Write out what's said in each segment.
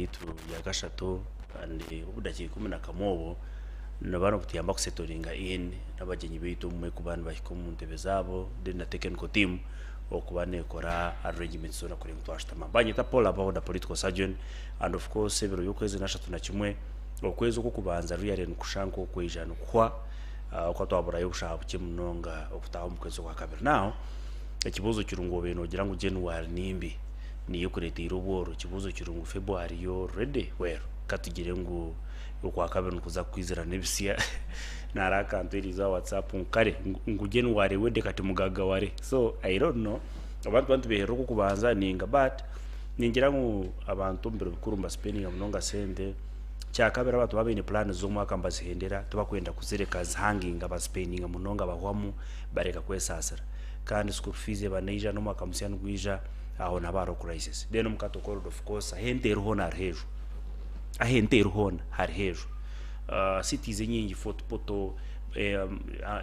yaitu ya kashatu and obudakiika 11 obwo niba nibutuyamba kusetoringa in n'abagyenyi baitu obumwe kuba nibahika omu ntebe zaabo then na technical team okuba nekora arrangements zoona kureba ngu twashutama. Banyeta Paul Abaho the political surgeon and of course ebiro by'okwezi n'ashatu na kimwe okwezi okw'okubanza really nikushusha nk'okwaija nikuhwa ahabw'okuba twaburayo obushaaha bukye munonga okutaaha omu kwezi okwakabiri. Now ekibuuzo kiri ngu obaire noogira ngu January ni mbi niyo ekureeteire obworo, ekibuuzo kiri ngu February yo already well katugire ngu okwakabiri nikuza kukwizira n'ebisya nari akantu eriizooba aha WhatsApp ngu kare ngu January ewede kati mugagaware so I don't know abantu baba nitubeherera okw'okubanza ninga but ningira ngu abantu omu biro bikuru nibasipendinga munonga sente. Kyakabiri abantu baba baine puraani z'omwaka nibazihendera tibakwenda kuzireka zihanginga bazipendinga munonga bahwamu bareka kwesaasira. Kandi school fees eba neija n'omwaka musya nigwija aho nihaba hariho crisis. Then omu Katoko road of course ahu ente eri hoona hariho eju. Ahu ente eri hoona hariho eju. Cities enyingi Fort Portal,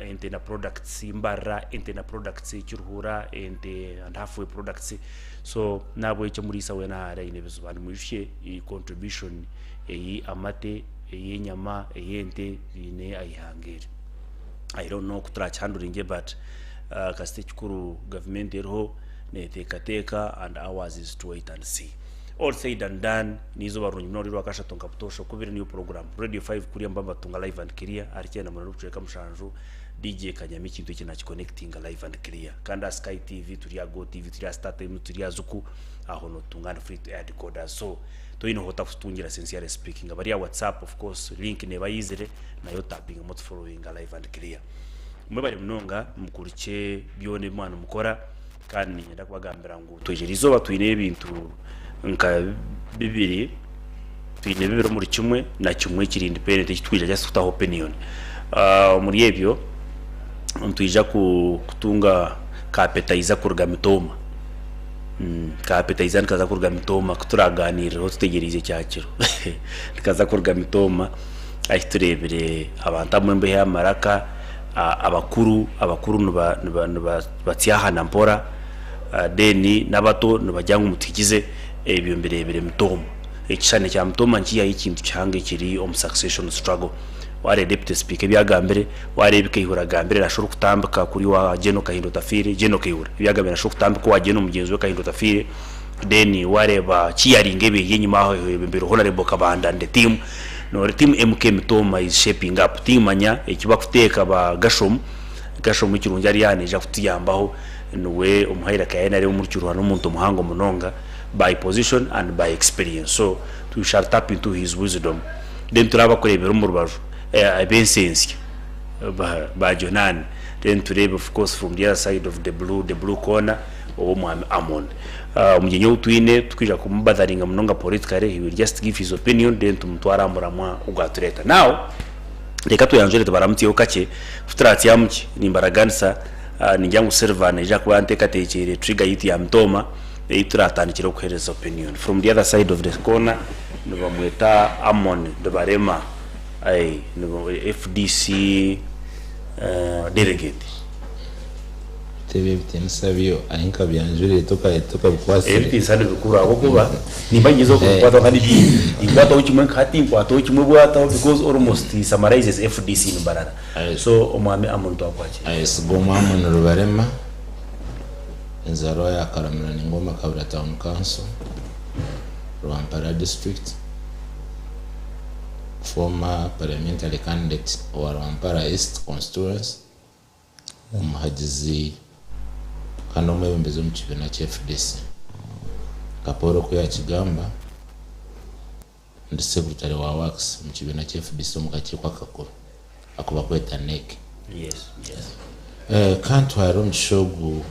ente na products, Mbarara ente na products, Kiruhura ente and halfway products. So nahabwekyo omuriisa weena ahu ari aine ebizibu. And mwijukye contribution ei amate, ey'enyama, ey'ente biine aha ihanga eri. I don't know oku turakihanduringye but kasita ekikuru gavumenti eriho neteekateeka and ours is to wait and see. All said and done, n'eizooba rirungi munonga ry'orwakashatu nka butoosha okubiri niyo program. Radio 5 kuriya muba nibatunga live and clear ahari 98.7 DJ Kanyama ekintu eki nakiconnectinga live and clear. Kandi aha Sky TV, turi aha Go TV, turi aha Star Times, turi aha Zuku, aho notutunga and free to air decoders. So toine ahu otakututungira sincerely speaking. Abari aha WhatsApp of course link neeba yaizire nayo otapingamu otufollowinga live and clear. Mwebare munonga mukurikye byona ebi mwaba nimukora kandi niinyenda kubagambira ngu twegyera eizooba twine ebintu nka bibiri, twine bibiri omuri kimwe na kimwe ekiri independent eki twija just kutaho opinion. Omuri ebyo nitwija kutunga ka appetizer kuruga Mitooma, ka appetizer nikaza kuruga Mitooma ku turaganiireho tutegyereize kyakiro nikaza kuruga Mitooma ahi tureebire abantu abamwe mbeho amaraka abakuru abakuru nibatyahana mpora then n'abato nibagira ngu mutuhikize ebyo mbireebire Mitooma. Ekishushani kya Mitooma nikiihaho ekintu kihango ekiri omu succession struggle. Waareeba Deputy Speaker ebi agambire, waareeba ebi Kayihura agambire nashusha orikutambika kuri owa Gen Kahinda Otafiire, Gen Kayihura ebi agambire nashusha orikutambika owa Gen mugyenzi we Kahinda Otafiire, then waareeba cheering eba eri enyima aho eyebembeirwe Honourable Kabanda and the team, noreeba team MK Mitooma is shaping up. Tinkimanya eki bakuteeka ba Gashom, Gashom ekirungi ari aha naija kutuyambaho niwe omu hierarchy ya NRM omuri Kiruhura n'omuntu muhango munonga by position and by experience so we shall tap into his wisdom. Then turaba kureebera omu rubaju ab'ensi ensya ba ba Jonani then tureebe of course from the other side of the blue the blue corner ow'omwami Amon. Omugyenyi ou twine tikwija kumubatharinga munonga politically he will just give his opinion then tumutware aha muramwa ogwatureeta. Now reka tweyanjure tubaramutyeho kakye kuturatyamukye nimbaraganisa ningira ngu Silver naija kuba anteekateekyeire trigger yaitu ya Mitooma ei turatandikireho kuheereza opinion. From the other side of the corner nibamweta Amon Nibarema FDC delegate. Beitu ebi ebitiinisa byo ahi nkabyanjurire tokabikwatsire. Ebitiinisa ni bikuru ahabw'okuba nimba ningyezaho kubikwataho kandi bingi. Ninkwataho kimwe nka hati nkwataho kimwe bwataho because almost he summarizes FDC in Mbarara. So Omwami Amon twakwakira. Ayesiga Omwami Rubarema. Enzaarwa ya Karamira Ningoma Kabira Town Council, Rwampara District, former parliamentary candidate owa Rwampara East Constituency, omuhagizi kandi omwebembezi omu kibiina kya FDC. Nka Paul oku yakigamba, ndi secretary wa works omu kibiina kya FDC omu kakiiko akakuru aku bakweta NEC. Kantware omugisha ogu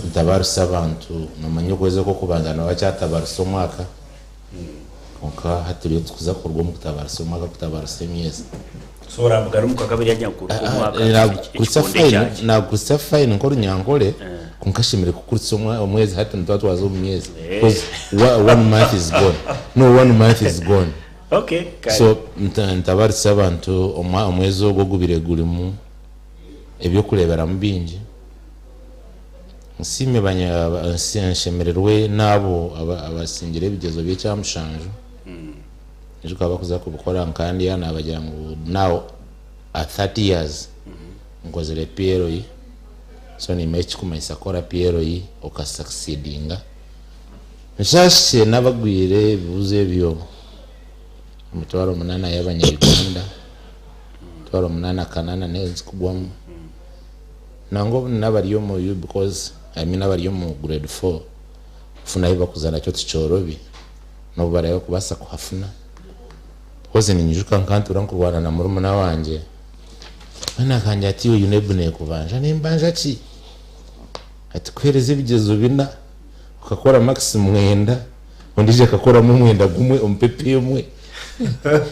ntabarise abantu, nomanya okwezi okw'okubanza nibaba bakyatabarisa omwaka, kwonka hati turiyo nituza kuruga omu kutabarisa omwaka kutabarisa emyezi. So orambugana omu kakabiri anyakuruka omwaka ekikonde kyakye. Nakuritsa fine nk'orunyankore kwonka ashemereire kukuritsa omwezi hati nituba twaza omu myezi because one month is gone no one month is gone Okay, kare. So ntabaritse abantu omwezi ogu ogubire gurimu eby'okureeberamu bingi. Nsiime nshemererwe n'abo abasingire ebigyezo by'ekyamushanju. Nyijuka bakuza kubikora nkandi nabagira ngu now at 30 years nkozire PLE, so nimanya ekikumanyisa kukora PLE okasucceedinga. Nshashe n'abagwire ebibuzo ebyo 800 y'abanya-Uganda, 804 niyo zikugwamu. Nangwa obu n'abari omu U because I mean abari omu grade 4 kufuna ahi bakuza nakyo tikyorobi, n'obu barabe kubaasa kuhafuna. Because ninyijuka nkantuura nkurwana na murumuna wangye, mbwenu akangira ati iwe UNEB nekubanja, nembanja ki? Ati kuheereza ebigyezo bina okakora marks 9, ondiijo akakoramu 91 omu paper emwe.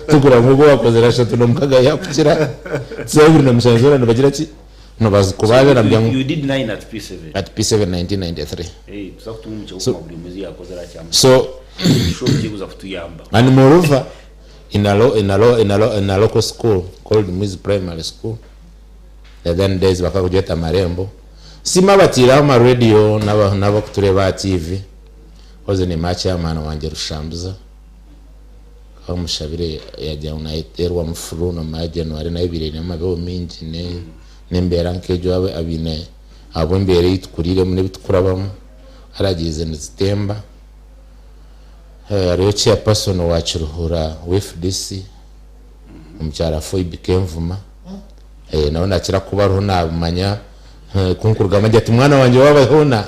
Tugura ngu ogu owakozire 36 yakukira, 27 zoona nibagira ki? Nibazikubanja nabyo ngu You did 9 at P7. At P7 1993. Hey, tuza kutunga omugisha So, gw'okumanya buri omwe yakozire akyamushana. So Sure kikuza kutuyamba. And moreover, in a, lo, in a, lo, in a, lo, in a local school called Mwizi Primary School, the then days bakakujeta Marembo, sima batiraho ama radio n'abakutureba aha TV, koze ni ma chairman wangye Rushambuza, kamushabire yagira ngu nayeterwamu flu nomara January nayo ebaire eine amabeho mingi n'embeera nk'egyo abe abaine ahabw'embeera ei tukuriremu n'ebi tukurabamu allergies nizitemba. Hariho chairperson wa Kiruhura wa FDC omukyara Phoebe Kenvuma, nawe nakira kuba ariho nabimanya ku nkurugamu agira ati mwana wangye waaba hoona,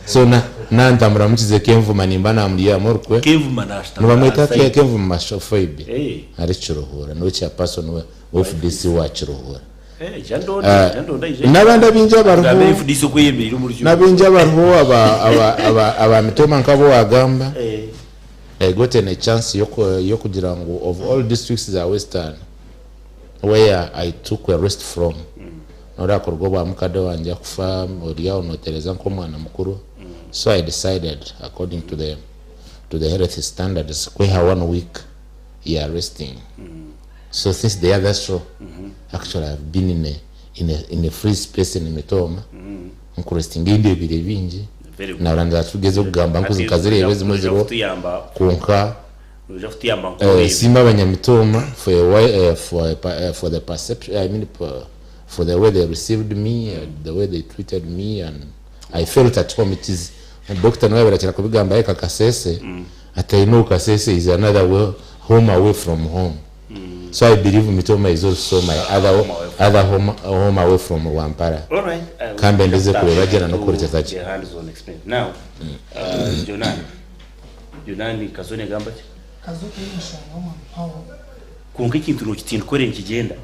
so nantambura mukize Kenvuma nimba namuryamu orukwe. Kenvuma nashutama Nibamweta outside. Kenvuma Phoebe ari Kiruhura, niwe chairperson wa FDC wa Kiruhura. N'abandi abaingi abariho n'abaingi abariho aba aba aba aba Mitooma nk'abu waagamba, I gotten a chance y'okugira ngu of all districts za Western where I took a rest from, noreeba kuruga obwa mukade wangye akufa ori aho notereeza nk'omwana mukuru, so I decided according to the to the health standards kweha one week ya resting. So since the other show, actually I've been in a, in a, in a free space in Mitooma, nkurestinga ebindi ebire bingi. Very good. Nahurira tugeze kugamba nkuzi Hati nkazireeba ezimwe noija ziriho kutuyamba kwonka noija kutuyamba nkoreeba. Simba abanyamitooma for a while, for the perception, I mean for the way they received me, the way they treated me, and I felt at home. It is Doctor nawe barakira kubigamba eka Kasese, ati I know Kasese is another way, home away from home. So I believe Mitoma is also my other Home away from other home away from Rwampara. All right. Kambe ndize kureba jana no kurekeza The hands-on experience. Now, Jonani. Jonani Kazone gamba ki? Kazo k'enshonga omwami Paul. Kwonka ekintu nokitindikore nikigenda.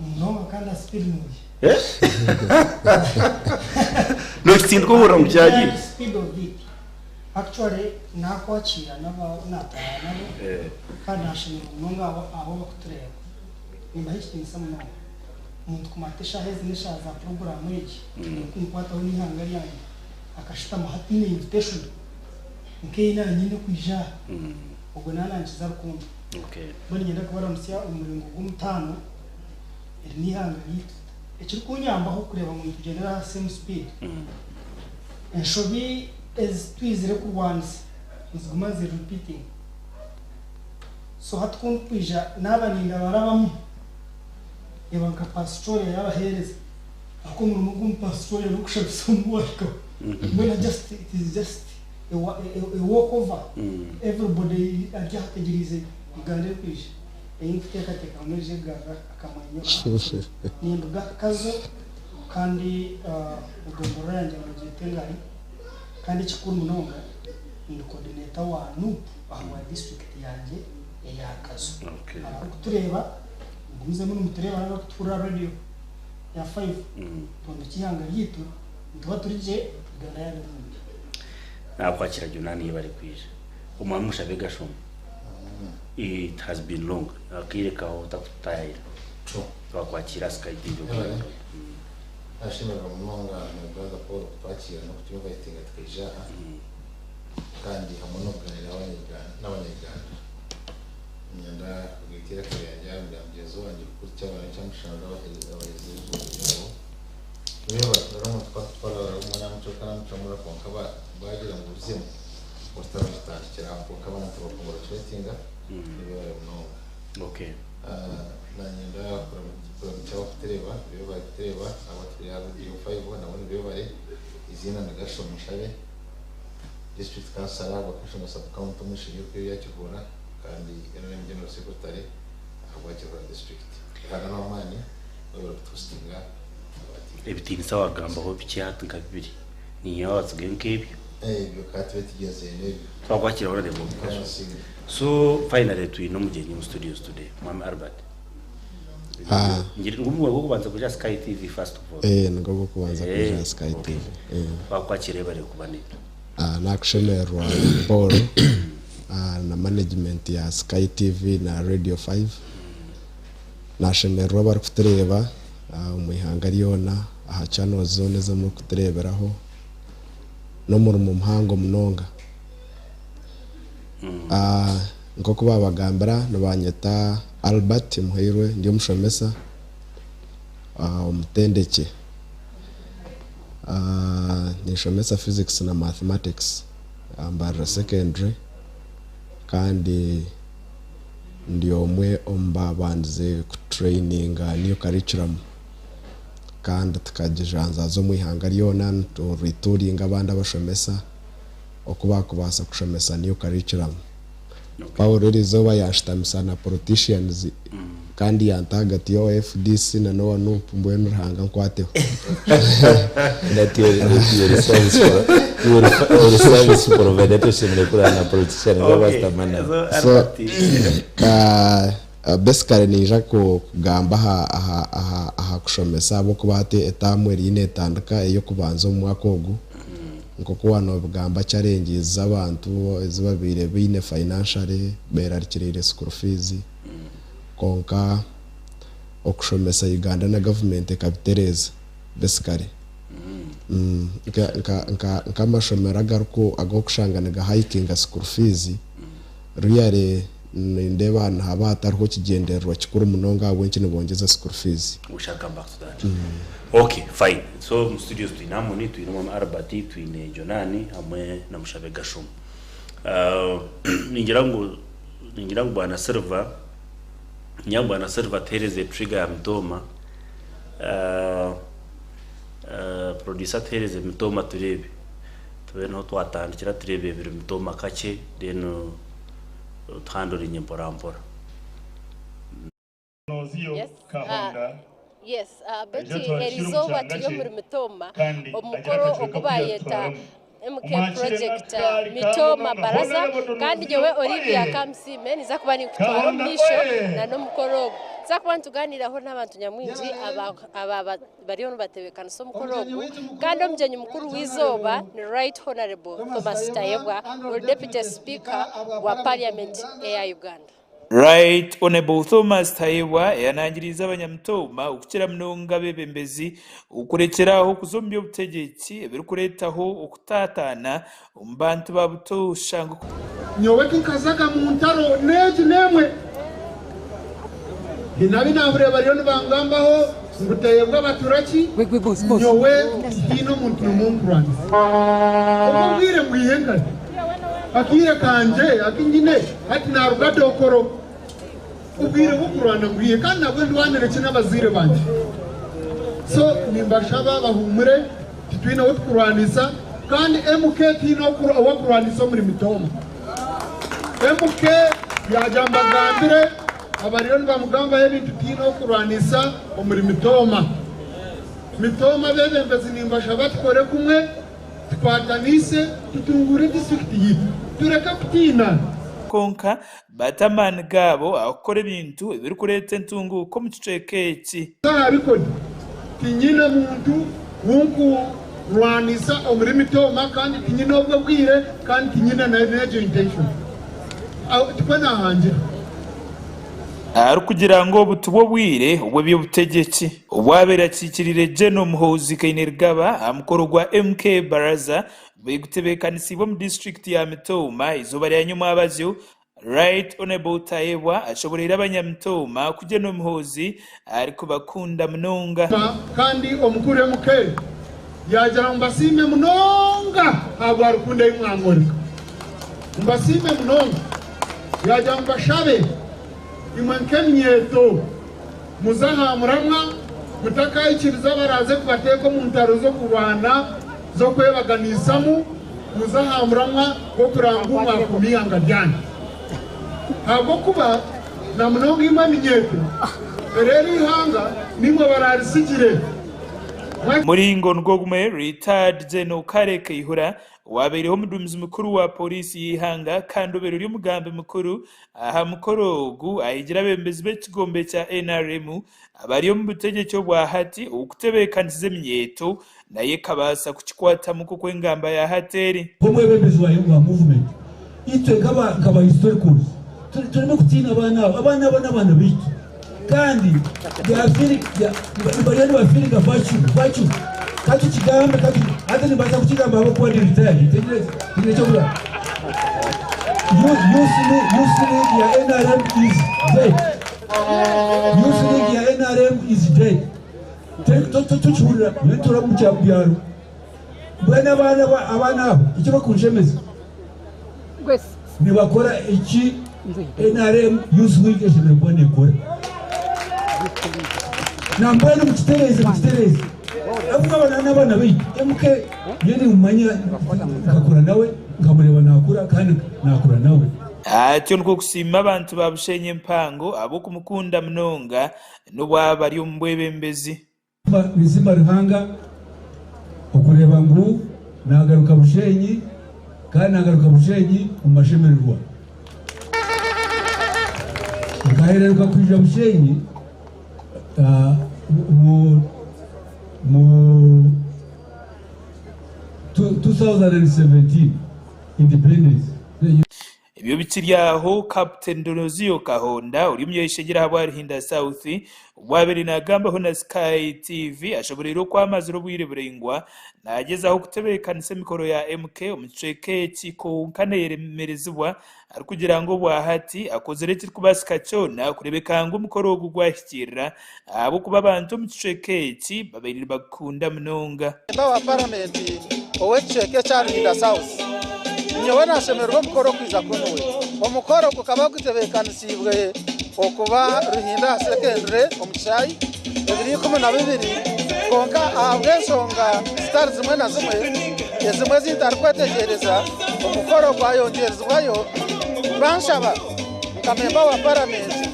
Munonga kandi aha speed nungi. Eh? Nokitindika ohurira ngu kyagiire. Speed of it. Actually nakwakira naba nataha nabo kandi nashemera munonga abo bakutureeba. Nimbaha ekitiinisa munonga. Omuntu kumara eshaaha ezi n'eshaaha za puroguraamu egi erikunkwataho n'eihanga ryangye akashutama hati nyine invitation nk'ei naanye kwija aha, ogwo naanankiza rukundo. Mbwenu niinyenda kubaramutsya omu muringo gw'omutaano, eri n'eihanga ryaitu. Ekirikunyambaho kureeba ngu nitugyendera aha same speed, enshobi ezi twizire kurwanisa niziguma ziri repeating. So hati ku ndikwija naaba nindabarabamu, reeba nka pastoral y'abaheereza, ahabw'okuba omurimo gw'omupasitori n'okushabisa omu wahikaho. Mbwenu just it is just a walk over. Everybody ari aho ategyereize Uganda erikwija. Ei ndikuteekateeka ngu neija kugarura akamwenyo aha. Ninduga Kazo kandi egomborora yangye nibagyeta Engari, kandi ekikuru munonga ndi coordinator wa NUP ahabwa disiturikiti yangye eya Kazo. Abarikutureeba mugumizemu nimutureeba n'abarikutuhurira aha radio ya 5, twombekye eihanga ryaitu, nituba turi gye, Uganda yaaba erungi. Nakwakira Jonani yebare kwija. Omwami Mushabe Gashoma. It has been long. Akaire kawe otakutayayira. True. Twakwakira Sky TV. Alright. Nashemererwa munonga my brother Paul kutwakira n'okutuinvitinga tukaija aha kandi hamwe n'okuganira n'abanya-Uganda. Niinyenda kugaita eiraka ryangye aha mugyenzi wangye kukuru ky'abaana kyamushanga abaheereza ebibuuzo byabo. Reeba nari omuntu ku akutwara omwana amucweka namucamura kwonka bagira ngu ozemu orutaro rutandikire aho kwonka abaana tibakongratulatinga nibeebare munonga. Okay. Nanyenda kuramukya abakutureeba nibeebare kutureeba abaturi aha Radio 5 nabo nibeebare. Eiziina ni Gershon Mushabe, District Councillor wa Kashonga Sub County omu ishengye erikuru erya Kihuura kandi NRM General Secretary ahabwa Kihuura District. Ruhanga n'owamaani webare kutuhostinga aba TV. Ebitiinisa wagambaho bikye hati nka bibiri. Niinye wabatsigayo nk'ebyo. Ebyo ka tube tugyenzire n'ebyo. Twakwakira Honourable Mukama asiimwe. So finally twine omugyenyi omu studios today, Mwami Albert. Ah. Ngira ngu omurimo gw'okubanza kuja Sky TV first of all. Eh, nigwo gw'okubanza Eh, kwija aha Sky okay. TV. Eh. Twakwakira yebare kuba naitwe. Ah, nakushemererwa Paul ah, na management ya Sky TV na Radio 5. Nashemererwa abarikutureeba ah, omu ihanga ryona aha channels zoona ezi murikutureeberaho. N'omurimo muhango munonga. Ah, nk'oku baabagambira nibanyeta Albert Muhairwe ndi omushomesa ah, omutendekye. Ah, ninshomesa physics na mathematics ah, mbarira secondary kandi ndi omwe omu baabandize kutureyininga new curriculum kandi tukagijanjaaza omu ihanga ryona niturituringa abandi abashomesa oku baakubaasa kushomesa new curriculum. Paul eriizooba yaashutamisa na politicians kandi yanta ahagati y'owa FDC na n'owa Nup mbwenu Ruhanga ankwateho. That ori service ori service provider toshemereire kurara na politician ngu abasitama nawe. So basically niija kugamba aha aha aha aha kushomesa ahabw'okuba hati etaamu eriyo neetandika ey'okubanza omu mwaka ogu. Nk'oku waaba noobigamba challenges z'abantu ezi babaire baine financially beerarikiriire school fees kwonka okushomesa Uganda na government ekabitereeza basically. Nk'amashomero ag'okushanga niga hikinga school fees really nindeeba nihaba hatariho kigyendererwa kikuru munonga ahabw'enki nibongyeza school fees. We shall come back to that. Ok fine so omu studios twine Harmony, twine Omwami Albert, twine Jonani hamwe na Mushabe Gashum. Ningira ngu ningira ngu Bwana Silver ningira ngu Bwana Silver atuhereze trigger ya Mitooma. Producer atuhereze Mitooma tureebe. Tube niho twatandikira tureebe ebiri Mitooma kakye then tuhandoringe mpora mpora. Yes, Kahonda yes, aije Betty atwakire omu erizooba kyanga turi kye omuri Mitooma kandi omu agire mukoro akacweka ogu aku bayeta yatutwaramu. MK Omwakire Project n'akaari ka Mitooma munonga Baraza Honourable kandi Donozio nyowe Olivia oye! Kamusiime ninza kuba ninkutwara omu Kahonda maisho oye! na n'omukoro ogu. Nituza kuba nitugaaniiraho n'abantu nyamwingi aba aba bariyo nibatebeekanisa omukoro ogu kandi omugyenyi mukuru w'eizooba ni Right Honourable Thomas Tayebwa ori Deputy Speaker wa Parliament eya Uganda. Right Honourable Thomas Tayebwa eyanangiriize abanyamitooma okukira munonga abeebembezi okurekyera aho kuza omu by'obutegyeki ebirikureetaho okutaataana omu bantu ba butoosha ngu. Nyowe tinkazaga mu ntaro n'egi n'emwe. Haine abu naahurire bariyo nibangambaho ngu Tayebwa abatura ki? Nyowe tihaine omuntu n'omwe onkurwanisa. Obwo obwire mbwihe nkahi? Akaire kangye aku nyine hati naaruga Dokolo. Obwire bw'okurwana mbwihe kandi nabwo ndwanire ki n'abazaire bangye? So nimbashaba bahuumure titwine ou tukurwanisa kandi MK tihaine ou akurwanisa omuri Mitooma. MK yaagira mbagambire abariyo nibamugambaho ebintu tihaine ou kurwanisa omuri Mitooma. Mitooma abeebembezi nimbashaba tukore kumwe tukwatanise tutunguure disiturikiti yaitu tureke kutiina. Kwonka bata amaani gaabo aha kukora ebintu ebirikureeta entunguuka omu kicweka eki. Aha bikoni, tinyine muntu ou nkurwanisa omuri Mitooma kandi tinyine obwo bwire kandi tinyine n'egyo intention. Tikwo naahangira. Arikugira ngu obu tibwo bwire obw'eby'obutegyeki. Obwabaire akiikiriire Gen. Muhoozi Kainerugaba aha mukoro gwa MK Baraza gubaire gutebeekanisiibwe omu disiturikiti ya Mitooma eizooba rya nyomwabazyo, Right Honourable Tayebwa ashoboreire abanyamitooma ku Gen Muhoozi arikubakunda munonga. Kandi omukuru MK yaagira ngu mbasiime munonga ahabwa rukundo ei mwamworeka. Mbasiime munonga. Yaagira ngu mbashabe imwe nk'eminyeeto muze aha muramwa mutakaikiriza abaraaze kubateeka omu ntaro z'okurwana z'okwebaganisamu, muze aha muramwa gw'okuranga ngu mwakuuma eihanga ryanyu. Ahabw'okuba na munonga imwe eminyeeto, eri eri eihanga niimwe baraarisigire. Omuringo nigwo gumwe, Retired General Kale Kayihura, Owabaireho omuduumizi mukuru wa Pooriisi y'eihanga kandi obaire ori omugambi mukuru aha mukoro ogu ahigire abeebembezi b'ekigombe kya NRM abari omu butegyeki obwa hati okutebeekanisiza eminyeeto nayo ekabaasa kukikwatamu nk'oku engamba ya hati eri. Nk'omwebembezi wa movement, itwe nkaba historicals tureme kutiina abaana abo. Abaana abo n'abaana baitu. Kandi bariyo nibafiiringa vacuum, vacuum. Ka tukigambe, ka hati nimbaasa kukigamba ahabw'okuba ndi retired. Tihaine eky'okuba. Youth, youth, youth league ya NRM is dead. Youth league ya NRM is dead. Tukihurira, nyowe ntuura omu byaro. Mbwenu abaana abaana abo eki bakunshemeza nibakora eki NRM Youth Wing eshemereire kuba nekora. Nambwenu mukitereeze mukitereeze ahabw'okuba aba n'abaana baitu. MK nyowe nimumanya nkakura nawe nkamureeba nakura kandi nakura nawe. Atyo nikwo kusiima abantu ba Bushenyi Empango ahabw'okumukunda munonga n'obu aba ari omu bwebembezi. Ninsiima Ruhanga okureeba ngu nagaruka Bushenyi kandi nagaruka Bushenyi omu mashemererwa. Nkahereruka kwija Bushenyi mu 2017 independence. Ebyo bikiri aho, Captain Donozio Kahonda ori omuny'eishengyero ahabwa Ruhinda South obu abaire nagambaho na Sky TV ashoboreire oku amazire obwire buraingwa nagyezaho kutebeekanisa emikoro ya MK omu kicweka eki kwonka neyeremerezibwa arikugira ngu obwahati akozire ekirikubaasika kyona kureebeka ngu omukoro ogu gwahikiirira ahabw'okuba abantu omu kicweka eki babaire nibagukunda munonga. Memba wa Paramenti ow'ekicweka ekya Ruhinda South, nyowe nashemererwa omukoro kwija kunuwe. Omukoro gukaba gutebeekanisiibwe okuba Ruhinda Secondary omu kishaayi ebiro 12 kwonka ahabw'enshonga zitari zimwe na zimwe ezimwe ezi ntarikwetegyereza omukoro gwayongyerezibwayo banshaba nka memba wa Paramenti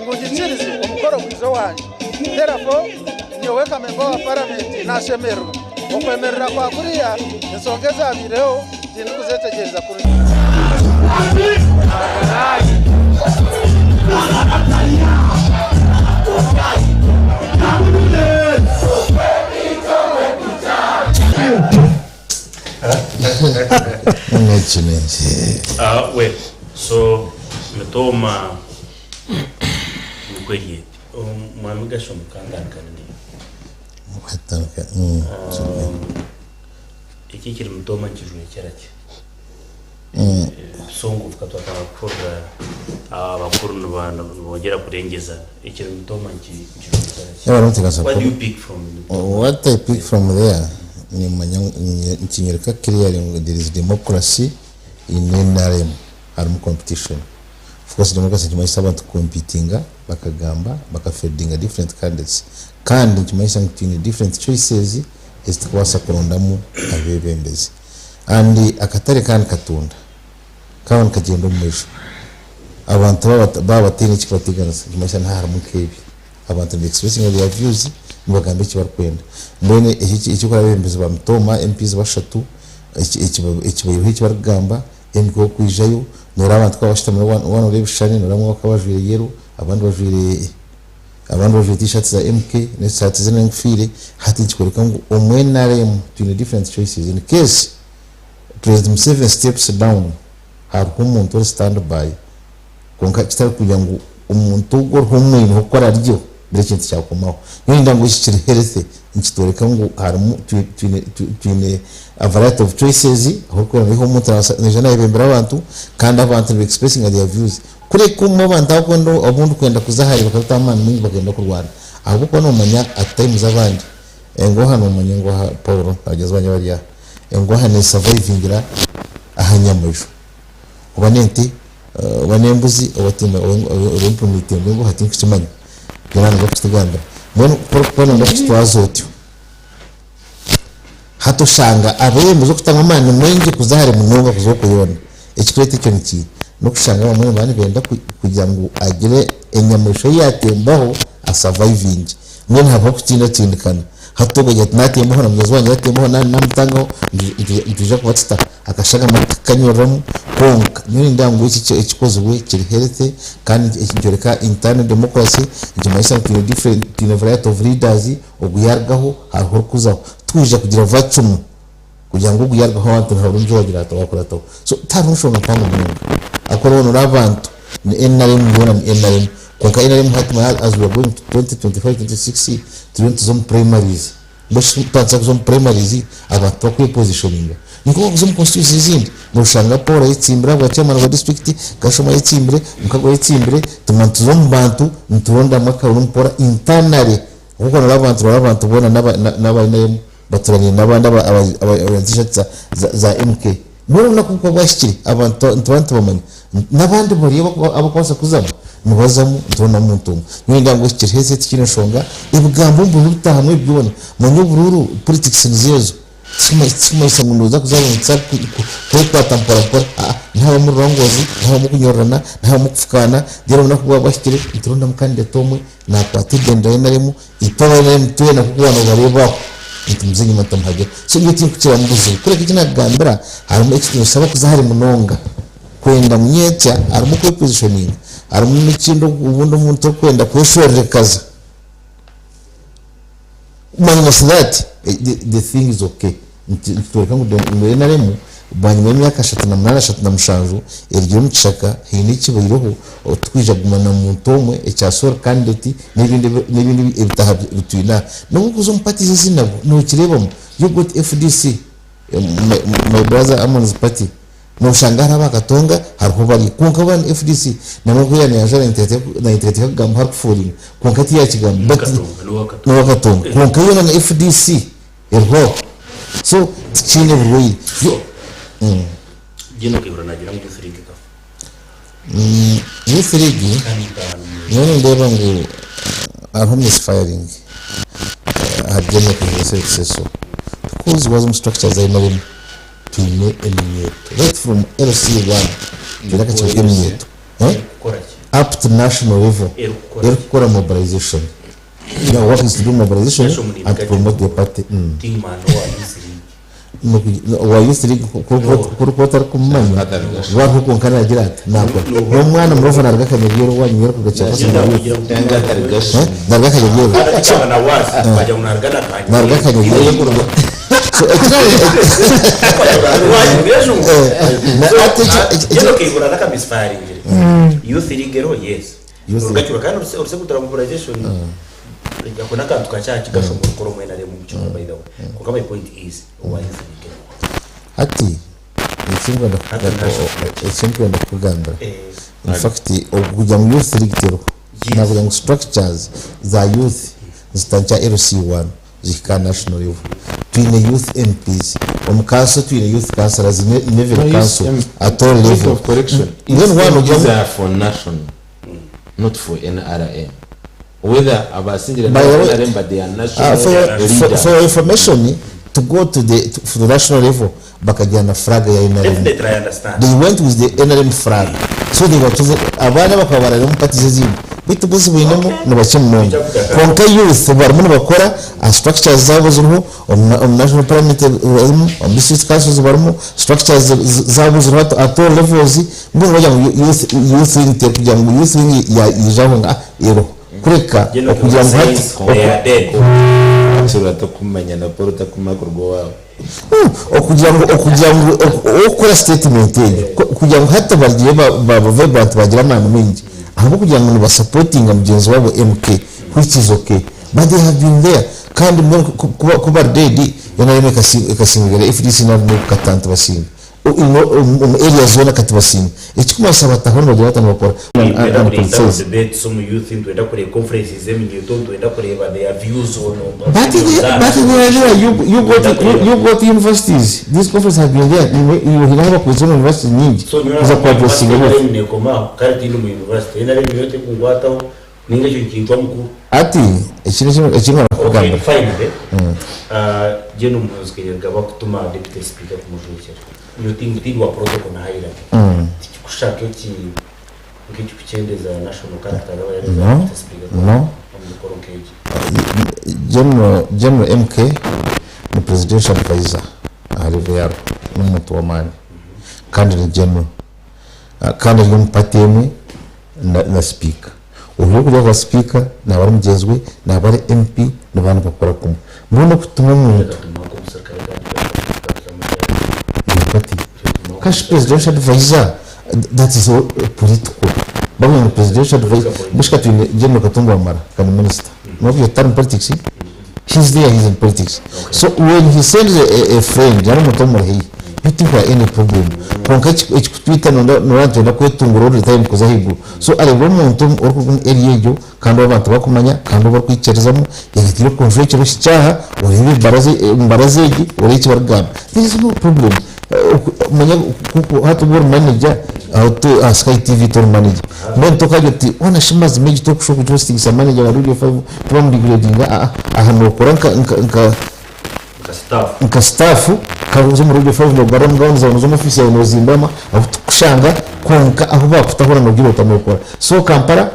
ngu nyikirize omukoro gwije owangye. Therefore, nyowe nka memba wa Paramenti nashemererwa okwemerera kwa kuriya ensonga ezabaireho tindikuzetegyereza kurungi. Ah, well, so mitooma nikwo eri eti. Omwami Gashoma kantandika nini? Eki ekiri mitooma nikijwekyera ki? Ebisongovu ka twatandika kuhurira abakuru nibongyera kurengyeza, ekiri mitooma nikijwekyera ki? What do you pick from mitooma? What I pick from there, nimanya nikinyoreka clearly ngu there is democracy in NRM, harimu competition. Of course democracy nikimanyisa abantu kucompetinga bakagamba bakafieldinga different candidates kandi nikimanyisa ngu twine different choices ezitukubaasa kurondamu abebembezi and akatare ka nikatunda kaba nikagyenda omu maisho abantu baba bataine ekikubateganisa nikimanyisa niha harimu nkebi abantu niba expressinga their views nibagamba eki barikwenda mbwenu ekyokureba abebembezi ba mitooma MPs bashatu ekibaireho eki barikugamba Emiko okwijayo noreeba abantu ku bashutamire waaba noreeba ebishushani noreeba abamwe bakaba bajwaire yellow abandi bajwaire abandi bajwaire t-shirts za MK n'esaati z'engofiire hati nikikworeka ngu omu nrm twine different choices in case President Museveni steps down hariho omuntu ori stand by kwonka kitari kugira ngu omuntu ogwo oriho omwineho ku araryeho. Mbwenu ekintu kyakomaho. Nyowe ningira ngu eki kiri healthy nikitworeka ngu harimu twine twine a variety of choices ahu orikureeba ngu omuntu naija nayebembera abantu kandi abantu niba expressinga their views. Kureka obumwe abantu abakwenda obundi kwenda kuza hare bakabitaho amaani maingi bakenda kurwana ahabw'okuba nomanya at times abandi engoha nomanya engoha Paul na bagyenzi bangye abari aha engoha ne survivingira aha nyamaju oba n'ente oba n'embuzi oba oba empunu netemba engoha tinkukimanya byona noija kukitugambira. Mbwenu ku orikuba noyenda kukitwaza otyo hati oshanga abeebembezi okutamu amaani maingi kuza hare munonga kuza okwe yoona. Ekikureeta ekyo niki? N'okushanga abamwe nibaba nibenda kugira ngu agire enyamaishwa ei yaatembaho asavayivingye. Mbwenu hariho okutindatiindikana. Hati ogwo agira ati naatembaho na mugyenzi wangye yaatembaho naamutangaho nitwija kuba tuta? Akashagama tikakanyuriramu. Kwonka nyowe nindeeba ngu eki ekikozirwe kiri healthy kandi nikyoreka internal democracy, nikimanyisa ngu twine different, twine variety of leaders, ogu yaarugaho hariho orikuzaho. Tikwija kugira vacuum kugira ngu ogu yaarugaho abantu nihabura ondiijo owaagira ata owaakurataho. So tihariho nshonga mpango munonga. Ahabw'okuba waaba noreeba abantu ni NRM yoona ni NRM. Kwonka NRM hati manya as we are going to 2025, 2026 turiyo nituza omu primaries. Mbwenu shi tutandikire kuza omu primaries abantu tibakwepositioninga? Nikwo kuza omu constituency ezindi noshanga Paul ayetsimbire ahabwa chairman wa district, Gashoma ayetsimbire, Mukago ayetsimbire, tumanya nituza omu bantu niturondamu akaruru mpora internally. Ahabw'okuba noreeba abantu noreeba abantu boona n'aba NRM baturaniire n'abandi aba t-shirt za MK. Mbwenu obunaku ku bwahikire abantu nituba nitubamanya. N'abandi bari abarikubaasa kuzamu nibazamu nitubonamu omuntu omwe. Nyowe ningira ngu eki kiri haizi tikiine nshonga. Ebigambo omu bururu bitaahamu ebi byona. Manya obururu politics nizo ezo. Tikirikumanyisa ngu nooza kuza noza kwekwata mpora mpora. Aa nihabamu rurangozi, nihabamu okunyororana, nihabamu okufukaana, then obunaku bwaba bwahikire niturondamu candidate omwe nakwata ebendera ya NRM, itwe aba NRM twena nk'oku waaba noobareeba aho nitumuza enyima nitumuhagira. So nyowe tinkukiramu buzibu kureka eki naakugambira harimu ekitiinisa kuza hare munonga kwenda ngu nyentsya harimu okwepositioninga, harimu n'ekindi obundi omuntu orikwenda kweshorerekaza. Minus that, the thing is okay. Nitworeka ngu NRM bwanyima y'emyaka 38, 37 erugire omu kishaka haine ekibaireho tikwija kuguma na muntu omwe ekya sole candidate n'ebindi n'ebindi ebitaaha bitwine aha. N'obu orikuza omu parties ezindi nabwo nokireebamu. You got FDC, my brother Amon's party, noshanga hariho aba Katonga hariho bari kwonka boona FDC nabwo nka oriya naija nayeteekateeka kugamba ahu arikufuuringa kwonka tiyakigamba but n'owa Katonga kwonka yoona na FDC eriho aho so tikiine burwaire. So Gen Kayihura nagira ngu Youth League ekafa. Youth League nyowe nindeeba ngu hariho misfiring ahari Gen Kayihura Sekiseso because waaza omu structures aine arimu twine eminyeeto right from LC1 twine akakiiko k'eminyeeto up to national level erikukora mobilization. Their work is to do mobilization and to promote the party. Owa youth league ku otarikumumanya waruho kwonka nagira ati nakora. N'omwana murofa naruga Kanyabyeru owanyu yarukuruga chairperson wa youth. Naruga Kanyabyeru. Naruga Kanyabyeru. So Youth league eriho yes. Orugacura kandi oruse kutura mobilization ako n'akantu kakye aha kigashobora kukora omu NRM omu kigo by the way. Kwonka my point is owa youth league eriho. Hati eki ndikwenda kukugambira in fact okugira ngu youth league teriho nakugira ngu structures za youth zitandikira LC1 zihika aha national level. Twine youth MPs, omu council twine youth councillors in every council at all Point level. of correction, Mbwenu waaba MPs nogira ngu are for national, not for NRM. Whether abasingire By the way, NRM but they are national for, your, for, leaders. for your information, to go to the to the national level, bakajyana flag ya NRM. Definitely I understand. They went with the NRM flag. So they were chosen, abaana bakaba barari omu parties ezindi. Beitu bo zibwinemu nibakye munonga. Kwonka youth barimu nibakora aha structures zaabo ziriho, omu national parliament barimu, omu district councils barimu, structures zaabo ziriho at, at all levels. Mbwenu bagira ngu youth, youth wing terikugira ngu youth wing yaija aho ngu ah eriho. Kureka General okugira ngu hati says they are dead. Akira tokumanya na Paul takumanya kuruga owawe. Okugira ngu okugira ngu okukora statement egyo kugira ngu hati bagire ba ba vibrant bagire amaani maingi ahabw'okugira ngu nibasapotinga mugyenzi waabo MK. which is okay but they have been there kandi mbwenu ku ku bari dead NRM ekasinga FDC na NUP kati ntibasinga omu area zoona kati basinga ekikumanyisa bataho nibagira bata nibakora Nitwenda kureeta debates omu youth, nitwenda kureeba conferences z'eminyeeto, nitwenda kureeba their views on But they, but they are there. You, you go to, you, you go to universities. These conferences have been there. You you have kuza mu universities nyingi. So nyowe Kuza kuaddressinga youth. nekomaho kare tindi mu university NRM niyo tekungwataho ninga ekyo nikintwa mukuru. Ati ekiri kimwe ekiri Okay, kugamba. finally, Gen Muhoozi Kainerugaba kutuma Deputy Speaker kumujwekyera. Nyowe tindi tindi wa protocol na hierarchy. Tikikushusha nk'eki nk'ekikukyendeza national character gaba yareza No. Deputy Speaker No. omu mikoro nk'egi. General MK ni presidential advisor ahari VR n'omuntu w'amaani kandi ni general kandi ari omu party emwe na speaker obu orikureeba nka speaker naaba ari mugyenzi we naaba ari MP nibaba nibakora kumwe mbwenu okutuma omuntu party kashi presidential advisor that is all political bavuga ngu presidential advisor bushika twine General Katumba Wamala kandi minister nobu atari omu politics he's there he's in politics so when he sends a friend ari omuntu omuri haihi you think there any problem kwonka ekikutwita noba nitwenda kwetungura all the time kuza ahaiguru so areeba omuntu orikuruga omu area egyo kandi ou abantu barikumanya kandi ou barikwikirizamu yagira okunjwekyera ohikye aha oreebe embaraza egi oreebe eki barikugamba there is no problem manya hati obu ori manager aha Sky TV tori manager mbwenu tokagira oti hoona shi mazima egi tokushuba kugihostingisa manager wa Radio 5 tibamudigredinga aa aha nokora nka nka nka nka staff kandi oza omu Radio 5 nogaruramu gawuni zaawe noza omu ofiisi yaawe nozimbama ahu tukushanga kwonka ahu bakuta hoona nogira ota nokora so Kampala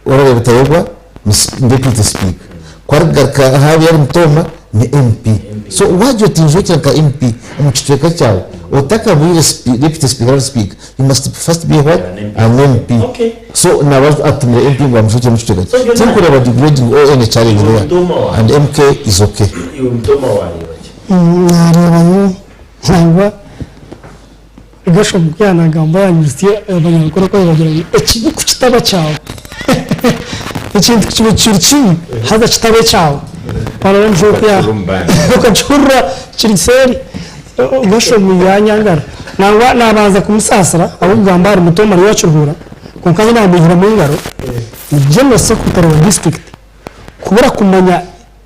orareeba Tayebwa ni deputy speaker ku arikugaruka ahu ari Mitooma ni MP so wagira oti njwekyera nka MP omu kicweka kyawe otakabaire deputy speaker nari speaker you must first be what an MP so naba atumire MP ngu amujwekyere omu kicweka kye tinkureeba degrading or any challenge there and MK is okay. Nareeba ngu nangwa Gershom ku yaanagamba yanyutsya abanyankore ku bagira ngu ekibi ku kitaba kyawe ekintu ku kiba kiri kibi haza kitaba ekyawe wareeba omushaija oku ya okakihurira kiri seeri Gershom yanyangara nangwa nabanza kumusaasira ahabw'okugamba ahari Mutooma ariyo akiruhuura kwonka nyowe namwihiramu engaro ni General Secretary wa district kubura kumanya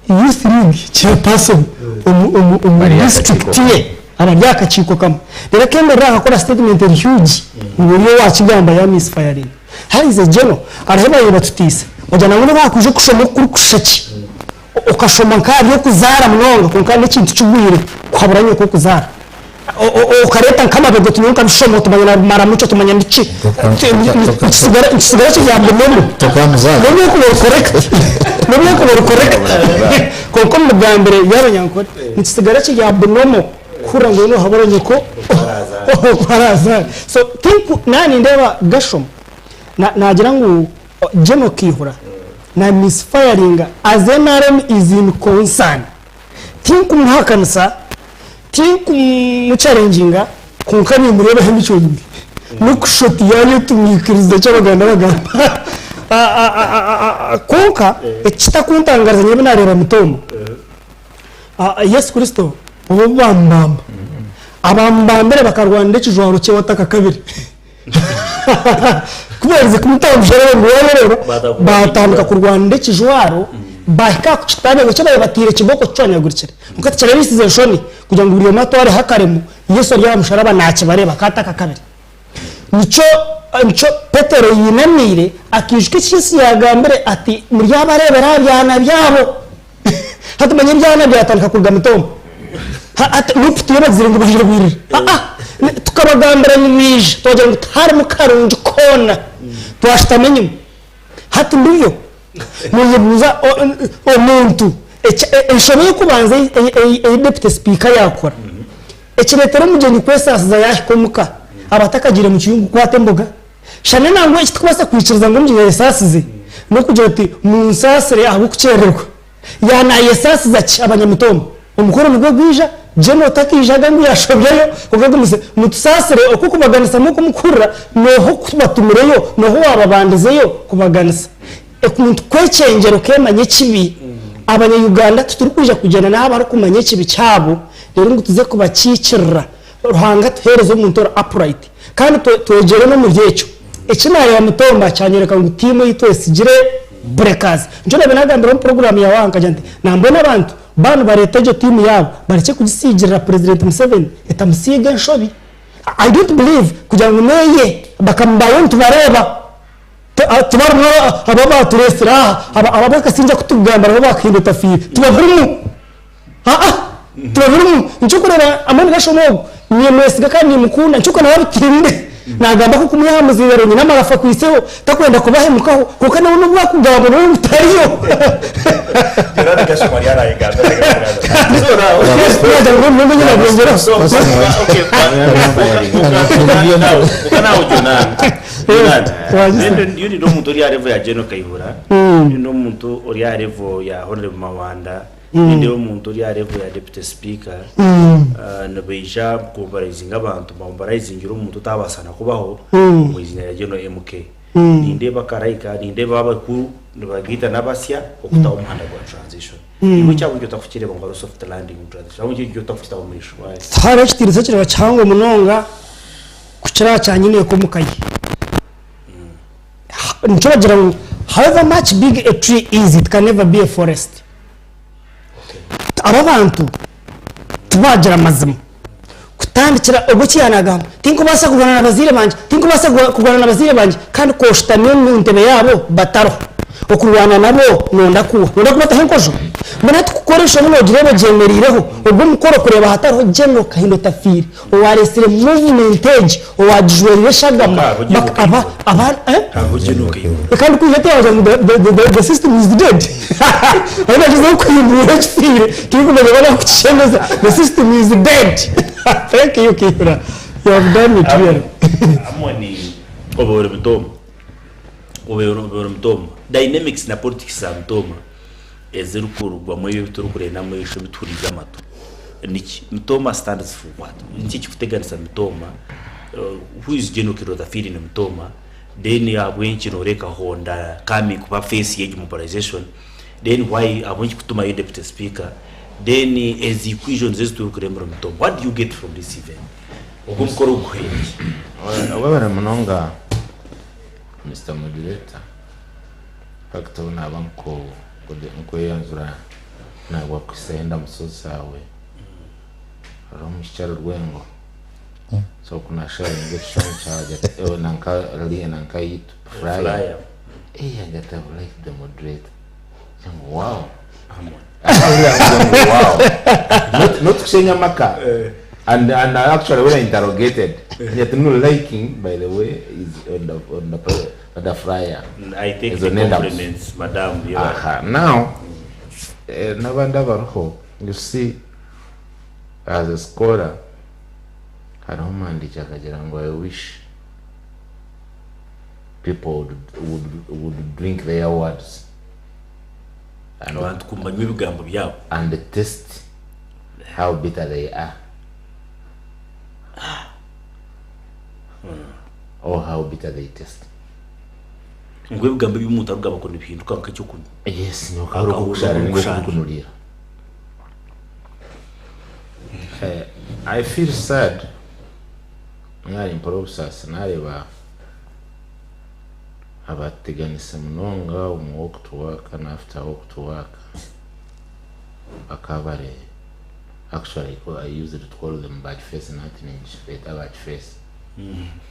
Youth League chairperson omu omu district ye abari aha kakiiko kamwe reero akemerera akakora statement eri huge ngu ori owakigamba ya misfiring how is a general hariho ababaire batutiisa wagira nangwa nobu hakwija okushoma okurikushusha ki okashoma nka aha by'okuzaara munonga kwonka n'ekintu kigwire kuhabura nyoko okuzaara Okareeta nk'amabega oti nyowe nkabishoma oti manya nabimaramu ki oti manya niki nikisigara nikisigara kiri aha munono nobu orikuba ori correct nobu orikuba ori correct kwonka omu migambire y'abanyankore nikisigara kiri aha bunomo kuhurira ngu nohabura nyoko oku arazaare so tinku naaba nindeeba Gashom nagira ngu General Kaihura na misfiringa as NRM is in concern Tinkumuhakanisa, tinkumucharenginga kwonka nimureebaho emicwe mibi n'okushusha oti yaaba tumwikiriza eki Abaganda bagamba. Kwonka ekitakuntangariza nyowe ebi naareeba Mitooma, Yesu Kristo obu baamubamba, abaamubambire bakarwanira ekijwaro kye atakakabire. Ku baaherize kumuta aha musharaba ngu waayereeba, baatandika kurwanira ekijwaro, baahika aha kukitanya ngu eki baabaire bataire kibooko kicwanyagurikire. Kwonka tikirabaisize nshoni kugira ngu buri omwe atwareho akaremu, Yesu ari aha musharaba naakibareeba akaatakakabire. Nikyo nikyo Petero yainamiire akaijuka eki Yesu yaagambire ati, Muryabareebera aha byana byabo. Hati manya ebyana byatandika kuruga mitooma. Hati nup tiyo bagizire ngu baije bwirire. Aa tukabagambira ngu mwije twagira ngu tiharimu karungi koona twashutama enyima. Hati mbibyo noyebuuza omuntu enshobe y'okubanza ei deputy speaker yakora ekireetera omugyenyi kwesaasiza yahika omuka aba atakagiire mukiyungu kukwata emboga. Shana nangwa eki tikubaasa kwikiriza ngu omugyenyi ayesaasize n'okugira oti, Munsaasire ahabw'okukyerererwa. Yaaba naayesaasiza ki abanyamitooma? Omukoro nigwo gwija, General takaijaga ngu yaashobyayo, kwonka agumise, Mutusaasire, oku okubaganisamu oku mukuhurira, n'oha okubatumireyo, n'oha owaababandizeyo kubaganisa? Omuntu kwekyengyera okeemanya ekibi, abanya Uganda titurikwija kugyenda n'abo abarikumanya ekibi kyabo reero ngu tuze kubakiikirira. Ruhanga atuheereze omuntu ori upright. Kandi twegyere n'omuri ekyo. Eki naareeba Mutomba kyanyoreka ngu tiimu ei twesigire Breakers. Nikyo naabaire naagambira omu puroguraamu yaawe aha nkagira nti nambwenu abantu baaba nibareeta egyo tiimu yaabo barekye kugisiigirira Purezidenti Museveni etamusiiga enshobi. I don't believe kugira ngu n'eye bakama baayo nitubareeba. Tibarimu abo abaatureetsire aha, abo ab'akasingye aku turikugamba nabo ba Kahinda Otafiire, tibabirimu. Aa, tibabirimu. Nikyo orikureeba Amani Gashoma ogu nimwesiga kandi nimukunda, nikyo orikureeba naabitiinire. Naagamba ku kumwiha aha muzindaaro nyina amarafu akwaitseho, takwenda kubahemukaho, kwonka nawe nobu akugamba nooreeba ngu tariyo. Gerard Gashoma ari arayegambira Nagira ngu n'obu nyine nabwongyeraho. Ndiyo ndi n'omuntu ori aha level ya Gen Kayihura, ndi n'omuntu ori aha level ya Honorable Mawanda, nindeeba omuntu ori aha level ya Deputy Speaker, nibaija kumobilizinga abantu, bamobilizingire omuntu otabaasa na kubaho omu iziina rya General MK. Nindeeba Karaika, nindeeba abakuru nibagaita n'abasya okutaho omuhanda gwa transition. Iwe ekyawe nikyo otakukireeba ngu hariho soft landing omu transition, ahabw'enki ekyo otakukitaho maisho? Why? Tihariho ekitiinisa ekiriba kihango munonga kukira aha kya nyineeka omu ka ye. Nikyo bagira ngu however much big a tree is, it can never be a forest. Aba bantu tibagira amazima. Kutandikira obwo eki yaanagamba, tinkubaasa kurwana na bazaire bangye, tinkubaasa kurwana na bazaire bangye, kandi ku oshutami omu ntebe yaabo batariho. Okurwana nabo noyenda kuuha? Noyenda kubataho enkojo? Mbwenu hati kukora enshobi noogireeba ogyemereireho, ogwo omukoro kureeba hatariho General Kahinda Otafiire owareetsire movement egi, owagijwereire eshagama, aba, aba, eh? Kandi kwiha hati yaagira ngu the, the system is dead. Ariyo nagyezaho kuhindura ekifiire, tirikumanya oba naakukishemeza. The system is dead. Thank you Kihura, you have done it really. Amoni oba ori Mutoma, oba ori Mutoma, dynamics na politics za Mutoma ezirikurugwamu ebi ebiturikureeba n'amaisho ebi tuhuriize amatu niki? Mutoma stands for what? Niki ekirikuteganisa Mutoma? Who is General Kirotha Firin Mutoma? Then ahabw'enki noreeka Honda coming kuba face y'egi mobilization? Then why ahabw'enki kutumayo Deputy Speaker? Then ezi equations ezi turikureeba omuri Mutoma, what do you get from this event? Ogu omukoro gukuhaire ki? Webare munonga Mister Moderator. Infact obu naaba nkweyanjura nagwa kuhitsya endamutsyo zaawe hariho omwishiki ari Rwengo so ku nasharinga ekishushani kyawe agira ati ewe nanka nanka flyer eh agira ati I would like the moderator ngira ngu wow ahurira ngira ngu wow not not kushenya amaka and and actually when I interrogated agira ati no liking by the way is on the on the the flyer I take ezo the n'endamutsyo compliments madam yebare. Aha now eh, n'abandi abariho you see as a scholar hariho omuhandiiki akagira ngu I wish people would, would, would drink their words and, Abantu ku banywa ebigambo byabo. and taste how bitter they are or how bitter they taste. Ngu ebigambo ebi omuntu arikugamba kuri nibihinduka nk'ekyokunywa. Yes, nyowe akaba orikukushara ninga orikukunurira. I feel sad mwari mpora obusaasi nareeba abateganisa munonga omu walk to work na after walk to work bakaba bari actually I used to call them bakifeesi nahati ninkibeeta bakifeesi.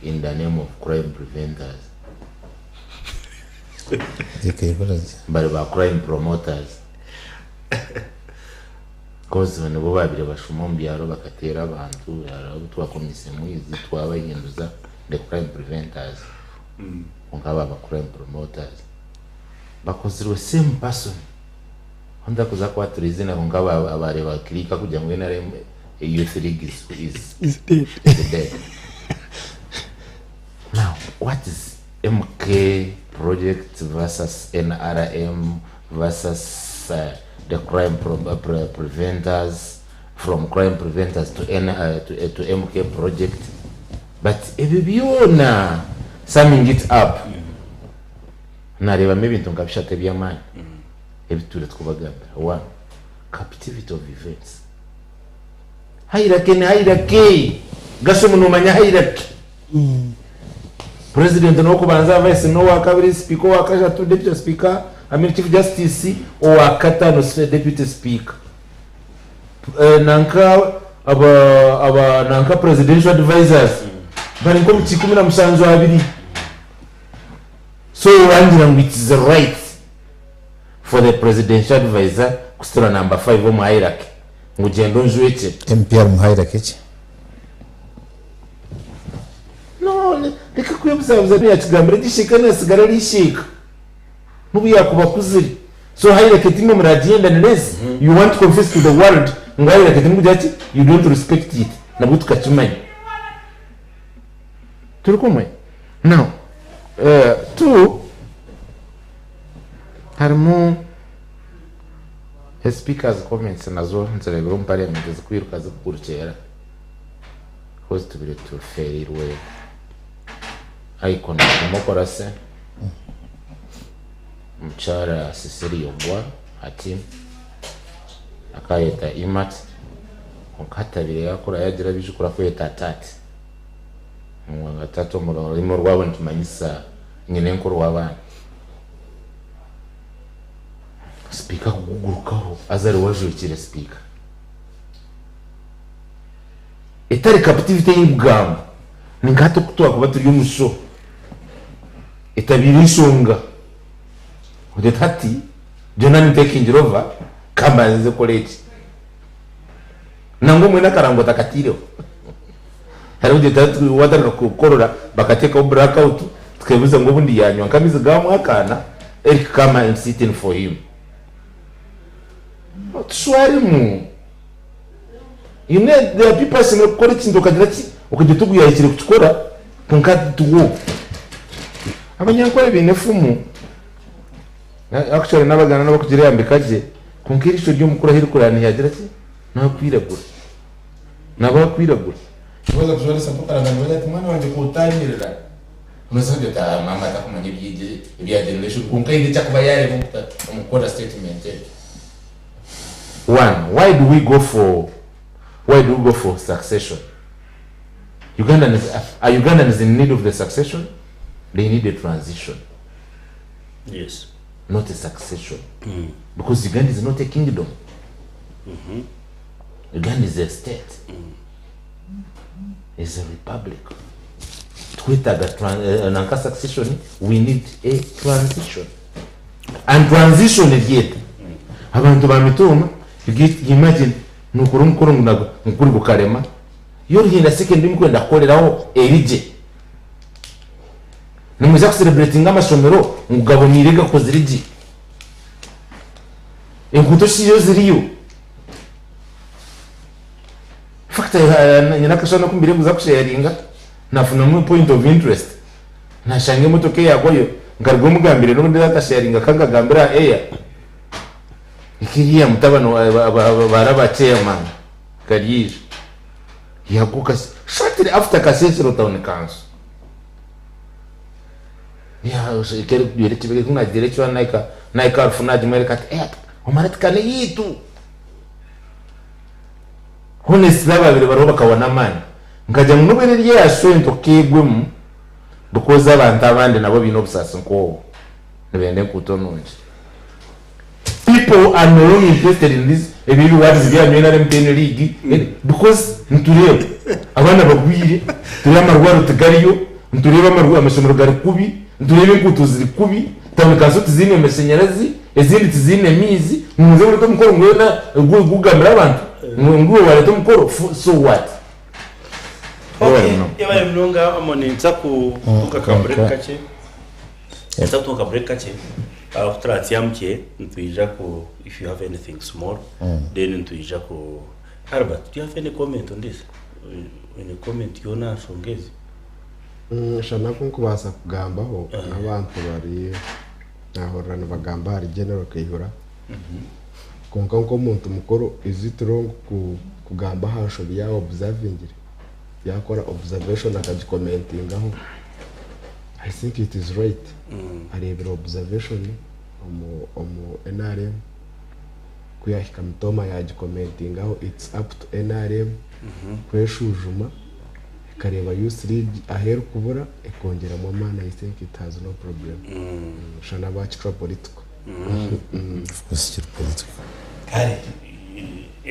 in the name of crime preventers bari ba crime promoters cause nibo babire bashuma omu byaro bakateera abantu abu twakomise mwizi twabahinduza the crime preventers kwonka baba crime promoters bakozirwe same person ondakuza kwatura izina kwonka abareba clika kugira ngu NRM youth league is, is, is dead. Is dead. Now, what is MK project versus NRM versus the crime preventers, from crime preventers to, N, to MK project? But ebyo byona, summing it up, Nareebamu ebintu nka bishatu eby'amaani ebi tutwire tukubagambira. One, captivity of events. Hierarchy ni hierarchy. Gashomu nomanya hierarchy. President n'owokubanza, vice n'owakabiri, speaker owakashatu, deputy speaker, I mean chief justice owakatano, deputy speaker. Nanka aba aba nanka presidential advisers bari nk'omu kikumi na mushanju abiri. So orangira ngu it is right for the presidential advisor kusitura number 5 omu hierarchy ngu gyenda onjwekyere. MP ari mu hierarchy ki? No, reka kwebuzabuza yakigambira egi sheeka nasigara ari sheeka nobu yakuba akuzire. So hierarchy timwe muragyenda unless you want to confess to the world ngu hierarchy timukugira ki you don't respect it nabwo tukakimanya. Turi kumwe? Now, two, harimu speaker's comments nazo nzirebire omu parliament zikwiruka zikukurukyera because tubire tuferirwe icon of democracy omukyara Cecilia Ogwal ati akayeta Imat kwonka hatabire yakura yagira abijukuru akweta Tati. Ngu tata omu rurimi orwabo nitumanyisa nyinenkuru w'abaana. Sipiika kugugurukaho haza ariwe ajwekire sipiika. Etari captivity ei nkugamba ni nka hati oku twakuba turi omu show etabaire enshonga oti hati byona nintekingira over kambanze nze kukora eki. Nangwa mbwenu akarango otakataireho. Hariho ogira oti watandika kukorora bakateekaho black out tukebuuza ngu obundi yanywa nk'amaizi ga mwakaana Eric come and sit in for him. Tushwaremu. You know there are people ashemereire kukora ekintu okagira ki okagira oti ogu yahikire kukikora kwonka tiwo. Abanyankore baine efumu. Actually n'Abaganda nabo barikugirambika gye kwonka eriisho ry'omukuru ahu ririkureeba nihagira ki? Nihakwiragura. Nabakwiragura. Waza kujwara esaati okarangana nibagira ati mwana wangye kotanyirira. Nobaasa kugira oti aah maama takumanya ebya generation kwonka haine eki akuba yareeba omu kukora statement egyo. One, why do we go for why do we go for succession? Ugandans are Ugandans in need of the succession? They need a transition. Yes. Not a succession. Because Uganda is not a kingdom. Uganda is a state. Is a republic. Twetaaga nanka succession, we need a transition. And transition eri eta? Abantu ba mitooma, you get imagine nokora omukoro ngu nagwo kuri gukarema, yo Ruhinda secondary mukwenda kukoreraho eri gye. Nimwija kusereburetinga amashomero ngu gaboneire gakozire gye. Enguuto shi zo ziriyo? Infact nyine akashushani aku mbaire kuza kusheyaringa nafunamu point of interest nashanga emotoka eyagwayo nkaruga omugambire n'obundi akasheyaringa akangagambira aha air ekeriya mutabani wa ba chairman Karyeija yaguka shortly after Kasesero town council nahika aha rufu nagimwereka ati omara ati ka n'eyaitu. Honestly ababaire bariho bakahwa n'amaani. Nkagira ngu n'obu eri eya sente okeegwemu because abantu abandi nabo baine obusaasi nk'obwo nibenda enkuuto nungi. People are no longer interested in this ebi ebiwards byanyu NRM teine league because nitureeba abaana bagwire, nitureeba amarwariro tigariyo, nitureeba amashomero gari kubi, nitureeba enkuuto ziri kubi, town council tiziine mashanyarazi, ezindi tiziine maizi, ngu muze mureete omukoro ngu weena gugambire abantu ngu iwe wareeta omukoro so what? Okay, yebare munonga Amon nituza kutunga ka break kakye. Nituza kutunga ka break kakye. Ku turatsya mukye nitwija ku if you have anything small then nitwija ku Albert do you have any comment on this? Any comment yoona aha nshonga ezi? Shana ku nkubaasa kugambaho n'abantu bari nahurira nibagamba ahari General Kayihura kwonka nk'omuntu mukuru is it wrong kugamba aha nshobi yaaba observingire yakora observation akagikomentingaho? I think it is right areebire observation omu omu nrm ku yaahika Mitooma yaagikomentingaho it's up to nrm kweshujuma ekareeba youth league ahu erikubura ekongyeramu amaani I think it has no problem shana baakicwa political. Kare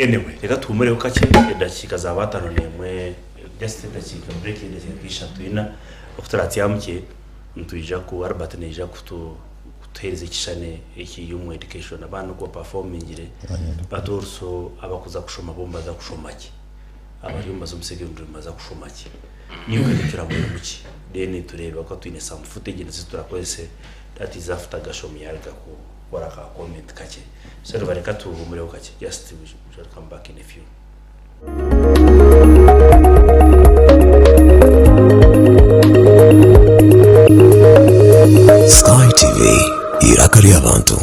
anyway reka tuhumureho kakye edakiika zaaba ataano n'emwe just edakiika break y'edakiika nka ishatu ina oku turatyamukye nitwija ku Albert naija kutu kutuheereza ekishushani eki omu education abaana oku bapafomingire but also abakuza kushoma bo nibaza kushoma ki abari omu baza omu secondary nibaza kushoma ki new curriculum erimu ki then tureebe ahakuba twine some footage nizo turakozese that is after Gashom yaruga kukora ka comment kakye so nibareka tuhumureho kakye just we shall come back in a few. Sky TV, eiraka ry'abantu.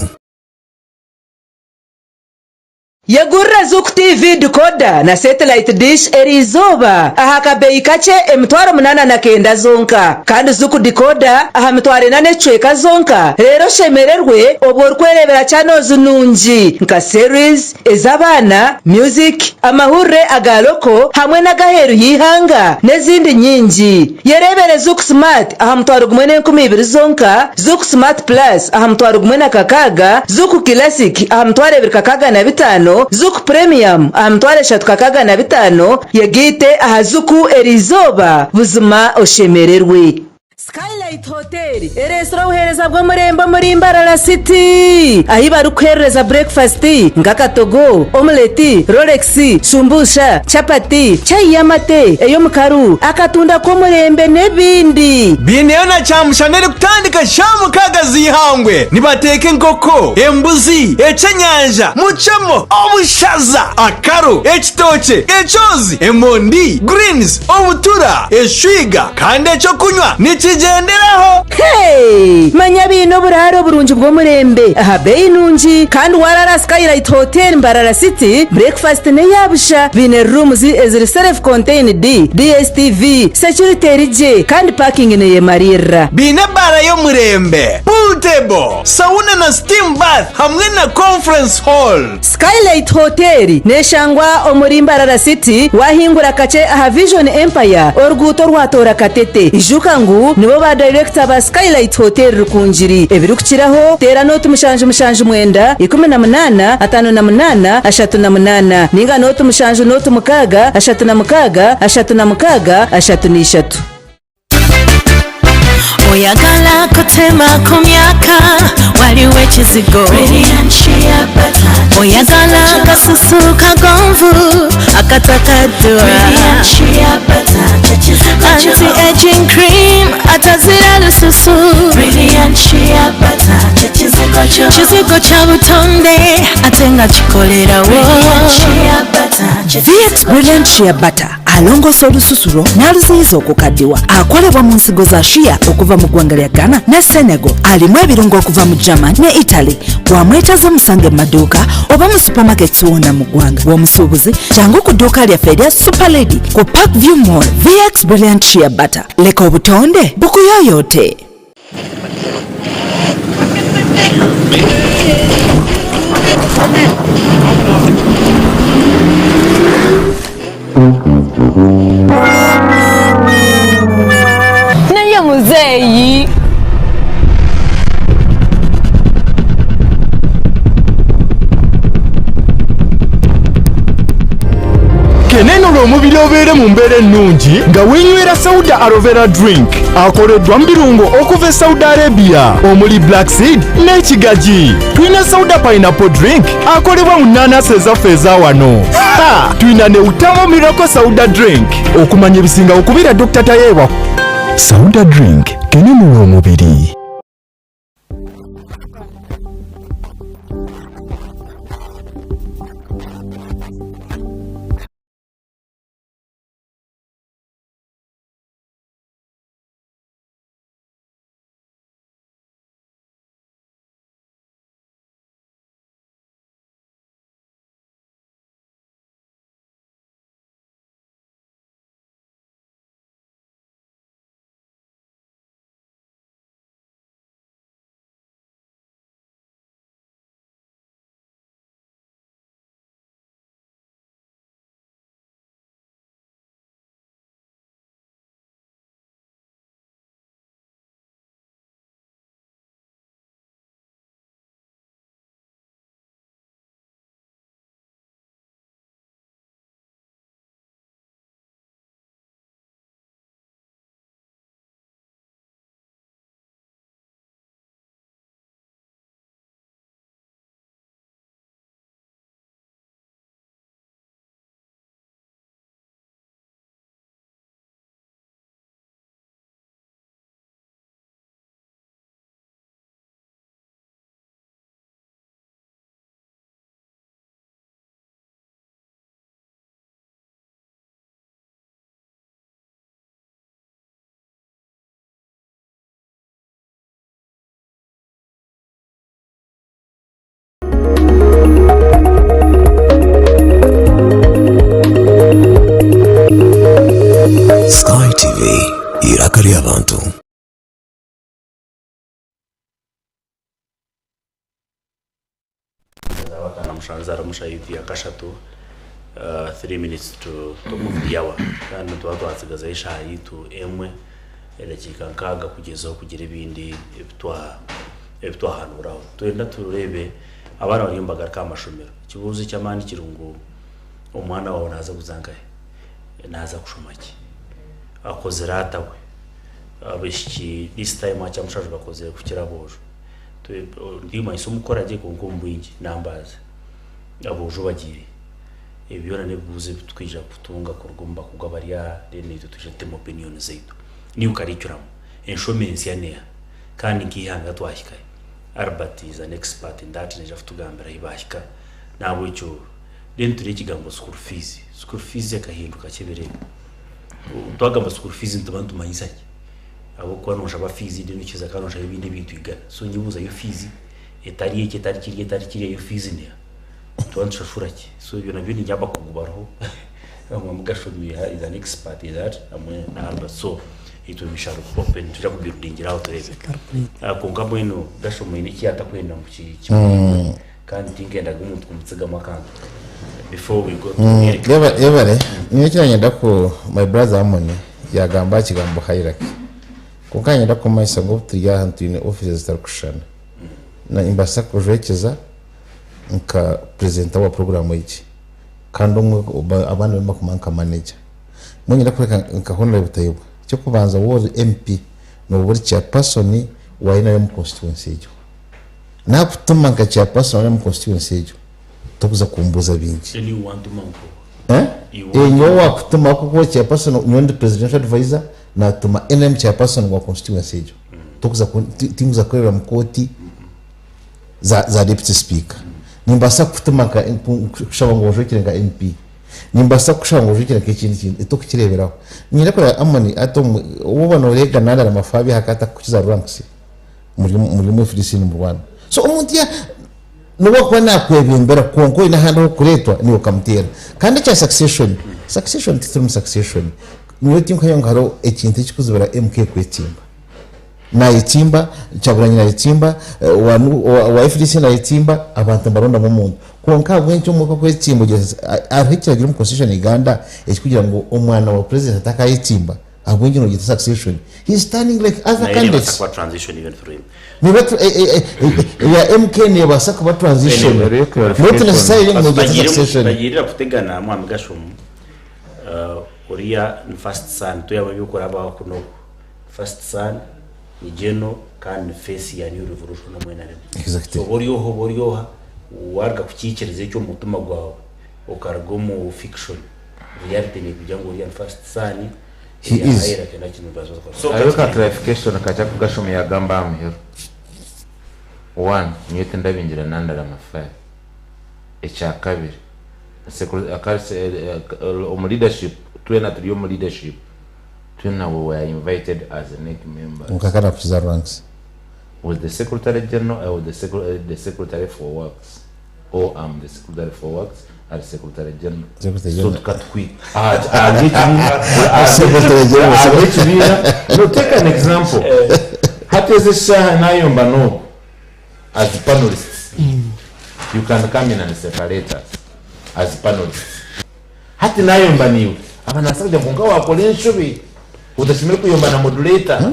Yegurire Zuku TV decoder na satellite dish eriizooba aha kabeeyi kakye 8,900 zonka. Kandi Zuku decoder aha 4,000 n'ekicweka zonka reero oshemererwe obwo orikwereebera channels nungi nka series, ez'abaana, music, amahurire aga local hamwe n'agaheeru y'eihanga n'ezindi nyingi. Yereebere Zuku Smart aha 1,200 zonka, Zuku Smart Plus aha 1,600, Zuku Classic aha 2,605, Zuku Premium aha 3,605, yegaite aha Zuku eriizooba buzima oshemererwe. Skylight Hotel ereetsire obuheereza bw'omurembe omuri Mbarara City ahi barikuheerereza breakfast nk'akatogo, omelette, rolex, shumbusha, chapati, chai y'amate, ey'omukaru, akatunda k'omurembe n'ebindi. Baineyo na kyamushana erikutandika shaaha mukaaga z'eihangwe. Nibateeka enkoko, embuzi, ekyenyanja, mucemo, obushaza, akaru, ekitookye, ekyozi, emondi, greens, obutura, eshwiga kandi eky'okunywa nikigyenderaho. Hey! Manya baine oburaaro burungi bw'omurembe aha beeyi nungi kandi waaraara Skylight Hotel Mbarara City, breakfast n'eya busha. Baine rooms eziri self contained, DSTV, security eri gye kandi parking neyemariirira. Baine ebaara y'omurembe, pool table, sauna na steam bath hamwe na conference hall. Skylight Hotel neshangwa omuri Mbarara City wahingura kakye aha Vision Empire oruguuto orwatoora Katete. Ijuka ngu nibo ba dayirekita ba Skylight Hotel Rukungiri. Ebirikukiraho teera nooti 779 18 58 38 ninga nooti 7 nooti 6 36 36 33. Oyagala kutema ku myaka waliwo ekizigo Oyagala akasusu kagonvu akatakadwa Anti aging cream atazira lususu Kizigo kya butonde ate nga kikolerawo VX Brilliant Shea Butter alongoosa olususu lwo n'aluziyiza okukaddiwa. Akolebwa mu nsigo za shea okuva mu ggwanga lya Ghana ne Senegal. Alimu ebirungo okuva mu German ne Italy. Bw'amwetaaze musange mu maduuka oba mu supermarkets wonna mu ggwanga. Bw'omusuubuzi jangu ku dduuka lyaffe erya Super Lady ku Park View Mall. VX Brilliant Shea Butter. Leka obutonde bukuyooyoote. Naye muzeeyi. Kenenula omubiri obeere mu mbeera ennungi nga weenywera Sauda Aloe Vera Drink akoleddwa mu birungo okuva e Saudi Arabia omuli black seed n'ekigagi. Tulina Sauda Pineapple Drink akolebwa mu nnaanasi ezaffe eza wano. Ha! Tulina ne Utamo Miracle Sauda Drink. Okumanya ebisingawo kubira Dokita Tayebwa. Sauda Drink kenenula omubiri. Eiraka ry'abantu. Zaabakana mushanju zaaramusha yitu ya kashatu 3 minutes to top of the hour kandi nituba twatsigazayo eshaaha yitu emwe edakiika nkaaga kugyezaho kugira ebindi ebitwahanuraho. Twenda tureebe abaana bariyo nibagaruka aha mashomero. Ekibuuzo eky'amaani kiri ngu omwana waawe naaza kuza nkahi? Naaza kushoma ki? Akozire ata we? Abaishiki this time aha Kyamushanju bakozire kukira aboojo. Ndimanyisa omukukora gye kwonka omu bwingi numbers aboojo bagiire. Ebi byona n'ebibuuzo ebi turikwija kutunga kuruga omu bakugu abari aha then naitwe twije tutemu opinion zaitu. New curriculum, enshoma ensya neeha? Kandi nk'eihanga twahikahi? Albert is an expert in that naija kutugambira ahi baahika. N'ahabw'ekyo then turebe ekigambo school fees. School fees ekahinduka ki ebiro ebi? Twagamba school fees nituba nitumanyisa ki? Ahabw'okuba nooshaba fees then okiza kandi nooshaba ebindi ebintu igana. So nyebuuza yo fees etari eki etari kiriya etari kiriya yo fees neeha? Nituba nitushashura ki? So ebyo nabyo ningira abakugu bariho bamwe mugashomire is an expert in that hamwe na Albert so itwe we shall open nitwija ku buildingira aho tureebe. Kwonka mbwenu Gashoma oine eki yatakwenda ngu kimanywe kandi tinkendaga omuntu kumutsigamu akantu before we go to Eric. Yebare, nyowe ekinanyenda ku my brother Amoni yagamba aha kigambo hierarchy. Kwonka niinyenda kumanyisa ngu obu turi aha twine offices zitarikushushana. Nimbaasa kujwekyeza nka presenter wa program egi kandi omwe abandi nibakumanya nka manager. Mbwenu niinyenda kworeka nka Honourable Tayebwa, eky'okubanza waaba ori MP nooba ori chairperson wa NRM constituency egyo. Naakutuma nka chairperson wa NRM constituency egyo, torikuza kumbuuza bingi. Then you wantuma nkoha? Eh? You Nyowe waakutuma ahabw'okuba ori chairperson, nyowe ndi presidential advisor, naatuma NRM chairperson wa constituency egyo. Torikuza tinkuza kukureebera mu kooti za za deputy speaker. Nimbaasa kukutuma nka kushaba ngu onjwekire nka MP. Nimbaasa kukushaba ngu onjwekire nk'ekindi kintu, tokukireeberaho. Niinyenda kureba Amoni hati waaba nooreega naarara Mafaabi aha ka atakukiza ranks muri muri omu FDC nimurwana. So omuntu ya n'obu akuba naakwebembera kwonka oine ahandi ah'okureetwa naiwe okamuteera. Kandi ekya succession, succession tituri mu succession. Nyowe tinkuhamya ngu hariho ekintu ekirikuzibira MK kwetsimba. Nayetsimba, Kyagulanyi nayetsimba, owa FDC nayetsimba, abantu nibarondamu omuntu. Kwonka ahabw'enki omwe ku akwetsimba ogira oti hariho ekiragiro omu constitution ya Uganda ekirikugira ngu omwana wa president atakayetsimba, ahabw'enki nogyeta succession? He is standing like other Nayo nebaasa candidates. kuba transition even through him. Neba eya MK nebaasa kuba transition, not necessarily ngu nogyeta succession. Bagiirira kutegana Mwami Gashomu, oriya ni first son, toyaba eby'okurabaho oku n'oku. First son ni general kandi ni face ya new revolution omu NRM. Exactly. So oba ori oha oba ori oha waruga kukiikiriza ekyo omu mutima gwawe okaruga omu fiction reality nekugira ngu oriya ni first son He ebya is. hierarchy nakyo nibibaasa kukora. So Hariho ka kati clarification kakye aku Gashom yagamba aha muheru. One, nyowe tindabingira nandara Mafabi. Ekya kabiri, omu leadership, twena turi omu leadership. Twena we were invited as NEC members. Kwonka karakukiza ranks. Was the secretary general, I was the secretary for works or am the secretary for works ari secretary general. Secretary So general. tukatwi aha Secretary general. ekibiina. No, take an example. Hati ezi eshaaha nayomba n'ogu as panelists. You can come in and separate us as panelists. Hati nayomba naiwe aba nabaasa kugira ngu kwonka wakora enshobe otashemereire kuyomba na moderator.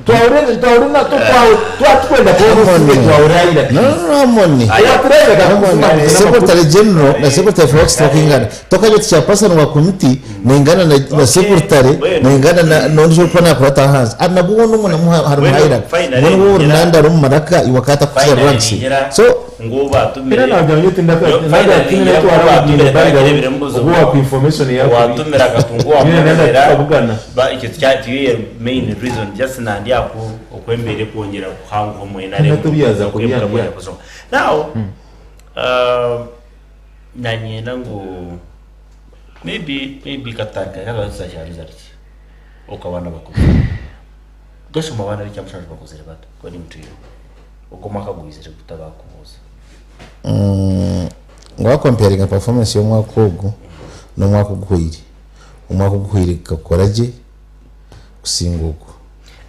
Twahurira twahurira twaba turikwenda kuba obusinge twahurira hierarchies. No, no, no, Amoni. Ayaturaire Amoni. Secretary General na Secretary for Works tibakingana. Tokagira oti chairperson wa committee naingana na secretary naingana na n'ondiijo orikuba nakurata ahansi. Ah, nabwo woona omwe namwo harimu hierarchy. Mbwenu waaba ori nandara omu maraka iwe akaba atakukiza ranks. So, Ngu Era nagira ngu tindaka Finally, tindaka ngira twara ngu abagyenyi batumire bari twagira obu wakuha information yakubi. Watumira akatunga Nyine nenda wamuhwera tukabugana. Ba ekyo tiyo main reason just nandi aku okwembeera ekwongyera kuhanguha omu NRM Natubiyaza okwimuka kubyandya. kwenda kusoma. Now nanyenda ngu maybe maybe katutandika nkabaza kya results oku abaana bakozire. Gashoma abaana b'ekyamushanju bakozire bata according to you? Ogu omwaka gwizire guta bakubuuza? Ngu wakomparinga performance y'omwaka ogu n'omwaka oguhweire, omwaka oguhweire gukakora gye. kusinga ogwo.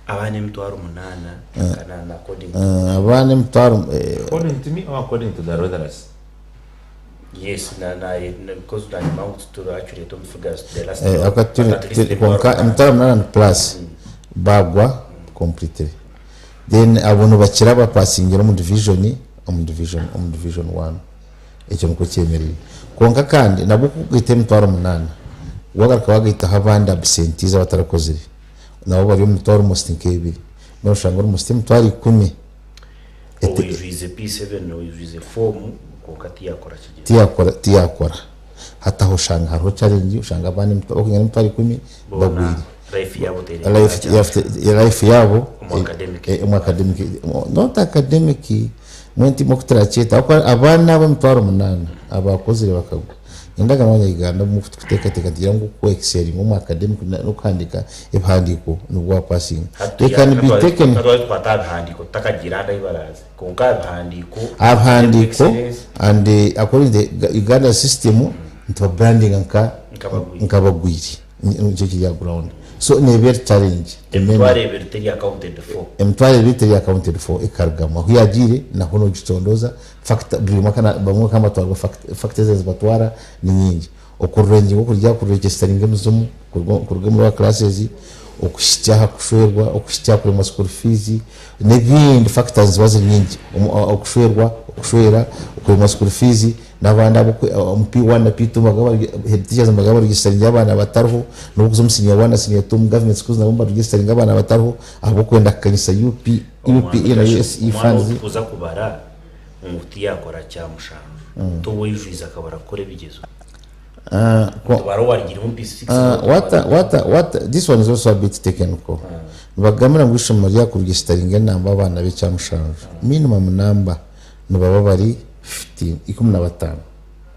Abaana 800,000 according to Abaana emitwaro According to me or according to the Reuters? Yes, na na na because nanyuma ngu turi accurate omu figures the last Aka but at least turi kwonka 800 plus bagwa completely. Then abo nibakira abapasingira omu division omu division omu division 1. Ekyo nikwo kyemereire. Kwonka kandi nabwo kugaita 800 wagaruka wagaitaho abandi absentees abatarakozire nabo bari omu mitwaro almost nk'ebiri. Mbwenu oshanga almost 10,000. Owijwize P7 owijwize form kwonka tiyakora kigyezo. Tiyakora tiyakora. Hati aho oshanga hariho challenge oshanga abaana okwingana 10,000 Boona bagwire. life yabo tereka Life life yabo Omu academic. Omu academic not academic mbwenu timwe oku turakyeta ahabw'okuba abaana abo 800 abakozire bakagwa. Endagaano y'abanya-Uganda omu kututeekateeka nitugira ngu ku excellinga omu academic n'okuhandiika ebihandiiko nibwo wapasinga. They can be taken. Hati twaba aha bihandiiko tutakagiire ahandi ahu baraaze kwonka aha bihandiiko Aha bihandiiko excellence and according to the Uganda system nituba brandinga nka nk'abagwire nikyo kiri aha ground. So neeba eri challenge to many. 20,000 teri accounted for. 20,000 teri accounted for ekarugamu. Ahu yaagiire naho noogicondooza factor buri omwe akana bamwe bakaba nibatwarwa factors ezibatwara ni nyingi. Okururenginga okurya kuregisteringa emizimu kuruga kuruga omu lower classes okuhitsya aha kushwerwa okuhitsya aha kuremwa school fees n'ebindi factors niziba ziri nyingi. Okushwerwa okushwera okuremwa school fees N'abandi abu omu P1 na P2 nibagaba bari head teachers nibagaba baregisitaringa abaana batariho, n'okuza omu senior one na senior two omu government schools nabo nibaregisitaringa abaana batariho ahabw'okwenda kukanyisa UP, UPE na USE Omwana funds. ou turikuza kubara ngu tiyakora kyamushanju, t'owaijwize akabura kukora ebigyezo? Nitubara owarugire omu P6 What, what, what, this one is also a bit technical. Nibagambira ngu eishomero ryakuregisitaringa enamba abaana b'ekyamushanju, minimum number nibaba bari 15, 15.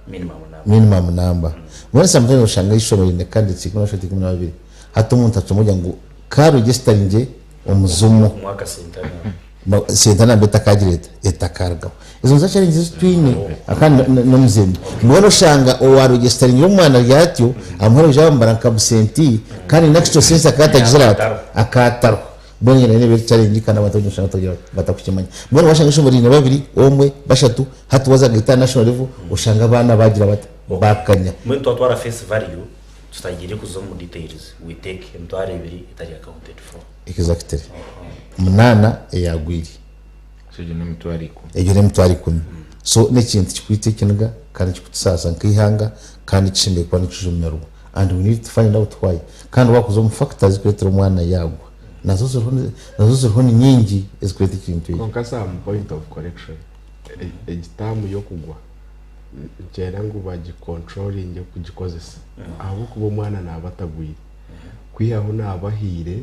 Minimum number. Minimum number. Mbwenu sometimes oshanga eishomero riine candidates 13, 12. Hati omuntu acwamu kugira ngu ka registaringye omuzimu. Kumuha akasente namba. Sente namba etakagira eta? Etakarugaho. Ezo nizo challenges ezi twine kandi n'omuzeemi. Mbwenu oshanga owa registaringire omwana ari atyo, amuha noija bamubara nka absentee kandi n'extra sense akaba atagizire ata? Akaba atariho. Mbwenu egyo nayo neeba eri challenge kandi abantu baingi noshanga batagira bata? Batakukimanya. Mbwenu washanga eishomero riine babiri, omwe, bashatu, hati waaza kugaita aha national level oshanga abaana baagira bata? Baakanya. Mbwenu twatwara face value tutagiire kuza omu details, we take 20,000 etari accounted for. Exactly. Munaana eyaagwire. So egyo n'emitwaro ikumi. Egyo n'emitwaro ikumi. So n'ekintu kikwitsa ekiniga kandi kikutusaasa nk'eihanga kandi kishemereire kuba nikijumirwa and we need to find out why. Kandi waakuza omu factors ezikureetera omwana yaagwa nazo ziriho nazo ziriho ni nyingi ezikureeta ekintu ekyo. Kwonka some point of correction, egi term y'okugwa nikyenda ngu bagi controllinge kugikozesa ahabw'okuba omwana naaba atagwire kwihaho naaba ahaire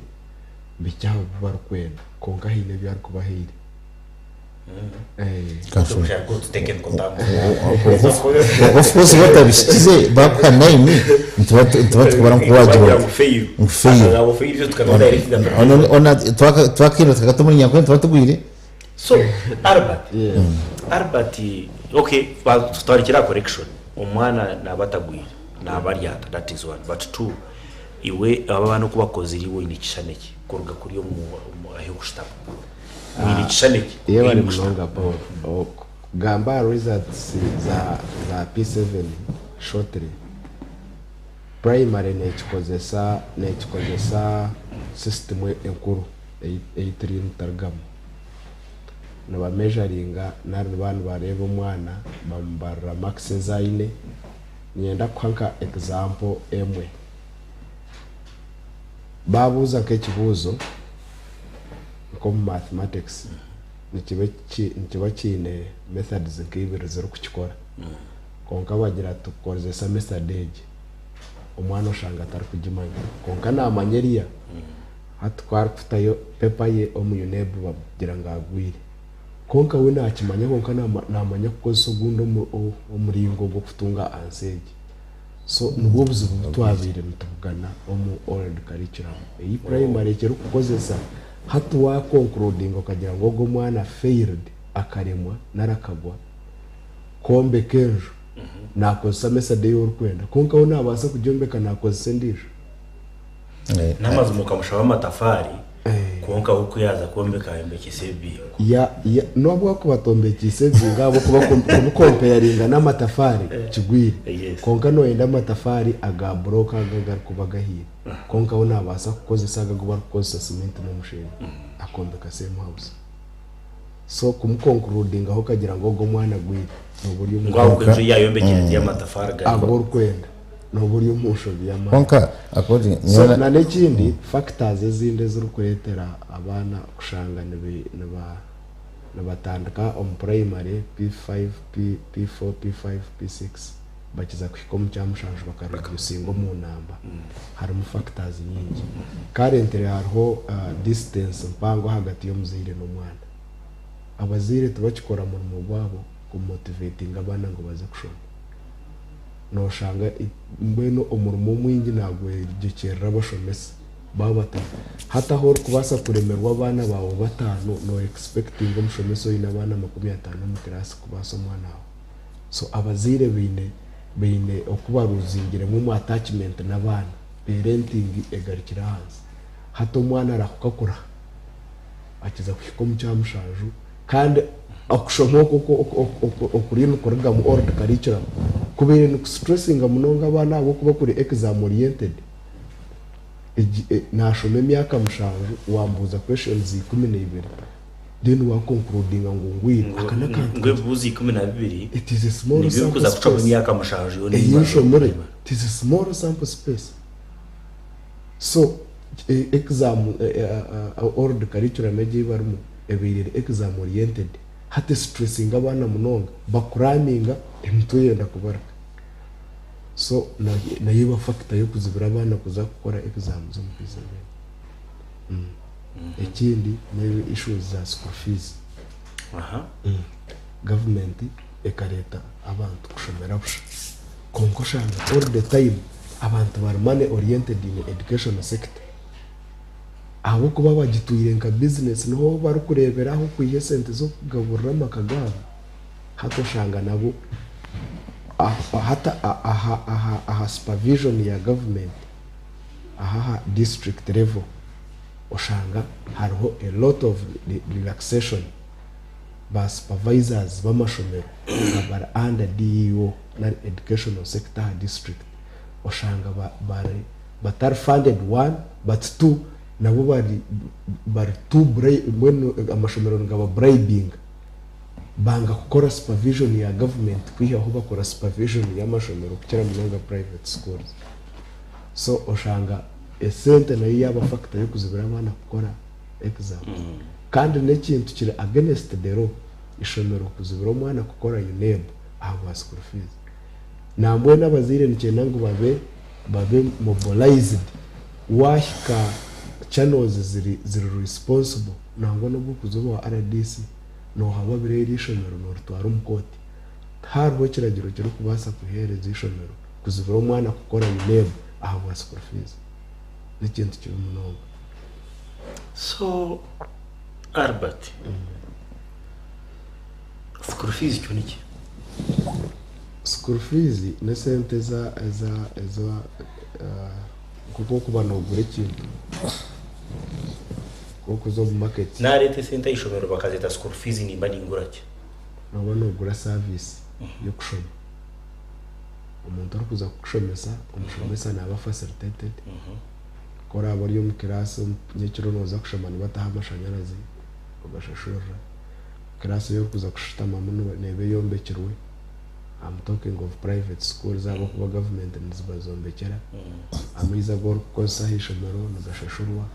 bikye aha bi barikwenda kwonka haine ebi arikuba ahaire. Of course batabihikize bakuha nine nituba nituba tukubara nku wagira oti ngu fail. Twakahindura tukagata omuri nyankole nituba tugwire. So Albert, Albert okay tutandikire aha correction omwana naba atagwire naba ari ata that is one but two iwe aba abaana oku bakozire iwe oine ekishushani ki kuruga kuri omu ahi orikushutama? Oine ekishushani ki? Yebare munonga Paul. Okugamba aha results za za P7 shortly, primary nekikozesa nekikozesa system enkuru ei turiyo niturugamu. Niba measuringa nari nibaba nibareeba omwana bamubarira marks ezi aine. Niinyenda kuha nka example emwe. Baabuuza nk'ekibuuzo nk'omu mathematics, nikiba nikiba kiine methods nk'eibiri zirikukikora. Kwonka bagira tukozesa method egi, omwana oshanga atarikugimanya. Kwonka naamanya eriya, hati ku arikutayo paper ye omu UNEB bamugira ngu agwire. Kwonka we naakimanya kwonka naamanya kukozesa ogundi omuringo gw'okutunga answer egi. So nibwo buzibu obu twabaire nitubugana omu old curriculum. Eyi primary eki erikukozesa hati wa concludinga okagira ngu ogu omwana failed akaremwa nari akagwa kwombeka enju nakozesa method eyi orikwenda kwonka we nabaasa kugyombeka nakozesa endiijo. N'amazima okamushaba amatafaari kwonka we ku yaaza kwombeka ayombekyesa ebibingo. Ya ya n'obu akuba atombekyeise ebibingo ahabw'okuba kubikompeyaringa n'amatafaari kigwire. Kwonka nooyenda amatafaari aga burooka ago agarikuba gahiire. Kwonka we naabaasa kukozesa ago agu barikukozesa siminti n'omusheenyi akombeka same house. So kumukonkurudingaho okagira ngu ogu omwana agwire nooba ori omu Ngu ahabw'okuba enju ei yaayombekire ti y'amatafaari gari. Agu orikwenda nooba ori omu nshobi y'amaani. Kwonka according So nyowe na n'ekindi factors ezindi ezirikureetera abaana kushanga nibi niba nibatandika omu primary P5, P P4, P5, P6 bakiza kuhika omu kyamushanju bakareducinga omu namba. Harimu factors nyingi. Currently hariho distance mpango ahagati y'omuzaire n'omwana. Abazaire tibakikora murimo gwabo kumotivatinga abaana ngu baze kushoma. Noshanga mbwenu omurimo omwingi nagwegyekyerera abashomesa baaba bata hati ahu orikubaasa kuremerwa abaana baawe bataano no expectinga omushomesa oine abaana 50 omu kiraasi kubaasa omwana waawe. So abazaire baine baine oku baruzingiremu omu attachment n'abaana, parenting egarukire ahansi. Hati omwana arahuka kuraha akiza kuhika omu kyamushanju kandi okushoma okwo okuriyo nikurugamu old curriculum kubaire niku stressinga munonga abaana ahabw'okuba kuri exam oriented. Nashoma emyaka 7 wambuuza questions 12 then wakonkurudinga ngu ngwire. Aka n'akantu Ngu ebibuuzo 12 It is a small nibyo sample birikuza kucwamu space. emyaka 7 yoona ei Ei mazire nshomire. omu primary. It is a small sample space. So exam old curriculum egi ei barimu ebaire eri exam oriented. Hati estressinga abaana munonga, bakuraminga emitwe eyenda kubaruka. So nayo eba factor y'okuzibira abaana kuza kukora exams omu P7. Ekindi n'ebi issues za school fees. Government ekareeta abantu kushomera busha. Kwonka oshanga all the time abantu bari money oriented in educational sector. Ahabw'okuba bagitwire nka business niho barikureebera ahu kwiha esente z'okugaburira amaka gaabo. Hati oshanga nabo hati aha aha aha supervision ya government aha aha district level oshanga hariho a lot of relaxation. Ba supervisors b'amashomero abari under DEO nari educational sector aha district oshanga bari batari funded one but two nabo bari bari too mbwenu amashomero nigaba bribinga banga kukora supervision ya government kwihaho bakora supervision y'amashomero kukira munonga private schools. So oshanga esente nayo yaaba factor y'okuzibira abaana kukora exams. Kandi n'ekintu kiri against the law ishomero kuzibira omwana kukora UNEB ahabwa school fees. Nambwenu abazaire nikyenda ngu babe babe mobilized wahika channels ziri ziri responsible nangwa n'obu okuza owa RDC nohababira eri ishomero noritwara omu kooti. Tihariho ekiragiro kirikubaasa kuheereza ishomero kuzibira omwana kukora UNEB ahabwa school fees. N'ekintu kibi munonga. So Albert, school fees kyo niki? School fees n'esente eza eza eza nk'oku okuba noogura ekintu nk'okuza omu market. Nareeta esente ah'ishomero bakazeta school fees nimba ningura ki? Nooba noogura service y'okushoma. Omuntu orikuza kukushomesa, omushomesa naaba facilitated. Ku oraaba ori omu kiraasi nyekiro nooza kushoma nibataho amashanyarazi ogashashurira. Kiraasi ei orikuza kushutamamu neeba eyombekirwe. I'm talking of private schools ahabw'okuba government nizibazombekyera. Amaizi agu orikukozesa aha ishomero nigashashurwa.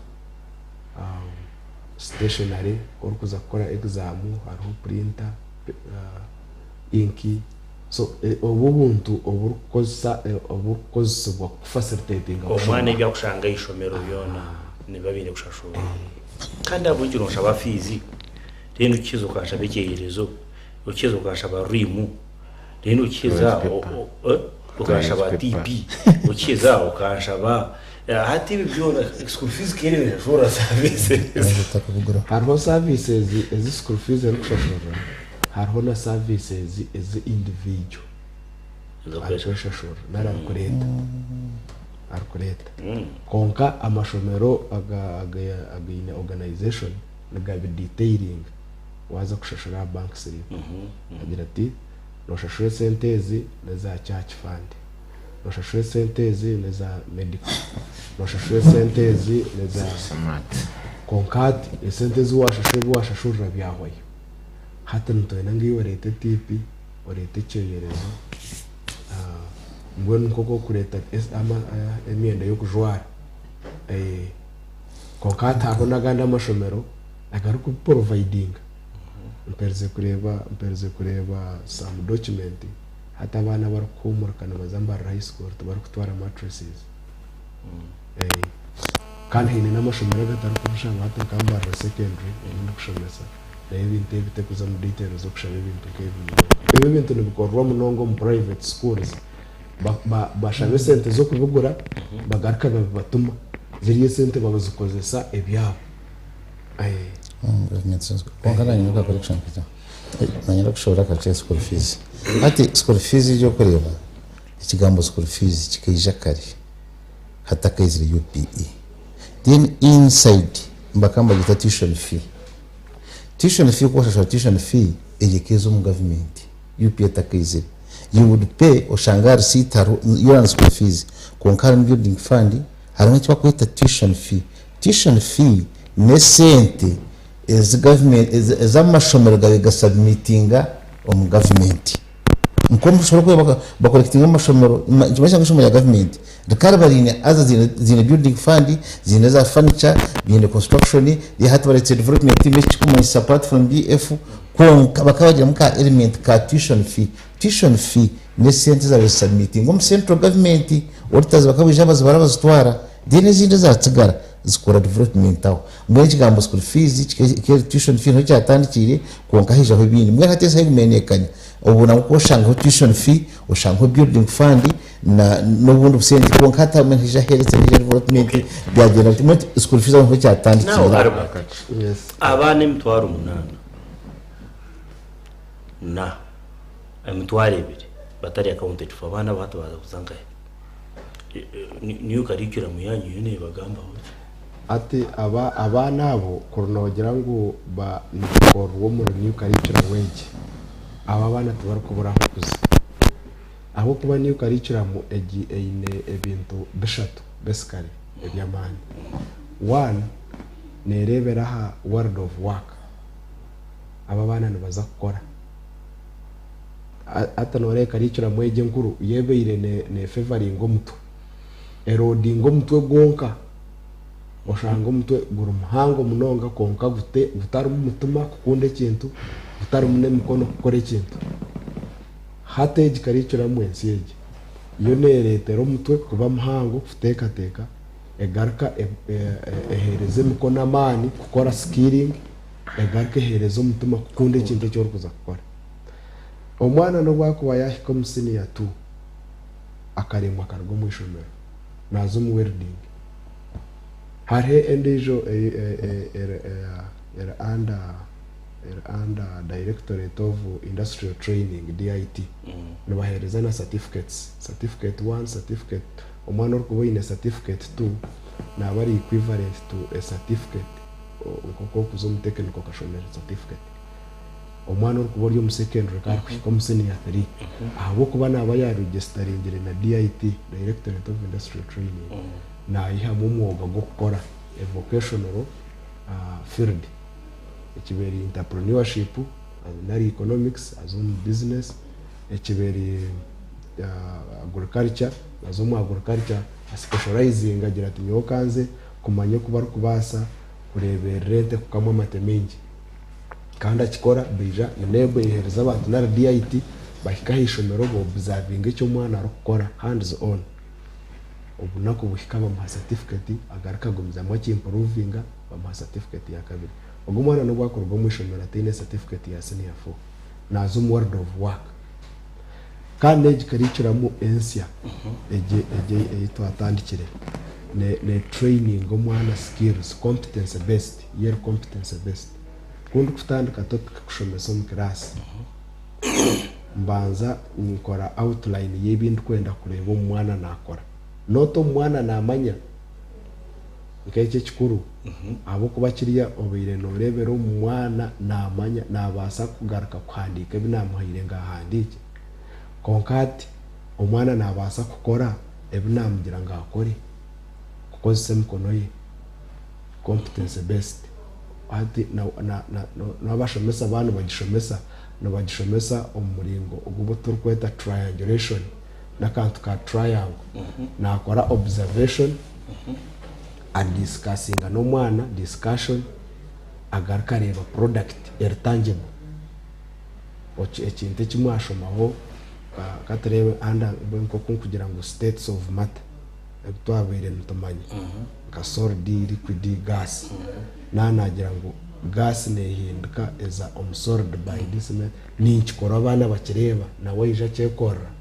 Stationery ku orikuza kukora exam hariho printer, ink. So obu obuntu oburikukozesa oburikukozesibwa kufacilitatinga Omwana kushoma. ebi akushanga ah'ishomero byona nibiba biine kushashurwa. Kandi ahabw'ekyo nonshaba fees, then okiza okanshaba ekyeyerezo, okiza okanshaba rimu, then okiza Toilet paper. okanshaba Toilet paper. TP, okiza okanshaba hati ebi byona school fees keeri neshashurira services. Hariho services ezi school fees erikushashurira, hariho na services ezi individual arikweshashurira nari arikureeta. arikureeta. Kwonka amashomero againe organisation nigabidetailinga waaza kushashura aha bank slip. Agira ati noshashura esente ezi n'eza church fund, noshashura esente ezi n'eza medical, noshashura esente ezi n'eza. Kwonka hati esente ezi washashura ebi washashurira byahwayo. Hati nitwenda ngu iwe oreete etiipi, oreete ekyoyerezo, mbwenu nk'oku orikureeta emyenda y'okujwara. Kwonka hati hariho n'agandi amashomero agarikubiporovayidinga. Mperize kureeba mperize kureeba some document, hati abaana abarikuhuumurika nibaza Mbarara High School tibarikutwara mattresses. Kandi haine n'amashomero agatarikubishaba hati nka Mbarara Secondary ei ndikushomesa nayo ebintu ebi terikuza omu details z'okushaba ebintu nk'ebi munonga. Ebi ebintu nibikorwa munonga omu private schools, bashaba esente z'okubigura bagaruka babibatuma, ziriya esente bazikozesa ebyabo. Kwonka nanye nyowe ka correction kakye. Nanye ndakushoboora akakye school fees. Hati school fees egi orikureeba, ekigambo school fees kikaija kare hatakaizire UPE. Then inside bakaba nibagyeta tuition fee. Tuition fee ku washashura tuition fee eryo ekeeza omu government UPE etakaizire. You would pay oshange aha receipt hariho yoona ni school fees kwonka harimu building fund harimu eki barikweta tuition fee. Tuition fee n'esente ezi government ezi amashomero gabaire gasubmitinga omu government. Nk'omu oshobora kureeba bakorekitinga omu mashomero, nikimanyisa ngu eishomero rya gavumenti rikaba riba riine either ziine building fund, ziine eza furniture, biine construction, then hati bareetsire development team ekikumanyisa platform BF, kwonka bakaba bagiramu ka element ka tuition fee. Tuition fee n'esente ezaabaire zisubmitingwa omu central government, auditors bakaba baija bazibara bazitwara, then ezindi ezatsigara zikora development aho. Mbwenu ekigambo school fees kikaba tuition fee niho kyatandikiire kwonka haijaho ebindi. Mbwenu hati ensi ahu egumenekanya, Obu nabwo ku oshangaho tuition fee, oshangaho building fund na n'obundi busente kwonka hati hamwe nihaija health nihaija development byagyenda bityo mbwenu school fees aho niho Now kyatandikire. Albert, abaana 800 na 2000 batari accounted for, abaana abo hati baaza kuza nkahe? New curriculum yanyu yo neebagambaho ki? Hati aba abaana abo kuri noogira ngu ba nibakorerwa omuri new curriculum egi, abo abaana tibarikubura ah'okuza. Ahabw'okuba new curriculum egi eine ebintu bishatu basically eby'amaani. One, neereebera aha world of work, abo abaana nibaza kukora. Hati nooreeba curriculum egi enkuru yo ebaire neefevaringa omutwe, eroodinga omutwe gwonka. Oshanga omutwe guri muhango munonga kwonka gutarimu mutima kukunda ekintu, gutarimu n'emikono kukora ekintu. Hati egi curriculum ensya egi yo neereetera omutwe kuba muhango kuteekateeka, egaruka eheereza emikono amaani kukora skilling, egaruka eheereza omutima kukunda ekintu eki orikuza kukora. Omwana n'obu akuba yaahika omu siniya tu akaremwa akaruga omu ishomero naaza omu welding. Hariho endiijo eri under eri under Directorate of Industrial Training, DIT, nibaheereza na certificates, certificate one, certificate, omwana orikuba oine certificate two naaba ari equivalent to a certificate nk'oku orikuza omu technical okashoma certificate. Omwana orikuba ori omu secondary ku arikuhika omu senior three, ahabw'okuba naaba yaaregisitaringire na DIT, Directorate of Industrial Training, naayihamu omwoga gw'okukora, a vocational field, ekiba eri entrepreneurship nari economics aze omu business, ekiba eri agriculture aze omu agriculture aspecializinge agire ati nyowe ka nze kumanya oku barikubaasa kureeberera ente kukamwa amate maingi. Kandi akikora baija UNEB eheereza abantu nari DIT bahika aha ishomero bobuzavinga eki omwana arikukora hands on. Obunaku buhika bamuha certificate agaruka agumizamu akimpuruvinga bamuha certificate ya kabiri. Ogu omwana nobu akuruga omu ishomero ataine certificate ya senior four naaza omu world of work. Kandi n'egi curriculum ensya egi egi ei twatandikire ne ne traininga omwana skills competence based yo eri competence based. Ku ndikutandika topic kushomesa omu kiraasi mbanza nkora outline y'ebi ndikwenda kureeba omu mwana naakora. Not omwana namanya nk'ekyo ekikuru ahabw'okuba kiriya obaire noreebera omu mwana namanya nabaasa kugaruka kuhandiika ebi namuhaire ngu ahandiike kwonka hati omwana nabaasa kukora ebi namugira ngu akore kukozesa emikono ye competence based hati n'abashomesa baaba nibagishomesa nibagishomesa omu muringo ogu turikweta triangulation n'akantu ka triangle nakora observation adiscussinga n'omwana discussion agaruka areeba product eri tangible ekintu eki mwashomaho katureebe under nk'oku nkugira ngu states of matter ebi twabaire nitumanya nka solid, liquid, gas naaba naagira ngu gas neehinduka eza omu solid by this method ninkikora abaana bakireeba nawe aija akyekorera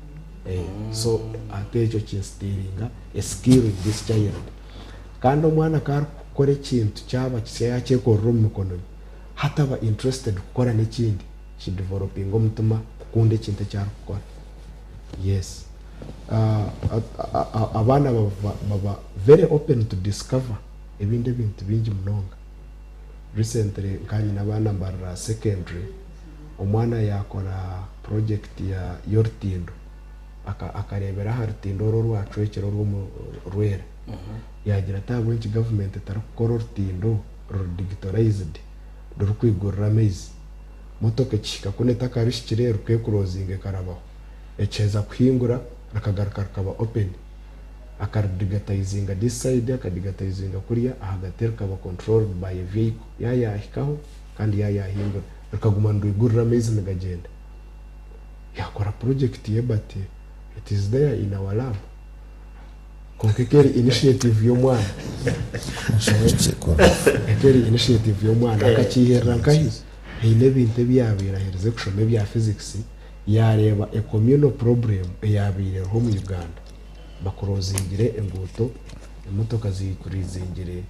so hati ekyo kinstiringa a skill in this child kandi omwana ku arikukora ekintu kyaba kisya yaakyekorera omu mikono ye hati aba interested kukora n'ekindi kidevelopinga omutima kukunda ekintu eki arikukora yes abaana baba very open to discover ebindi ebintu bingi munonga recently nkanyine abaana mbarira secondary omwana yakora project ya y'orutindo akareebera aha rutindo oru orwacwekire orw'omu rwera yagira ati ahabw'enki gavumenti etarikukora orutindo ruri digitalized rurikwigurira amaizi motoka ekihika kunu etakarishikire rukeclosinga ekarabaho ekiheza kuhingura rukagaruka rukaba open akarudigitizinga this side akadigitizinga kuriya ahagati rukaba controlled by a vehicle yayahikaho kandi yayahingura rukaguma nirwigurira amaizi nigagyenda yakora project ye but it is there in our lab konka ekeri initiative y'omwana ekeri initiative y'omwana akakiherera nkahi haine ebintu ebi yabaire aherize kushoma ebya physics yareeba a communal problem eyabaire eriho omu Uganda bakurozingire enguuto emotoka zikurizingire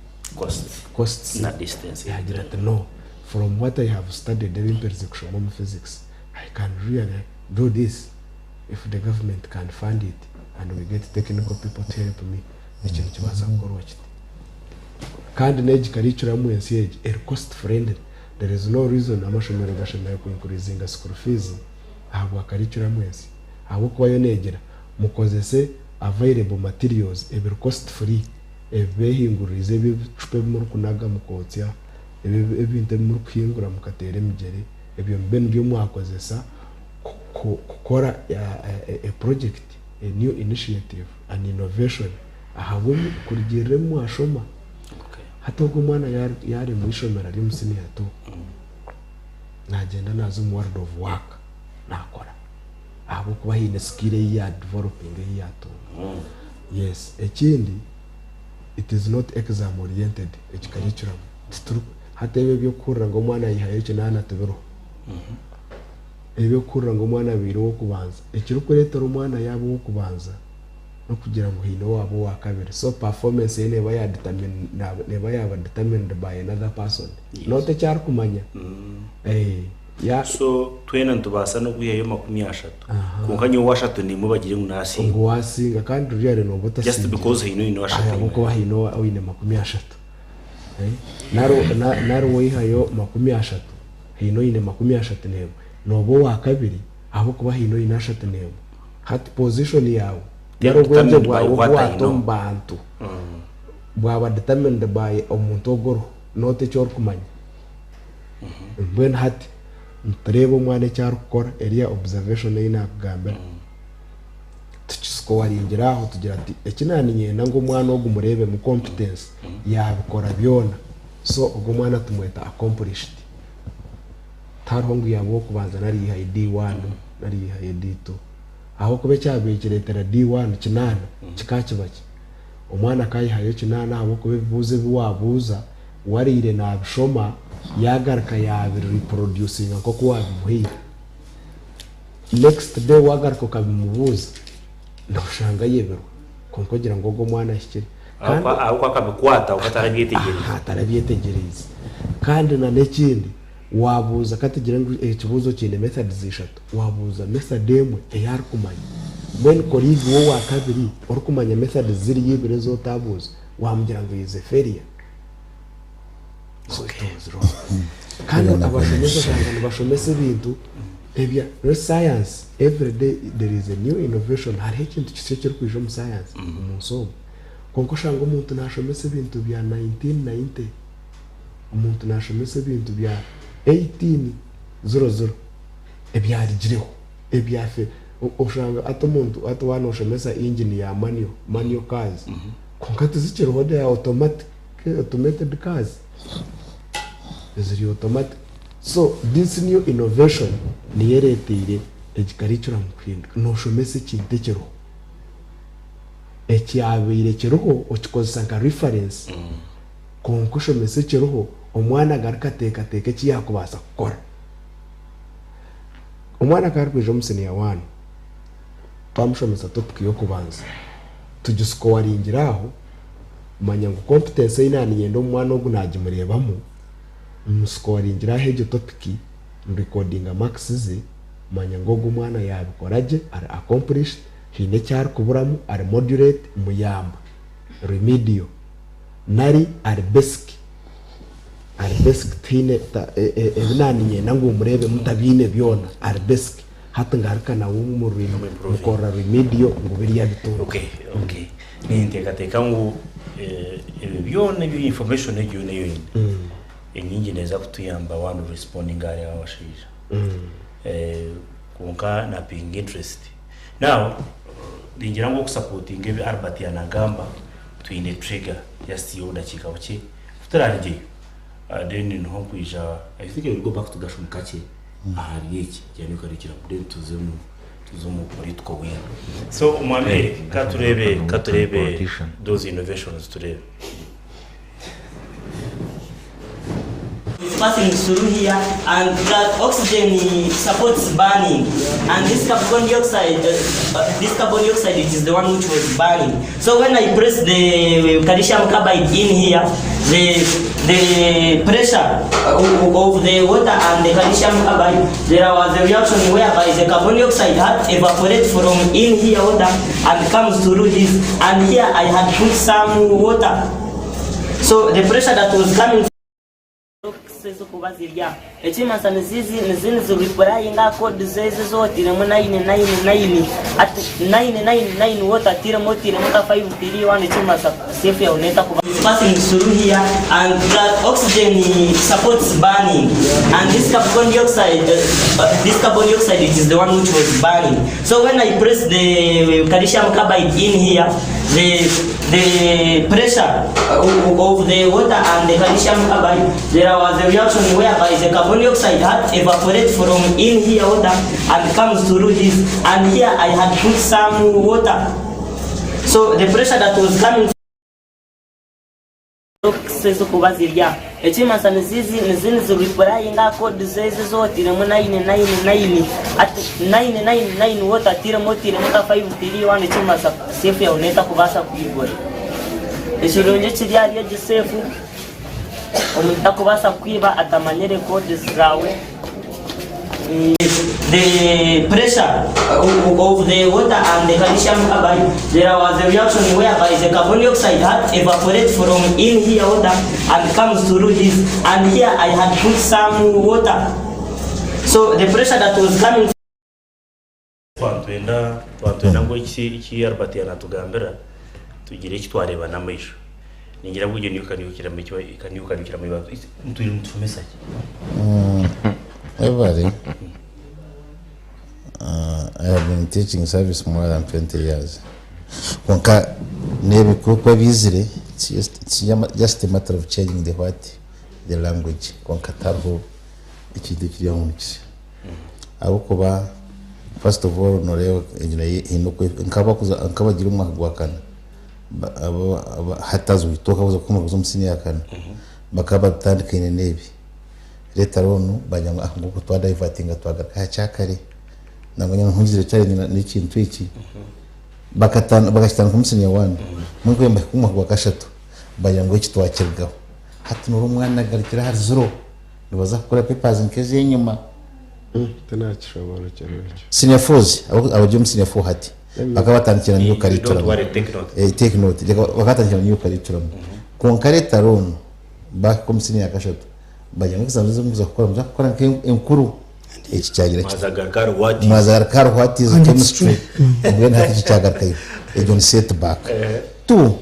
costs na distance yagira ati no from what I have studied ebi mperize kushoma omu physics I can really do this if the government can fund it and we get technical people to help me ekintu kibaasa kukorwa kiti kandi n'egi curriculum ensi egi eri cost friendly there is no reason amashomero gashemereire kuincreasinga school fees ahabwa curriculum ensi ahabw'okuba yo neegira mukozese available materials ebiri cost free ebibehinguririze ebicupa ebimurikunaga mukotsya ebintu ebimurikuhingura mukateera emigyere ebyo mube nibyo mwakozesa kukora a project a new initiative an innovation ahabwe kurugirira ebi mwashoma hati ogwo omwana yari mu ishomero ari omu senior two nagyenda naza omu world of work nakora ahabw'okuba haine skill ei ya developing ei yatunga yes ekindi it is not exam oriented eki curriculum hati ebyo ebyokuhurira ngu omwana ayihayo 8 tibiriho ebyokuhurira ngu omwana abaire ow'okubanza ekirikureetera omwana yaaba ow'okubanza n'okugira ngu haine owaaba owa kabiri so performance ye neeba yaaba determined by another person not eki arikumanya so twena nitubaasa n'okwihayo 30 kwonka nyowe washatu nimwe bagire ngu nasinga ngu wasinga kandi ruriya nooba just because haine oine washatu ahabw'okuba haine oine 30 nari waihayo 30 haine oine 31 nooba owa kabiri ahabw'okuba haine oine 31 hati position yawe nari obwengye bwawe obwata omu bantu bwaba determined by omuntu ogwo oriho not eki orikumanya mbwenu hati nitureeba omwana eki arikukora eriya observation ei nakugambira tukisikowaringira aho tugira ati eki naninyenda ngu omwana ogu mureebemu competence yabikora byona so ogwo omwana tumweta accomplished tihariho ngu yaaba ow'okubanza nari yihaye D1 nari yihaye D2 ahabw'okuba ekyabaire kireetera D1 8 kikakiba ki omwana akayihayo 8 ahabw'okuba ebibuuzo ebi wabuuza wariire nabishoma yagaruka yabireproducinga nk'oku wabimuhaire next day wagaruka okabimubuuza noshanga ayebirwe konka ogira ngu ogwo omwana ahikire ahabw'okuba akabikwata atarabyetegyereize atarabyetegyereize kandi na n'ekindi wabuuza katugira ngu ekibuuzo kiine methods ishatu wabuuza method emwe ei arikumanya Mbwenu colleague we owa kabiri orikumanya methods ziriyo ibiri ezi otaabuuza, waamugira ngu he is a failure. So it was wrong. Kandi abashomesa oshanga nibashomesa ebintu ebya rero science every day there is a new innovation hariho ekintu kisya ekirikwija omu science omu nsi omu. Kwonka oshanga omuntu nashomesa ebintu bya 1990, omuntu nashomesa ebintu bya 1800 ebyarugireho ebyafe oshanga hati omuntu hati waaba noshomesa engine ya manual, manual cars kwonka tizikiriho they are automatic. Automated cars eziri automatic so this new innovation niyo ereteire egi curriculum kuhinduka noshomesa ekintu ekiriho ekyabaire kiriho okikozesa nka reference kwonka oshomesa ekiriho omwana agaruke ateekateeke eki yakubaasa kukora. Omwana ku arikwija omu senior one twamushomesa topic y'okubanza tugisikowaringire aho Manya ngu competence ei naaninyenda omu mwana ogu naagimureebamu, mmusikoringira aha egyo topic, nrekodinga marks ze, manya ngu ogu omwana yaabikora gye, ari accomplished, haine eki arikuburamu, ari moderate, muyamba, remedial, nari ari basic, ari basic tihaine ebi naaninyenda ngu mmureebemu tabiine byona, ari basic, hati ngaruka nawe mukorera remedial ngu biriya abitunge. Okay, okay. Ninteekateeka ngu ebyo byona ebyo information egyo yoona ei oine, enyingi neeza kutuyamba waaba norespondinga ahari aba abashaija. Kwonka na paying interest. Now, ningira ngu okusapotinga ebi Albert yaanagamba, twine trigger just y'obudakiika bukye, ku turaarugyeyo, then niho nkwija, I think I will go back to Gashom kakye ahari eki, then tuze omu. Tuze omu political wing. So omwami Eric ka tureebe ka tureebe those innovations tureebe. Is passing through here and the oxygen supports burning and this carbon dioxide this carbon dioxide it is the one which was burning so when I press the calcium carbide in here the the pressure of the water and the calcium carbide there was a reaction whereby the carbon dioxide had evaporate from in here water and comes through this and here I had put some water so the pressure that was coming Ezikuba zirya ekimasa nizizi nizi niziripurayinga codes ezi ezi otiremu nayini nayini nayini hati nayini nayini nayini waaba otatiremu otiremu nka fayivu tiri wani ekimasa sefu yawe netakuba Passing through here and the oxygen supports burning and this carbon dioxide this carbon dioxide it is the one which was burning so when I press the calcium carbide in here the the pressure of the water and the calcium carbide there was a reaction whereby the carbon dioxide had evaporate from in here water and comes through this and here I had put some water so the pressure that was coming Ezikuba zirya ekimasa nizizi nizi niziripurayinga codes ezi ezi otiremu nayini nayini nayini hati nayini nayini nayini waaba otatiremu otiremu nka fayivu tiri wani ekimasa seefu yaawe neetakubaasa kwigura. Ekirungi ekiri ahari egi seefu omuntu takubaasa kukwiba atamanyire codes zaawe. The pressure of the water and the calcium carbide there was a reaction whereby the carbon dioxide had evaporate from in here water and comes through this and here I had put some water so the pressure that was coming Twatwenda twatwenda ngu eki eki Albert yanatugambira tugire eki twareeba n'amaisho. Ningira ngu egyo niyo kaniyo Nitwire nitushomesa ki? Every I have been teaching service more than 20 years. Kwonka n'ebikuba ebiizire it's just a matter of changing the what the language kwonka tihariho ekintu ekiri aho nikisya. Ahabw'okuba first of all noreeba egi nayo eine oku nk'abagira omu mwaka gwa kana hati haza ohika kuza omu siniya ya kana bakaba batandikaine n'ebi later on bagira ngu ah ngu twadayivatinga twagaruka aha kyakare nangwa nyowe ntungire challenge n'ekintu eki bakakitandika omu siniya wani mbwenu ku bahika omu mwaka gwa kashatu bagira ngu eki twakirugaho hati noreeba omwana agarukire ahari ziro Nibaza kukora papers nk'ezenyima. Tinakishoboorokyerwa ekyo. Senior fours, abari omu senior four hati. Bakaba batandikira new Don't curriculum. worry, take note. Eh, take note. Reka bakaba batandikira new curriculum. Kwonka let alone bahika omu siniya ya kashatu bagira ngu exams ezi mukuza kukora muza kukora nk'enkuru. Eki kyagira kiti. Mwazagaruka ahari what is. Mwazagaruka ahari what is And it's chemistry. true. Mbwenu hati eki kyagarukayo. Egyo ni setback. Two,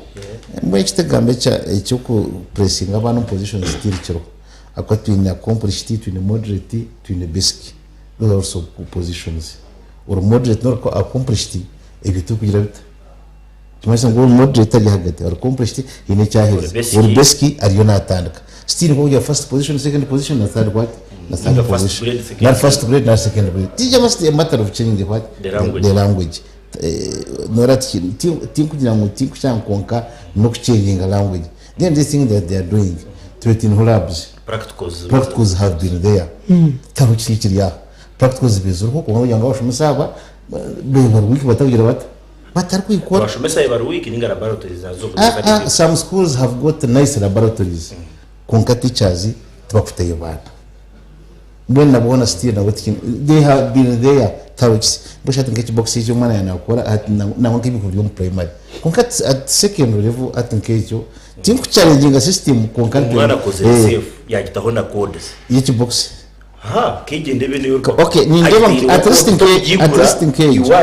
mbwenu eki tikugambe eky'okupuresinga abaana omu positions still kiriho. Ahakuba twine accomplished, twine moderate, twine basic. Those are also positions. Ori moderate n'ori accomplished ebyo tibikugira bita? Nikimanyisa ngu ori moderate ari ahagati, ori accomplished haine eki aherize. Ori basic. Ori basic ariyo naatandika. Still nikwo kugira first position, second position na third what? Na third Ninga first position. grade, second Nari first grade nari second grade. It's just a matter of changing the what? The language. The language. Noora tinkugira ngu tinkushanga kwonka n'okuchanginga language. Then this thing that they are doing, twetineho labs. Practicals. Practicals have been there. Tihariho kiri ekiri aha. Practicals zibaire ziriho kwonka kugira ngu abashomesa aba bari weak batakugira bata? Batarikwikora. Abashomesa bari weak ninga laboratories nazo Ah, ah, some schools have got nice laboratories kwonka teachers tibakutayo baana. Mbwenu nabwo hoona still nabwo tikiine they have been there tihariho kisi mbwenu shi hati nk'ekibokisi eki omwana yaaba naakora hati nangwa nk'ebintu biri omu primary kwonka at secondary level hati nk'ekyo tinkuchallenginga system kwonka Omwana akozire eh, safe yagitaho na codes. y'ekibokisi. Ha, kegyende ebe niyo Okay, nindeeba at least nke at least nk'egyo.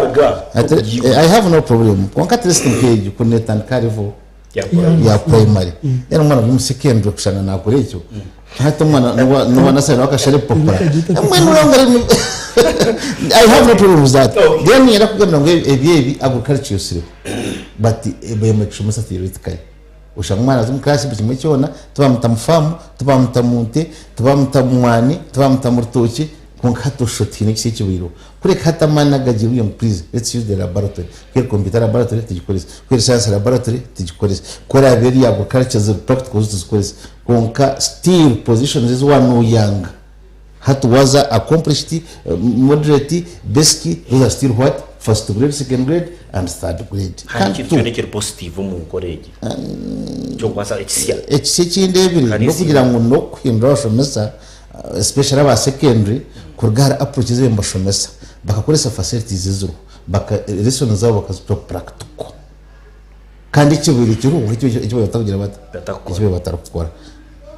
At I have no problem. Kwonka at least nk'egyo ku neetandika aha level ya primary. Then omwana ari omu secondary kushanga naakora ekyo. Hati omwana noba noba nasari nawe akashara ebipapura. Mbwenu oraba ngu I have no problem with that. Then niinyenda kugambira ngu ebi ebi agriculture yosireho. But beemwe kushomesa theoretically. Oshanga omwana aza omu class buri kimwe kyona, tibamuta mu faamu, tibamuta mu nte, tibamuta mu mwani, tibamuta mu rutookye, kwonka hati oshusha oti haine ekisya ekibaireho. Kureka hati amaani agagiire ngu please let's use the laboratory. Ku eri computer laboratory tugikorese, ku eri science laboratory tugikorese, ku eraabe eri agriculture ziri practicals tuzikorese. Kwonka still positions ezi waaba noyanga hati waaza accomplished, moderate, basic, those are still what? First grade, second grade and third grade. Hariho Kandi ekintu tu kyona ekiri positive omu nkora egi eky'okubaasa ekisya. Ekisya eki ndeebire Kandi n'okugira ngu n'okuhindura abashomesa especially aba secondary kuruga ahari approach ezi nibashomesa bakakoresa facilities eziriho baka lessons zaabo bakazita practical kandi ekibaire kiriho eki eki batakugira bata eki batarikukora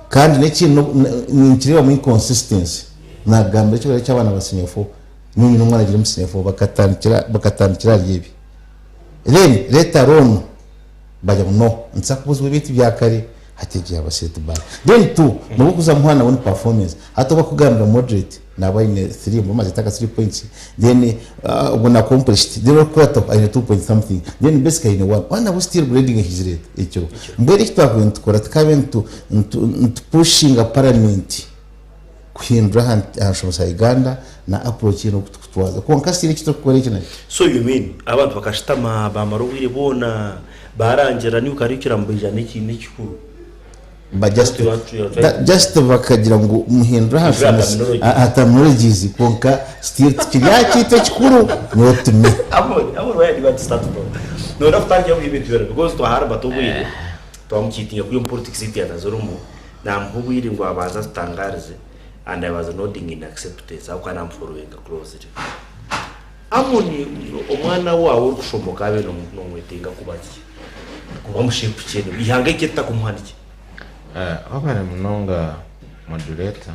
kandi n'ekindi ninkireebamu inconsistency nagambira ekibaire ky'abaana ba senior four Nyowe nyine omwana agiire omu senior four bakatandikira bakatandikira ahari ebi. Then let alone bagira ngu no nituza kubuzibwa ebintu bya kare hati egi yaaba set back. Then two nobu okuza muha nawe ni performance hati obu akugambira moderate naaba aine three mbwenu mazete aka three points then obwo na accomplished then orikukurataho aine two point something then basic aine one waaba nabwo still grading ehizire eta ekiro. Mbwenu eki twakubaire nitukora tukabe nitu nitu nitu pushinga parliament kuhindura aha aha nshomesa ya Uganda na approach ye n'okutukutwaza kwonka still eki turikukora eki nakyo. So you mean abantu bakashutama bamara obwire bwona barangira new curriculum baija n'ekikuru? Ba just just bakagira ngu muhindure aha nshomesa aha terminologies kwonka still tikiri aha kintu ekikuru not me. Amon, Amon where do you want to start from? Noyenda kutandikira omu ebintu byona because twaharibata obwire twamukiitinga kwiha omu politics ei yataza orimu. Naamuha obwire ngu abanze atutangaarize and I was nodding in acceptance ahabw'okuba naamuforowinga closely. Amon omwana waawe orikushoma okaabaire noomwetenga kuba ki? Kuba mu shape ki anyway? Eihanga eki eritakumuha niki? Wabare munonga moderator.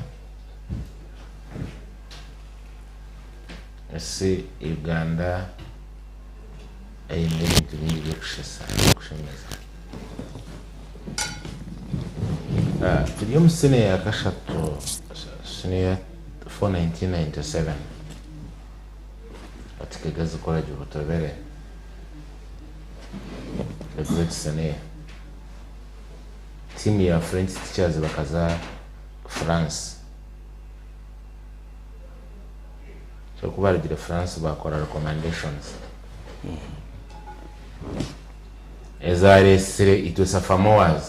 Esi Uganda eine ebintu bingi by'okushesa n'okushemeza. Turi omu siniya ya kashatu, siniya four 1997, ati Kigezi College Butobere, the great siniya. Tiimu ya French teachers bakaza France. So ku barugire France bakora recommendations ezaresire itwe Safamoaz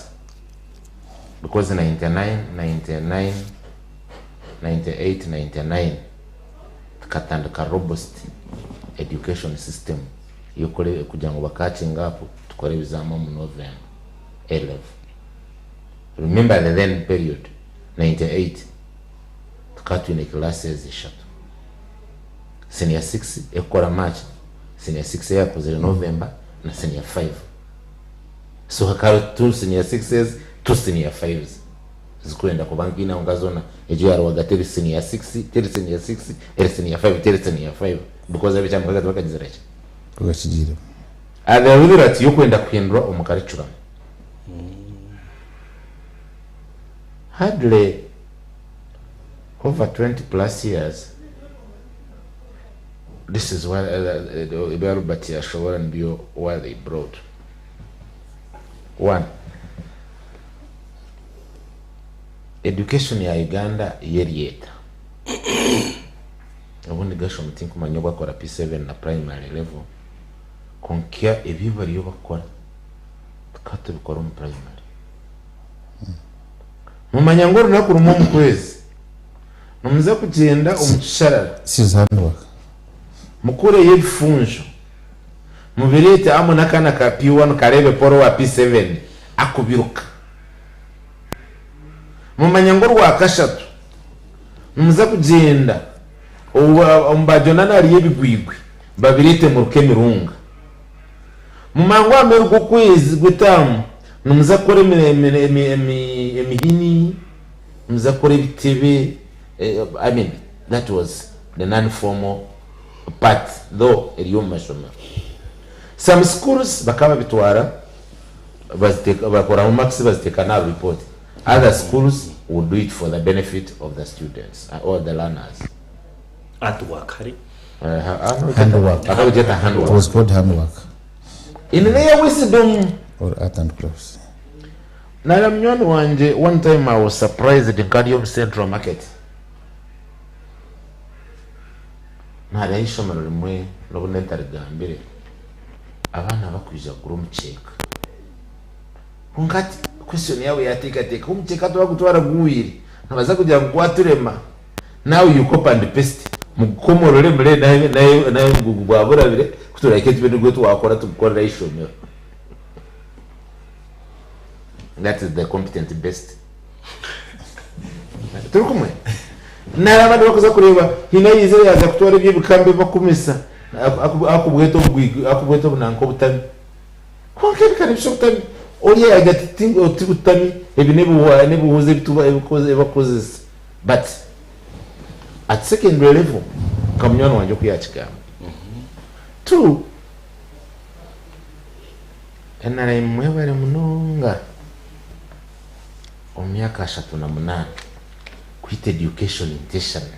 because 99, 99, 98, 99 tukatandika robust education system y'okore kugira ngu ba catching up tukore ebizamu omu November A level. Remember the then period 98 tukaba twine classes ishatu. Senior 6 ekukora March, Senior 6 eyakozire November na senior 5. So hakaba 2 senior 6s, 2 senior 5s. Zikwenda kuba nkaina kwonka zoona egyo eya rwagati eri senior 6, teri senior 6, eri senior 5 teri senior 5 because ab'ekyamukaaga tibakagizire ki? Tibakakigiiremu. Agahurira ati yokwenda kuhindura omu curriculum. Hardly over 20 plus years, this is what ebi Albert yashoboora nibyo what they brought. One, education ya Uganda yo eri eta? Obundi Gashom tinkumanya obu akora P7 na primary level, kwonka ebi bariyo bakukora tukaba tubikora omu primary. Mumanya ngu orunaku rumwe omu kwezi nimuza kugyenda omu kisharara. This is handwork. Mukureyo ebifunjo mubireete hamwe n'akaana ka P1 kareebe Paul owa P7 akubiruka. Mumanya ngu orwakashatu nimuza kugyenda omu ba Jonana hariyo ebigwigwi babireete muruke emirunga. Mumanya ngu aha muheru gw'okwezi gw'etaamu nimuza kukora emihini, nimuza kukora ebitebe, I mean that was the non-formal part though eri omu mashomero. Some schools bakaba babitwara bakoraho marks baziteeka n'aha report, other schools would do it for the benefit of the students or the learners. Artwork hari. Handwork. Bakabigyeta handwork. It was called handwork. In their wisdom. Or art and crafts. Nara munywani wangye one time I was surprised nka ndi omu central market naareeba eishomero rimwe n'obu ntarigambire abaana bakwija kugura omukyeka kwonka hati question yaabo yateekateeka omukyeka twagutwara guhwire nibaza kugira ngu gwaturema Now you copy and paste mugukomorore mure nahe nahe omugugu gwaburabire kuturahika tube nigwo twakora tugukorere ahaishomero. That is the competent based. Turi kumwe? Nari abandi bakuza kureeba haine ayiizire yaaza kutwara eby'ebikambi ebibakumisa akubweta obugwigwi akubweta obunanka obutami. Kwonka ebi ka nibisha obutami. Oriya yaagira ati ti butami ebi n'ebihuuzi ebibakukozesa. But at secondary level nka munywani wangye oku yakigamba. Two, NRM mwebare munonga omu myaka 38 kwita education intentionally.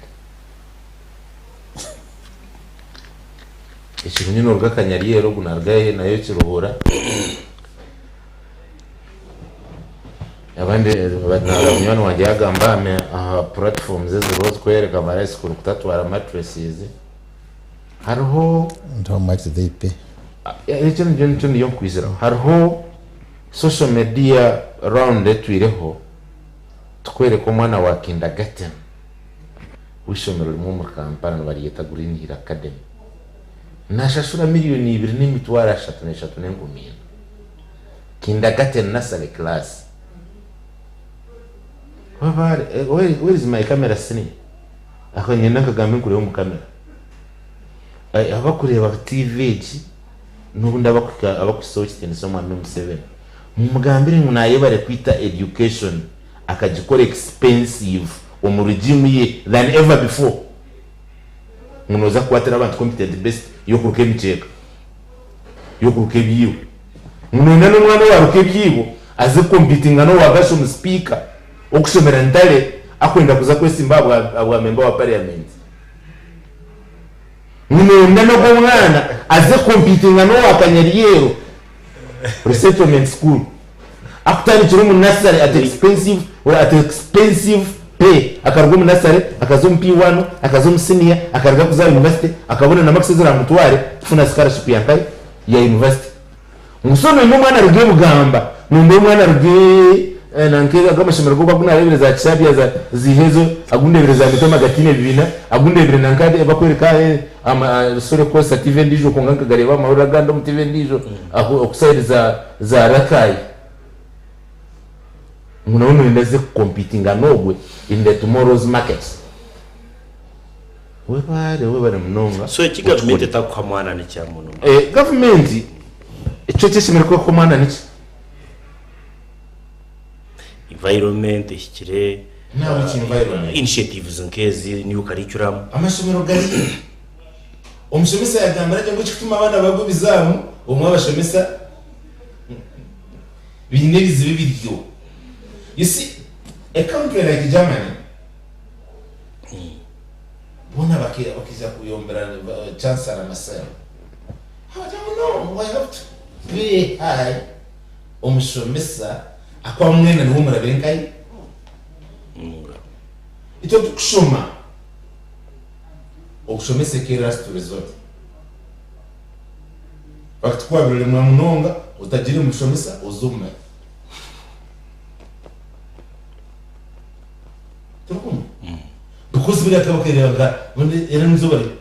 Ekiro nyine oruga Kanyaryeru ogu naruga nayo Kiruhura. Abandi munywani wangye yagamba aha platforms eziriho zikwereka mara school kutatwara mattresses hariho And how much do they pay? Ekyo nikyo nikyo ndiyo nkwiziraho hariho social media round etwireho tukwereka omwana wa kindergarten w'eishomero rimwe omuri Kampala nibaryeta Green Hill Academy nashashura 2,334,000. Kindergarten nursery class. Wabare, eh, where, where is my camera sini? Ako nyina nkagambe nkureba omu kamera. Eh, abakureba TV egi n'obundi abakuhika abakuhisaho ekitiinisa omwami Museveni. Mumugambire ngu nayebare kwita education akagikora expensive omu regime ye than ever before. Ngu noza kukwatira abantu competent based y'okuruka emikyeka. y'okuruka ebyibo. Ngu noyenda n'omwana owaruka ebyibo aze kukompitinga n'owagasha omu sipiika okushomera Ntare akwenda kuza kwesimba ahabwa memba wa parliament. Ngu noyenda n'ogwo omwana aze kukompitinga n'owa Kanyaryeru resettlement school akutandikira omu nursery at expensive at expensive pay akaruga omu nursery akaza omu P1 akaza omu senior akaruga kuza aha university akabona na marks eziramutware kufuna scholarship ya nkahi ya university ngu so noyenda omwana aruge Bugamba noyenda omwana aruge nanka ago amashomero go agu narebire za Kishabya za Zihezo agu ndebire za Mitoma gatiine ebibiina agu ndebire nanka bakwereka sorry kukozesa TV endiijo kwonka nkagareeba aha mahurire agandi omu TV endiijo oku side za Rakai ngu nawe noyenda aze kukompitinga n'ogwe in the tomorrow's market. Webare webare munonga. So eki gavumenti etakuha mwana nikya muno. Eh, gavumenti ekyo ekyeshemereire kuba kuha omwana niki? Environment ehikire. Nawe ki environment? Initiatives nk'ezi, new curriculum. Amashomero gari omushomesa yagambira gye ngu ekikutuma abaana bagwa ebizaamu obumwe abashomesa biine ebizibu ebiriyo. You see, a country like Germany, boona bakaija kuyombera Chancellor Marcel. Abagira ngu no, I have to pay high omushomesa ahakuba mwena niwe murabe nkahi? Itwe tukushoma, okushomesa eka last resort. Fact ku wabire oremwa munonga otagiire mushomesa oze omu mahe. Turikumwe? Because buriya akaba akareeba nka era nizooba rimwe.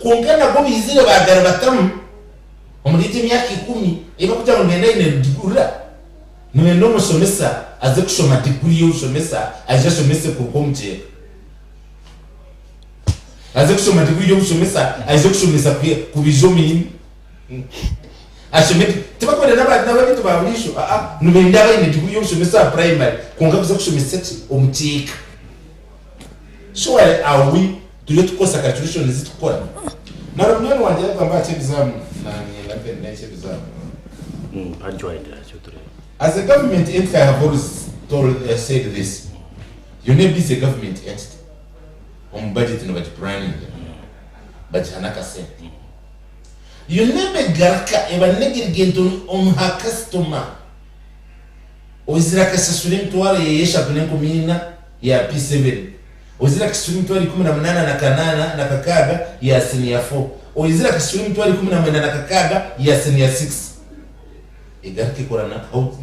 Kwonka nabwo baizire baagaribatamu omuri egyo emyaka ikumi ei barikugira ngu nibenda aine diguri. Nibenda omushomesa aze kushoma diguri y'obushomesa aije ashomese kuruga omu kyeka. Aze kushoma diguri y'obushomesa aije kushomesa kubaija omu imi. Ashome tibakwenda n'abantu ba buriijo aa nibenda abaine diguri y'obushomesa aha primary kwonka kuza kushomesa ki omu kyeka. Surely are we turiyo tukukozesa calculations ezi tukukora? Nari munywani wangye yagamba aha ky'ebizaamu nanye mbe n'eky'ebizaamu. As a government entity I have always told, said this, UNEB is a government entity. Omu budget nibagipuraninga bagiha n'akasente. UNEB egaruka eba negligent omu ha customer. Oizire akashashura emitwaro ye eshatu n'enkumi ina ya P7. Oizire akashashura emitwaro 18 na kanaana na kakaaga ya siniya 4. Oizire akashashura emitwaro 19 na kakaaga ya siniya 6. Egaruka ekora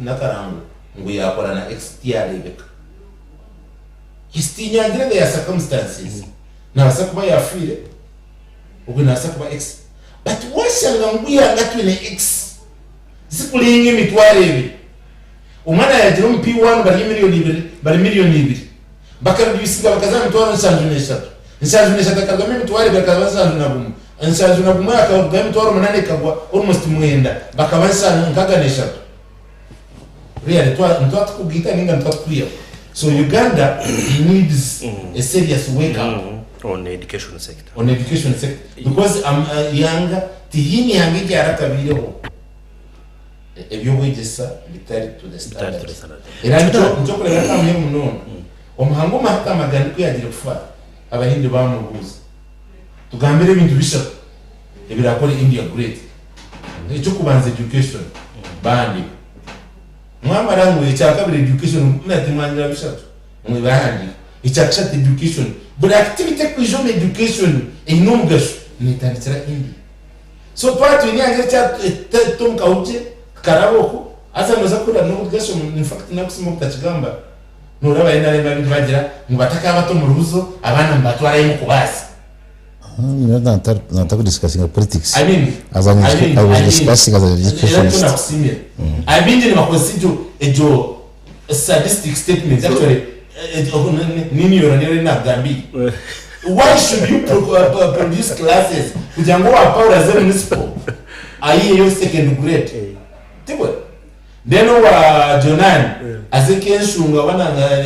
n'akarango ngu yaakora na X tiyareebeka. Yes, tinyangire there are circumstances. Naabaasa kuba yaafiire, ogwe naabaasa kuba X. But waashanga ngu yanga twine X zikurenga emitwaro ebiri, omwana yaagira omu P1 bari emiriyooni ibiri, bari miriyoni ibiri. Bakaredusinga bakaza aha mitwaro nshanju n'eshatu. Nshanju n'eshatu hakarugamu emitwaro ebiri hakaba 71. 71 hakarugamu emitwaro munaana ekagwa almost mwenda bakaba 63. Really nituba tukugaita ninga nituba tukwihaho. So Uganda needs a serious wake up. On education sector. On education sector because eihanga tihaine ihanga eryarakabaireho eby'obwegyesa bitari to the standard. Era nikyo nikyokureeberaho ekyamuheru munonga. Omuhangu Mahatma Gandhi ku yaagiire kufa, Abahindi baamubuuza, Tugambire ebintu bishatu ebiraakore India great. Eky'okubanza education, baahandiika. Mwamara ngu ekyakabiri education, nati mwangira bishatu, imwe baahandiika. Ekyakashatu education, buri activity erikwija omu education eine omugasho neetandikira India. So twaba twine eihanga erikyatuta omu kahugye tukaraba oku, haza nooza kuhurira n'obugasho in fact nakusiima obutakigamba, nooraba NRM abaingi bagira ngu batakaabata omu rubuzo abaana nibatwarayo omu kubaasa. Nataku discussinga politics I mean, as an I mean, I was I mean, discussing as an era nikyo educationist. nakusiimira. Abaingi nibakozesa egyo egyo sadistic statements actually niiniyora niyo ei naakugambiire. Why should you produce classes kugira ngu owa Paul aze municipal ayiheyo second grade? Tibwe? Then owa Jonan aze Kenshunga oba nanga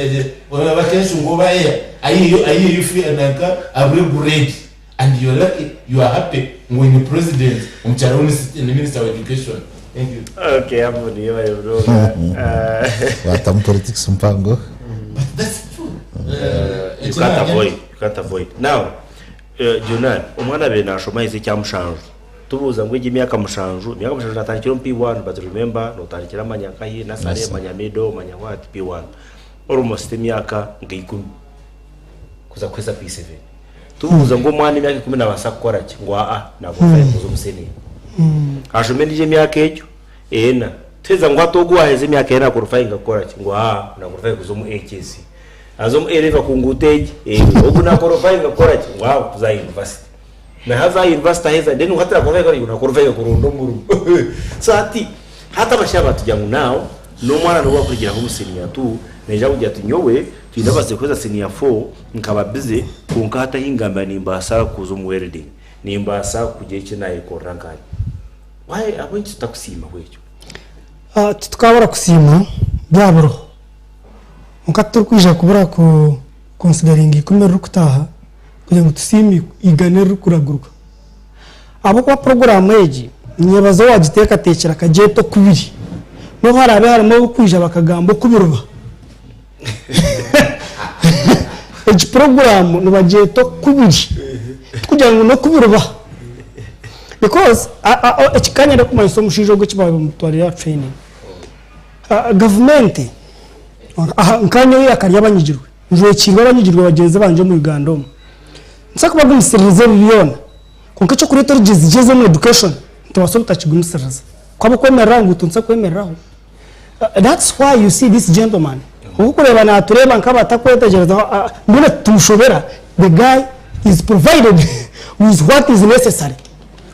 oba Kenshunga oba Air ayiheyo ayiheyo fi nanka abure grade and you are lucky you are happy ngu oine president omukyara we ni minister wa education. Thank you. Okay, abo niyo bari munonga. Watamu politics mpango. But that's true. You can't avoid, you can't avoid. Now, Jonan, omwana abaire nashoma aheza ekya mushanju. Tubuuza ngu egi emyaka mushanju, emyaka mushanju natandikira omu P1 but remember notandikira manya nkahi, nursery, manya middle, manya what, P1. Almost emyaka nka ikumi kuza kuheza P7. Tubuuza ngu omwana emyaka ikumi nabaasa kukora ki? Ngu aa naqualify kuza omu senior. Ashome endiijo emyaka egyo ena. Tuheza ngu hati ogu owaheza emyaka ena aqualifyinga kukora ki? Ngu aa naqualify kuza omu HSC. Aza omu A level akunguuta egi, ogu naqualifyinga kukora ki? Ngu aa kuza aha university. Na haza aha university aheza then ngu hati naqualifyinga kukora ki? Ngu naqualifyinga kuronda omurimo. So hati hati abashaija batugira ngu now n'omwana n'obu akurugiraho omu senior two naija kugira ati nyowe. Twine ababaasize kuheza siniya fo nkaba bize kwonka hati ahi ngambira nimbaasa kuza omu welding, nimbaasa kugira eki naayekorera nkanye. Why ahabw'enki tutakusiimaho ekyo? Titukabura kusiima byaburiho kwonka titurikwija kubura ku consideringa eikumi eririkutaaha kugira ngu tusiime eigana eririkuragurwa. Ahabw'okuba puroguraamu egi ninyebaza owaagiteekateekire akagyeta oku biri. N'obu haraabe harimu ab'okwija bakagamba oku biriba, egi puroguraamu nibagyeta oku biri tikugira ngu n'oku biriba. Because eki ka nyenda kumanyisa omushaija ogu eki baamutwarire aha training. Gavumenti nka nyowe eiraka ry'abanyigirwe, njwekiirwe abanyigirwe bagyenzi bangye omu Uganda omu. Nitubaasa kubagumisiririza ebi byona, kwonka eky'okureeta orugyezigyezi omu education nitubaasa obutakigumisiririza. Ku ab'okwemerera aha nguuto nitubaasa kwemereraho. That's why you see this gentleman, obu orikureeba naatureeba nk'abatakwetegyereza, mbwenu titumushobera, the guy is provided with what is necessary.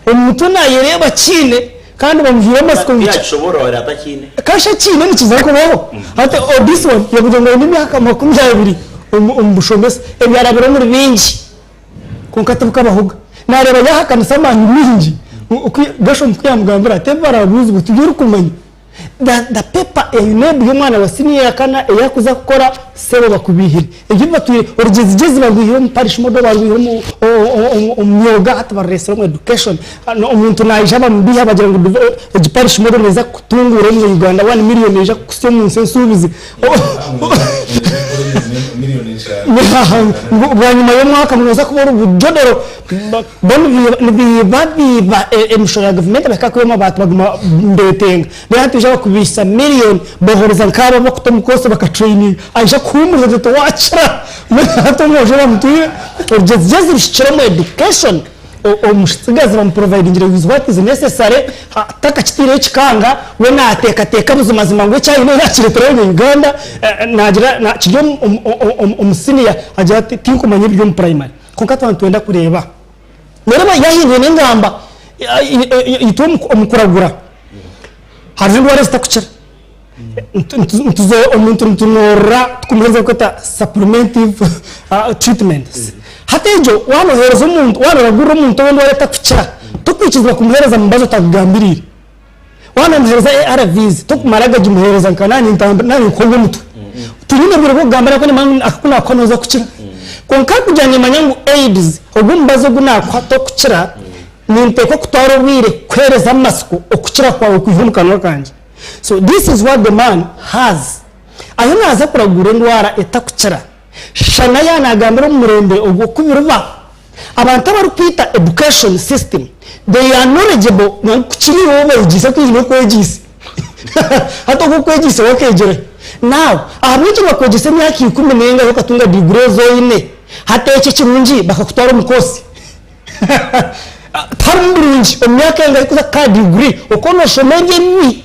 Omu mutwe naayereeba akiine kandi bamujwire amatsiko ngu Tiyakishoboorora atakiine. Kasha akiine nikiza kubaho. Hati oh this one yabugira ngu aine emyaka 20 omu bushomesa ebi arabire omuri bingi kwonka tibukabahoga. Nareeba yahakanisa amaani mingi Gershom ku yamugambira ati ebi barabuuzibwe tibyo orikumanya. The the paper eyi UNEB y'omwana wa siniya eya kana ei arikuza kukora sebo bakubiihire. Ebyo ebi batwire orugyezi-gyezi barwihire omu parish model barwihire omu omu myoga hati barureetsire omu education. Omuntu naija bamubiiha bagira ngu egi parish model neeza kukutunguura omu Uganda one million neija kukuhitsya omu nsi ensuubizi. Ngu bwanyima y'omwaka ngu nooza kuba ori bujodero. Bo nibiiba biiba emishoro ya gavumenti bahika kwiba amabaati baguma nibetenga. Reero hati baija bakubiisa million bohoreza nkaabo abakuta omu koosi bakatraininga aija kuhuumuriza ati tiwaakira mbwenu hati omwojo bamutwire orugyezi ruhikire omu education omutsigazi bamuprovidingire with what is necessary takakitiireho ekikanga we naateekateeka buzimazima ngu eki aine yakireetera abanya Uganda naagira kiri omu siniya agira ati tinkumanya ebiri omu primary. Kwonka twaba nitwenda kureeba, nooreeba yaahindwire n'engamba itwe omu kuragura hariho endwara ezitakukira. Omuntu nitunoorora tukumuheereza ebikweta supplementive treatment. Hati egyo waaba nooheereza omuntu, waaba nooragurira omuntu ow'endwara etakukira, torikwikirizibwa kumuheereza mubazi otagugambiriire. Waaba noomuheereza ARVs, torikumara gagimuheereza nka naanye ninkuhonga omutwe. Tinyine obwire bw'okugamba nawe ahabw'okuba nimanya ngu aka ku naakuha nooza kukira. Kwonka kugira nimanya ngu AIDS ogu omubazi ogu naakuha tokukira, ninteekwa kutwara obwire kukuheereza amatsiko okukira kwawe kwiha omu kanwa kangye. So this is what the man has. Ariyo naaza kuragura endwara etakukira. Shana yaaba naagambira omu murembe ogu oku biriba. Abantu abarikwita education system they are knowledgeable kukira iwe ou beegyise oku oine okwegyise. Hati ogu okwegyise we akeegyerahi? Now ahabw'enki bakwegyesa emyaka ikumi n'engahi okatunga degree ezi oine hati ekyo ekirungi bakakutwara omu course? Tiharimu burungi omu myaka engahi kuza kukaha degree okwo noshoma ebyo ebibi.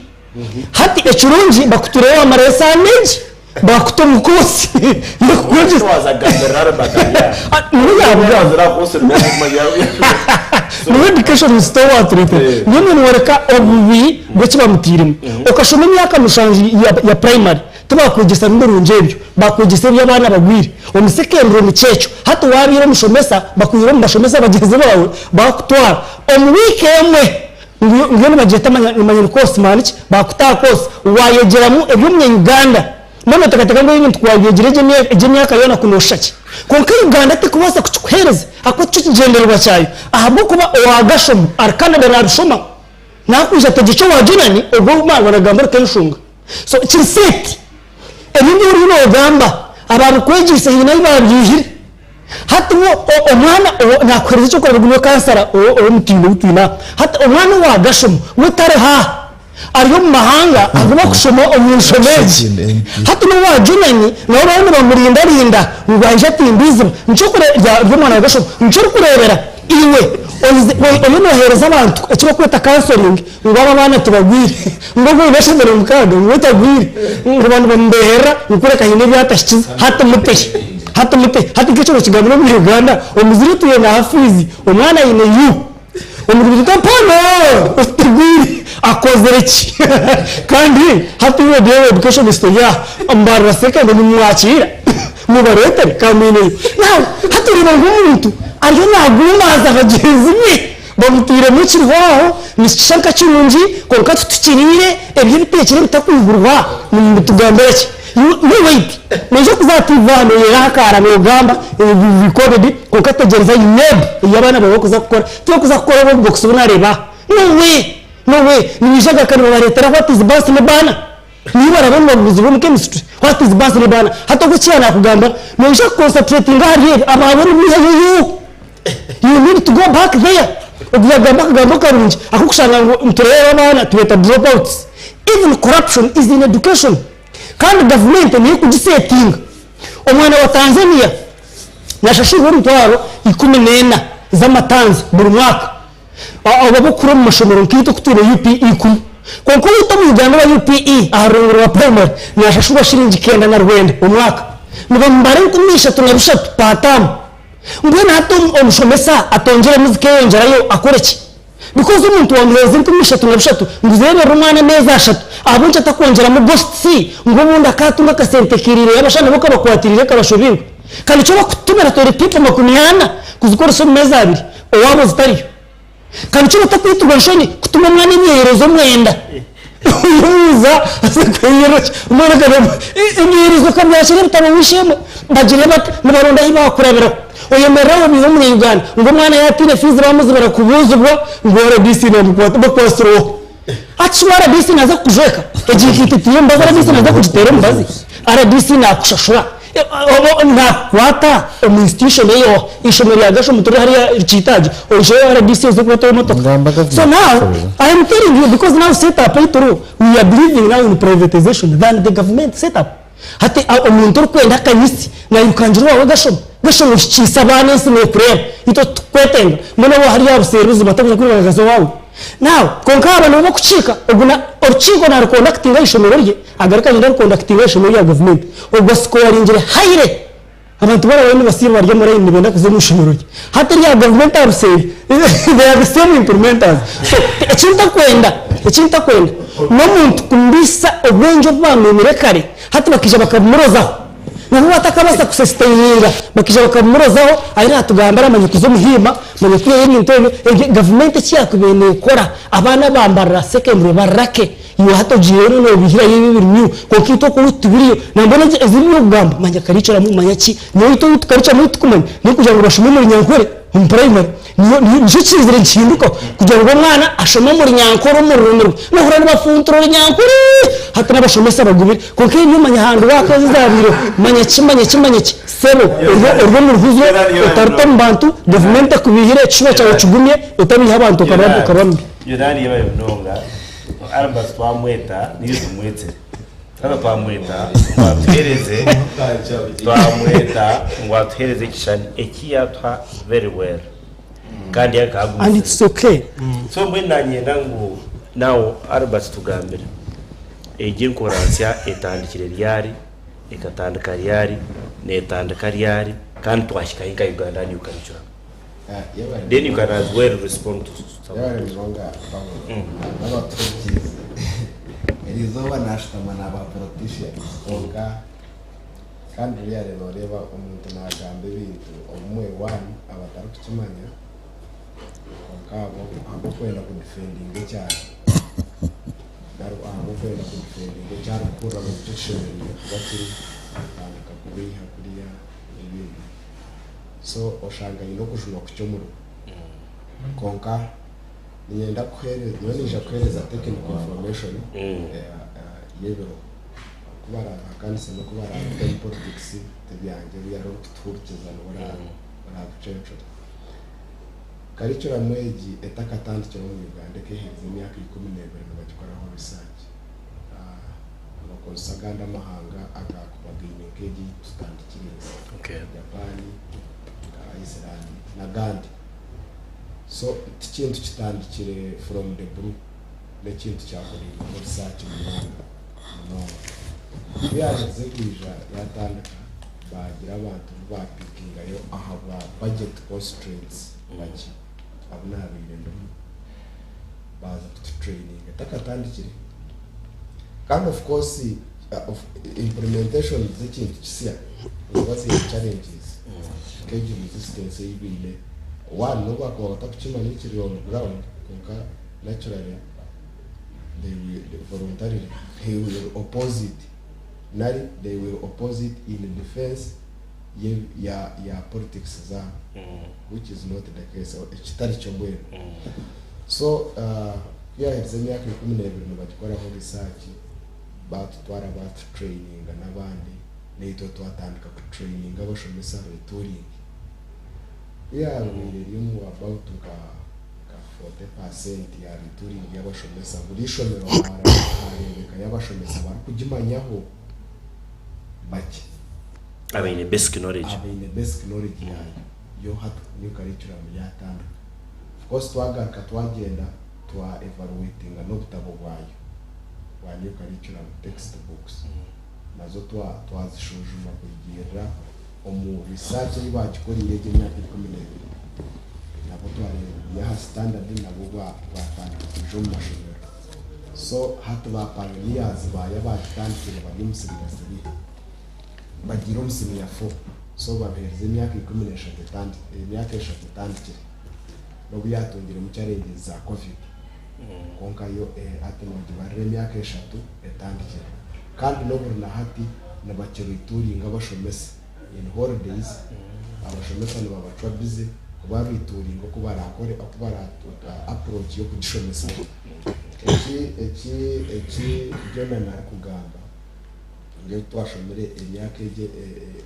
Hati ekirungi bakutwireyo wamarayo esaaha egi bakuta omu koosi y'okukwegyesa. Niwe education minister owatureetera. Mbwenu niworeka obubi bw'eki bamutairemu. Okashoma emyaka mushanju ya primary tibakwegyesa birungi ebyo, bakwegyesa eby'abaana abagwire. Omu secondary nikyo ekyo. Hati wabaire omushomesa bakwihire omu bashomesa bagyenzi baawe bakutwara omu wiiki emwe. Ngu yo nibagyeta manya ni course maani ki bakuta aha course wayegyeramu eby'omunya Uganda mbwenu notekateka ngu ebintu kuwabyegyire egyo emyaka yoona ku noshusha ki? Kwonka Uganda tekubaasa kukikuhereza ahakuba tikyo kigyendererwa kyayo ahabw'okuba owagashoma ari Canada nabishoma nakwija ategyekye owa Germany obwo nagamba ori kenshonga so kiri set Ebi ebi oriyo noogamba abaabikwegyeise haine ahu baabyihire. Hati bo omwana naakuheereza eky'okureeberaho ogu niwe kansara ow'omutindo ou twine aha. Hati omwana owa Gashomo we tari haaha, ari omu mahanga ahu barikushoma omu nshomo egi. Hati n'owa Germany nabo bariyo nibamurindarinda ngu aije atimbe eiziba. Nikyo ry'omwana wa Gashomo. Nikyo orikureebera iwe oriyo nooheereza abantu eki barikweta counseling ngu abo abaana tibagwire. Ngu ogwo oine ashemere mukaaga ngu we tagwire. Ngu banu bamubeherera ngu kureka haine ebi atahikize. Hati mute? Hati mute? Hati nk'ekyo nokigambira omuri Uganda, omuzire otwire naaha fiizi, omwana aine U. Omurugi oti mpano otagwire akozire ki? Kandi hati iwe deeba educationist ori aha, Mbarara secondary nimumwakiira? Mubareetere ka mwineyo. Now hati oreeba ngu omuntu ariyo naaguumaaza bagyenzi be bamutairemu ekiriho aho nikishusha nka kirungi kwonka titukiriire ebyo ebiteekire ebitakwigurwa nibitugambira ki? You wait noija kuza aha TV aha noreeba aha kaara nogamba recorded kwonka tegyereza UNEB ei abaana baawe barikuza kukora tibarikuza kukora obu obubox obu nareeba aha no way no way nibaija garuka nibabareetera what is bus ne baana Niiwe barabe nibaguzibwa omu chemistry what is bus ne baana hati ogwo eki yaanakugambira noija ku concentratinga ahari ebyo abaawe orikwihayo yo you need to go back there ogu yagamba akagambo karungi akokushanga ngu nitureeba abaana tubeeta drop outs even corruption is in education kandi gavumenti niyo ekugisetinga omwana wa Tanzania nashashurwa emitwaro 14 z'amatanza buri mwaka Abo ab'okukura omu mashomero nkaitwe oku twine UPE kunu. Kwonka owaitu omu Uganda owa UPE aha rurengo rwa primary nashashurwa shiringi 93 omwaka. Nibamubara 3300 per term. Mbwenu hati omushomesa atongyeremu zikeyongyerayo akore ki? Because omuntu wamuheereza 3300 ngu zireeberere omwana ameezi ashatu, ahabw'enki atakwongyeramu ghosts ngu obundi akaatunga akasente kairiireyo abashana bo kabakwatiriire kabashobeirwe. Ka nikyo bakutumira toilet paper 40 kuzikoresa omu meezi abiri. Owaabo zitariyo. Ka nikyo batakwitirwa nshoni kutuma omwana emyeyerezo omwenda. Oyebuuza aze kweyerera ki? Omwana akagamba emyeyerezo okabyakira ebitabo ow'eishe-emwe bagire bata? Nibaronda ahu baakurabiraho. Oyemerera aho obiihe omunya Uganda ngu omwana yaataine fiizi baamuzibira kubuuzibwa ngu rdc neemukwata bakwasire oha? Hati shi rdc naaza kukujweka? Egi nkaito tiyo emibazi rdc naaza kugiteera emibazi? Rdc naakushashura? Nakukwata omu institution eyo eishomero rya Gashomo turi hariya Kiitaagi oijeyo rdc eze kukwatayo emotoka. So now I am telling you because now set up ei turiho we are believing now in privatization than the government set up. Hati omuntu orikwenda akanyitsi nairukangira owaawe Gashomo, Gashomo ohikiise abaana ensi nekureeba itwe titukwetenga mbwenu owa hariya buseeri buzima takuza kwirukanga owaawe. Now kwonka aba nibo bokukiika ogu na orukiiko narukondakitinga aha ishomero rye agaruke agyende arukondakitinge aha ishomero rya gavumenti ogwo asikowaringire highly abantu barabayo nibasiiba bari omu layini nibenda kuza omu ishomero rye hati erya gavumenti aha buseeri they are the same implementers so eki ntakwenda eki ntakwenda n'omuntu kumbiisa obwengye obu bamwimire kare hati bakaija bakabimurozaho Nabwo batakabaasa kusesitaininga bakaija bakabimurozaho ahi natugambira manya kuza omuhiima manya kwihayo ebintu ebyo ebyo gavumenti eki yakubaire nekora abaana aba Mbarara secondary barake iwe hati ogiireyo nobihirayo ebyo ebiri new kwonka itwe oku tibiriyo nambwenu eziri ebyokugamba manya curriculum manya ki nyowe itwe curriculum ei tukumanya nokugira ngu bashome omuri nyankore omu primary Nikyo kizire nikihindukaho kugira ngu omwana ashome omu Runyankore omu rurimi rwe. Nohurira nibafuntura Orunyankore hati n'abashomesa bagumire. Kwonka ebyo manya handi waaka ezi ezabaireho manya ki manya ki manya ki. Sebo ori omu ruhuzo otaruta omu bantu, gavumenti ekubiihire ekishuba kyawe okigumye otabiiha abantu okaba mubi. Yonaani yebare munonga Albert twamweta niiwe tumwetsire. Tata twamweta ngu atuhereze twamweta ngu atuhereze ekishushani eki yatuha very well kandi And it's okay. So mbwenu nanyenda ngu now Albert tugambire egi enkora nsya etandikire ryari, ekatandika ryari, netandika ryari kandi twahika hi nka Uganda New Curriculum. Then you can as well respond to some of Yebare those. munonga Paulo. N'abatuhurikiize. Eriizooba naashutama na ba politicians kwonka kandi really nooreeba omuntu naagamba ebintu obumwe one aba atarikukimanya kwonka ahabw'okwenda kudifendinga eki ari nari ahabw'okwenda kudifendinga eki arikuhurira ngu nikyo kishemereire kuba kiri atandika kubeiha kuriya n'ebindi. So oshanga aine okujunwa kukye omuriwe. Kwonka niinyenda kuheereza, nyowe niinyija kuheereza technical information y'ebiro. Ku baraabihakanise n'oku baraabite omu politics tibyangye buriya hariho orikutuhurikiza niwe oraabicencure. Curriculum egi etakatandikire omu Uganda ekeeheereza emyaka 12 nibagikoraho research. Nibakozesa agandi amahanga agaakuba gaine nk'egi ei tutandikire nka Japan, nka Iceland n'agandi. So ti kintu kitandikire from the blue, n'ekintu kyakoreirweho research munonga munonga. Ku yaaherize kwija yaatandika, baagira abantu bu baapikingayo ahabwa budget constraints bakye abu naabaire ndimu baaza kututraininga etakatandikire. Kandi of course. Implementation z'ekintu kisya niziba ziine challenges nk'egi resistance ei baine. One n'obu baakuba batakukimanya ekiri on ground kwonka naturally they will voluntarily they will oppose it nari they will oppose it in defence ya ya politics zaabo which is not the case ekitari kyo mbwenu. So ku yaaherize emyaka 12 nibagikoraho research baatutwara baatutrayininga n'abandi naitwe twatandika kutrayininga abashomesa retooling ku yaabaire eri omu about nka nka 40% ya retooling y'abashomesa buri ishomero haareebekayo abashomesa barikugimanyaho bakye. Abaine basic knowledge. Abaine basic knowledge yaayo yo hati new curriculum yaatandika. Of course twagaruka twagyenda twa evaluatinga n'obutabo bwayo bwa new curriculum, text books, nazo twa twazishujuma kurugiirira omu research ei baagikoriire egyo emyaka 12 nabwo twareeba biri aha standard nabwo bwatandika kwija omu mashomero. So hati ba pioneers baayo abaagitandikire bari omu senior three bagiire omu senior four so babiheerize emyaka 13 emyaka 3 etandikire n'obu yaatungiremu challenges za covid kwonka yo hati noogibarira emyaka 3 etandikire kandi n'oburi na hati nibakirituuringa abashomesa in holidays abashomesa nibabacwa busy kubarituuringa oku baraakore oku bara approach y'okugishomesa. Eki eki eki Jonan arikugamba ngu ebi twashomire emyaka egi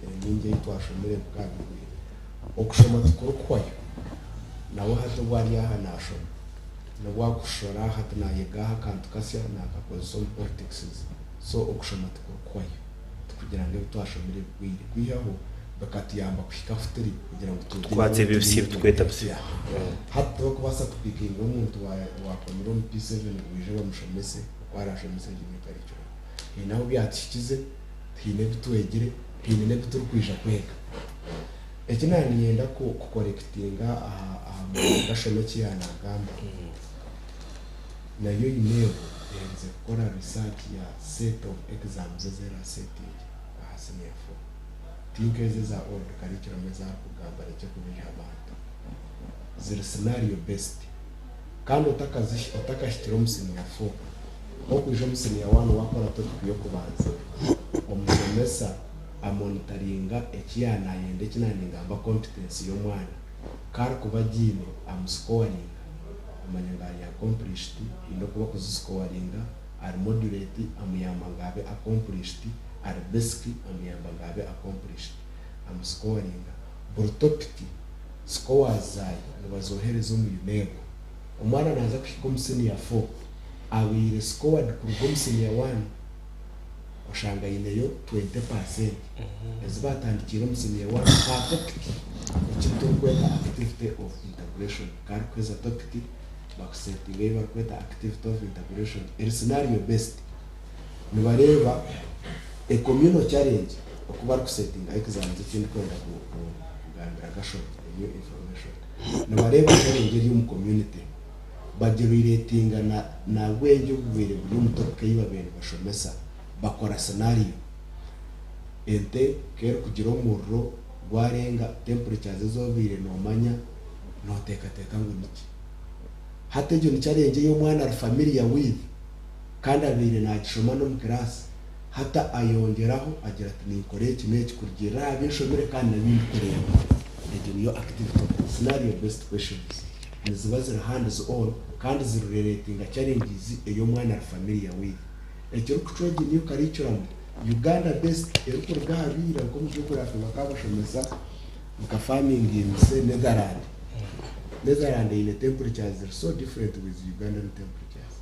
emingi ei twashomire bikaba bigwire. Okushoma tikurikuhwayo. Nawe hati obu ari aha naashoma. N'obu akushora hati naayega aha akantu kasya naakakozesa omu politics ze. So okushoma tikurikuhwayo. Tikugira ngu ebi twashomire bigwire. Kwihaho bikatuyamba kuhika ahu turi kugira ngu twegye Tukwatse n'abu ebi ebisya turi ebitukweta bisya. Hati tibarikubaasa kupikinga omuntu owaakomire omu P7 ngu baije bamushomese oku araashomese egi new curriculum. Haine ahu byatuhikize, haine ebi twegire, haine n'ebi turikwija kwega. Eki naaniinyenda kukorekitinga aha muntu kashoma eki yaanaagamba, nayo UNEB eherize kukora research ya set of exams ezi eraasetinge aha senior four. Ti nk'ezi eza old curriculum ezi arikugamba arekye kubeiha abantu. Ziri scenario based kandi otakahikire omu senior four, Okwija omu siniya waani waakora topic y'okubanza, omushomesa amonitaringa eki yaanayenda eki naaningamba competence y'omwana. Ku arikuba agiine amusikowaringa amanya ngu ari accomplished, haine oku bakuzisikowaringa, ari moderate amuyamba ngu abe accomplished, ari basic amuyamba ngu abe accomplished. Amusikowaringa. Buri topic scores zaayo nibazohereza omu UNEB. Omwana naaza kuhika omu siniya four abaire scored kuruga omu senior one oshanga aineyo 20% ezi baatandikiire omu senior one aha topic eki turikweta activity of integration ku arikuheza topic bakusetinga ei barikweta activity of integration eri scenario based nibareeba a communal challenge oku barikusetinga exams eki ndikwenda kugambira Gashonga a new information nibareeba challenge eri omu community Bagirelatinga na na bwengye obubaire buri omu topic ei babaire nibashomesa. Bakora scenario. Ente ku erikugira omuriro gwarenga temperatures ezi obaire nomanya, noteekateeka ngu niki? Hati egyo ni challenge ei omwana ari familiar with kandi abaire nagishoma n'omu class. Hati ayongyeraho agira ati ninkora eki n'eki kurugiirira aha bi nshomire kandi n'ebi ndikureeba. Egyo niyo activity scenario based questions. Niziba ziri hands on kandi ziri relatinga challenges ei omwana ari familiar with. Ekirikucwa egi new curriculum Uganda based erikuruga aha biira nk'omu geography bakaba bashomesa nka farming in say Netherland. Netherland eine temperatures ziri so different with Ugandan temperatures.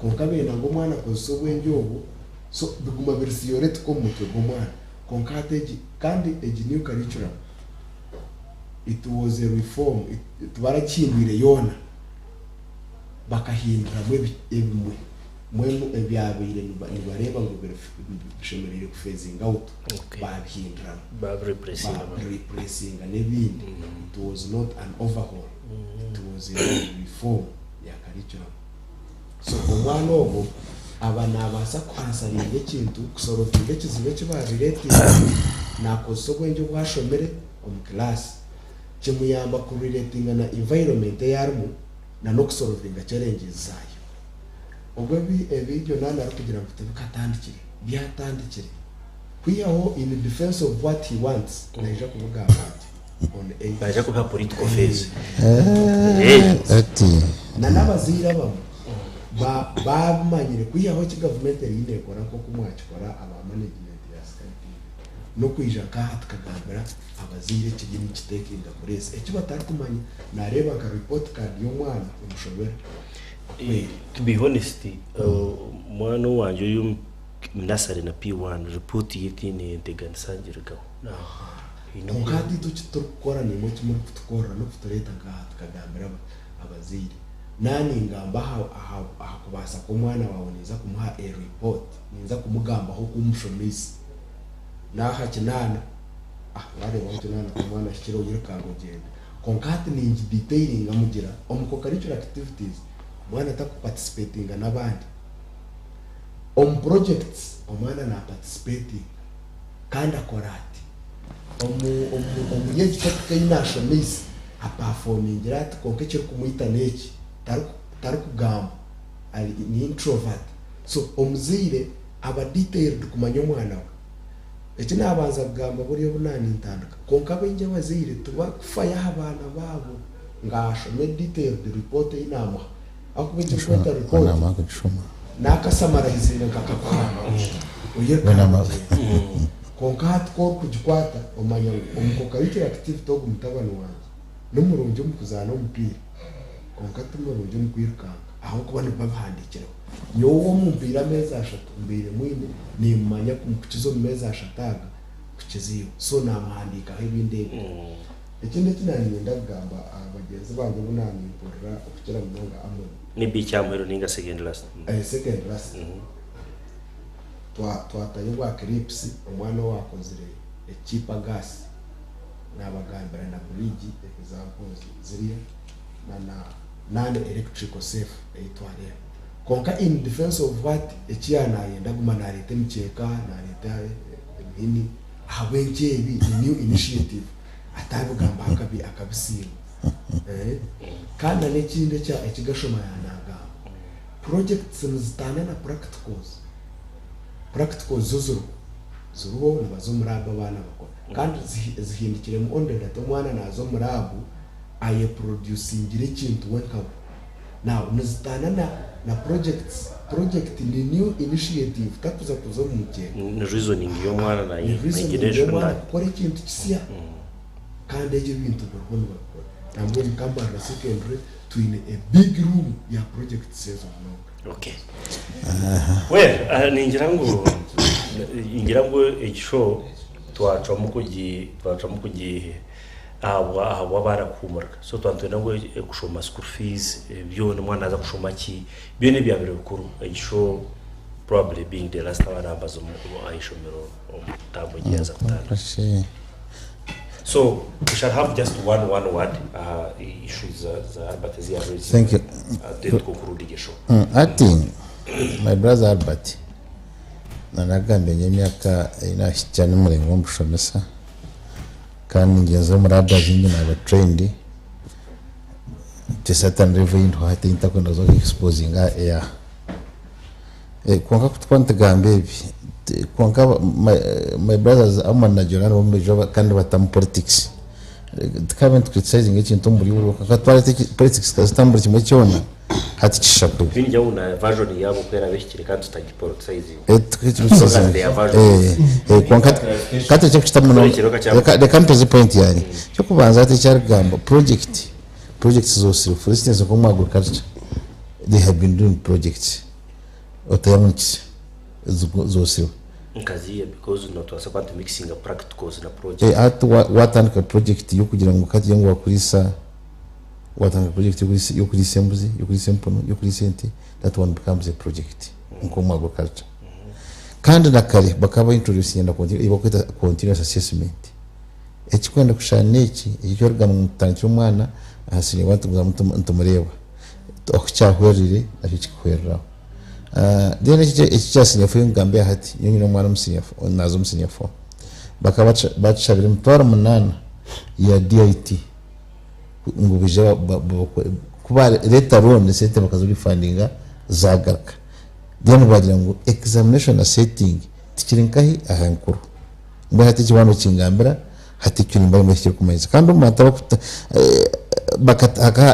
Kwonka benda ngu omwana akozese obwengye obwo so biguma biri theoretical omu mutwe gw'omwana. Kwonka hati egi kandi egi new curriculum it was a reform tibaragihindwire yoona bakahinduramu ebimwe mbwenu ebyabaire nibareeba ngu bishemereire ku phasing out baabihinduramu baabireplacinga n'ebindi it was not an overhaul it was a reform ya curriculum so omwana ogwo. Aba nabaasa ku ansaringa ekintu, kusorovinga ekizibu eki bariretinga nakozesa obwengye obu ashomire omu kilaasi. Kimuyamba ku riretinga na environment ei arimu na n'okusorovinga challenges zaayo. Obwo ebi ebi Jonani arikugira ngu tibikatandikire, byatandikire. Kwihaho in defence of what he wants, naija kubigamba ati on air. Naija kubiha political phase. Ati. Na n'abazaire abamwe ba babimanyire kwihaho eki gavumenti eriyo nekora nk'oku mwakikora aba management ya Sky TV n'okwija nk'aha tukagambira abazaire ekiriyo nikitekinga place. Eki batarikumanya nareeba nka report card y'omwana emushobera. To be honest, omwana owangye ori omu nursery na P1 report ye tihaine enteganisa ngirugaho. Kwonka hati itwe eki turikukora naimwe eki murikutukorera n'okutureeta nk'aha tukagambira abazaire. Naaba ningamba aha kubaasa kw'omwana waawe ninza kumuha a report, ninza kumugambaho oku mushomeise. Naaha kinaana, waareeba ngu kinaana t'omwana ahikire oirukanga ogyenda. Kwonka hati ningi detailinga mugira omu co-curricular activities omwana taku participatinga n'abandi. Omu projects omwana na participatinga kandi akora ati. Omu omu omuri egi topic ei nashomeise a performingire ati kwonka ekirikumwita n'eki tariku tarikugamba ari ni introvert. So omuzaire aba detailed kumanya omwana we. Eki naabanza kugamba buriya obu naanintandika. Kwonka baingi abazaire tibarikufayo aha baana baabo ngu ashome detailed report ei naamuha. Ahakuba ekirikweta report naakasamarayizinga nkakakuha oyeruka ogyenda. Kwonka hati ku orikugikwata omanya ngu omu co-curricular activity ogu mutabani wangye ni murungi omu kuzaana omupiira kwonka ti murungi omu kwirukanga ahabw'okuba nibiba bihandiikireho. Nyowe ow'omumpaire ameezi ashatu mbaire mwine nimmanya ku mukukiza omu meezi ashatu aga kukiza iwe. So naamuhandiikaho ebindi ebi. Ekindi eki naaniinyenda kugamba aha bagyenzi bangye obu naanimpurira okukira munonga Amoni. Maybe ekyamuheru ninga second last. Second last. Twatayo obwa clips omwana owaakozire ekiipa gas naabagambira na bridge examples ziriya na na non electrical safe ei twareeba. Kwonka in defence of what eki yaaba naayenda aguma naareeta emikyeka, naareeta emihini ahabw'enki ebi ni new initiative ataabigambaho akabisiima. Kandi na n'ekindi eki Gashoma yaaba naagamba, projects nizitaana na practicals. Practicals zo ziriho, ziriho nibaza omu lab abaana bakora kandi zihindukiremu on the that omwana naaza omu lab ayeproducingire ekintu we nkawe. Now nizitaana na na projects, project ni new initiative takuza kuza omu mukyeka. Ni reasoning y'omwana na Ni reasoning imagination y'omwana na kukora ekintu kisya kandi ebyo ebintu biriho nibabikora. Nambwenu nka Mbarara Secondary twine a big room ya projects ezo munonga. Okay. Well, ningira ngu ningira ngu egi show twacwamu kugi twacwamu kugi ahabwa ahabw'abaana kuhuumurika. So twaba nitwenda ngu kushoma school fees, byona omwana yaaza kushoma ki, byona ebyabaire bikuru. Egi show probably being the last abaana baza aha ishomero omu term egi yaaza kutandika. So we shall have just one one word aha issues za za Albert ezi yaaraizinga Thank you. then tuconcludinge show. Hati my brother Albert nanagambire nyowe emyaka ei nahikya nimuraingwa omu bushomesa. Kandi ngyenzi omuri others nyine naba trained to a certain level ei ndiho hati ei ntakwenda kuza ku exposinga aha air. Kwonka ku turikuba nitugamba ebi, kwonka my brothers Amon na Jolan bo nibaija kandi nibatamu politics. Tukaaba nitu criticizinga ekintu omu buryo oburi kwonka twareeta politics tukazitamu buri kimwe kyona hati kishusha kubi. Ningira ngu na version yaabo ku eraabe ehikire kandi tutagipoliticising. Kwonka ka turekye kukita munonga. Reka mpeze point yangye. Eky'okubanza hati eki arikugamba, project, projects zosire for instance nk'omu agriculture, they have been doing projects otaihamu nikisya zosirwe. Nkaziiha because nitubaasa kuba nitu mixinga practicals na projects. Hati watandika project y'okugira ngu ka tugire ngu wakuriisa Watandika project y'okuriisa embuzi, y'okuriisa empunu, y'okuriisa ente, that one becomes a project nk'omu agriculture. Kandi na kare bakaba ba introducinga na ei barikweta continuous assessment. Ekirikwenda kushushana n'eki, eki ekyorikugamba ngu nitutandikira omwana aha senior one tugumizamu nitumureeba. Oku kyahwerire nakyo kikuhwereraho. Then eki ekya senior four nkugambe hati, nyowe nyine omwana omu senior four, naaza omu senior four. Bakaba batushabire 8000 ya DIT ngu baije ku bareeta loan esente bakazi refundinga zagaruka. Then bagira ngu examination na setting tikiri nkahi aha nkuru. Mbwenu hati eki waaba nokingambira hati ekyo nimba nimba ekirikumanyisa. Kandi omu bantu abakuta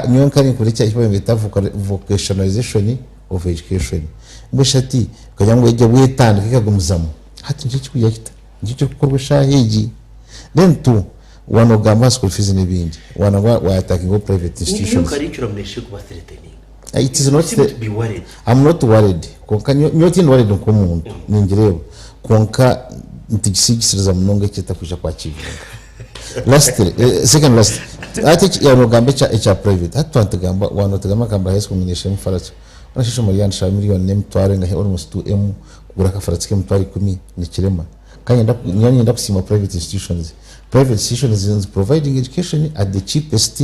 nyowe nka ninkora eki barikweta vocationalization of education. Mbwenu shi hati kugira ngu egyo bwetandika ekagumizamu hati nikyo ekirikugira kita? Nikyo ekirikukorwa eshaaha egi. Then two, waaba nogamba aha school fees n'ebindi, waaba wa attackinga private institutions. New curriculum neesha kuba threatening. It is not You seem to be worried. I'm not worried. Kwonka nyowe tindi worried nk'omuntu, ningireeba. Kwonka nitugisigisiriza munonga ekyetakwija kwakivinga. Lastly, second last, hati eki yaaba nogamba ekya ekya private, hati twaba nitugamba, waaba notugamba nka Mbara High School ngu neeshaba emifaratso, mbwenu shi eishomero ryandishaba miriyoni n'emitwaro engahi almost 2M kugura akafaratsi k'emitwaro 10 nikirema. Kandi niinyenda nyowe niinyenda kusiima private institutions. Private institutions nizi providing education at the cheapest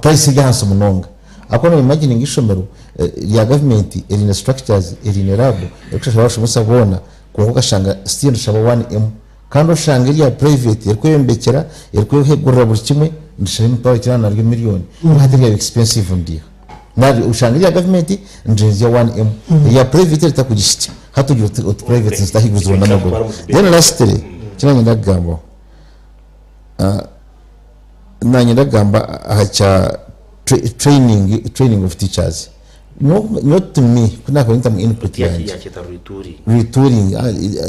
price eri ahansi munonga. Ahakuba no imagininga eishomero rya gavumenti eriine structures, eriine lab erikushashura abashomesa boona kwonka okashanga still nirishaba 1M kandi oshanga erya private erikweyombekyera, erikwehegurira buri kimwe nirishaba emitwaro 9 naryo miriyoni. Hati ryaba expensive ndiiha? Nari oshanga erya gavumenti nirirentsya 1M, erya private ritakugihitsya. Hati ogira oti oti private nizitaahiguzibwa n'amaguru. Then lastly, eki naanye ndakugambaho, Naanye ndagamba aha kya training training of teachers. Nyowe to me ku nakuba nintamu input yangye. Yakyeta retooling. Retooling,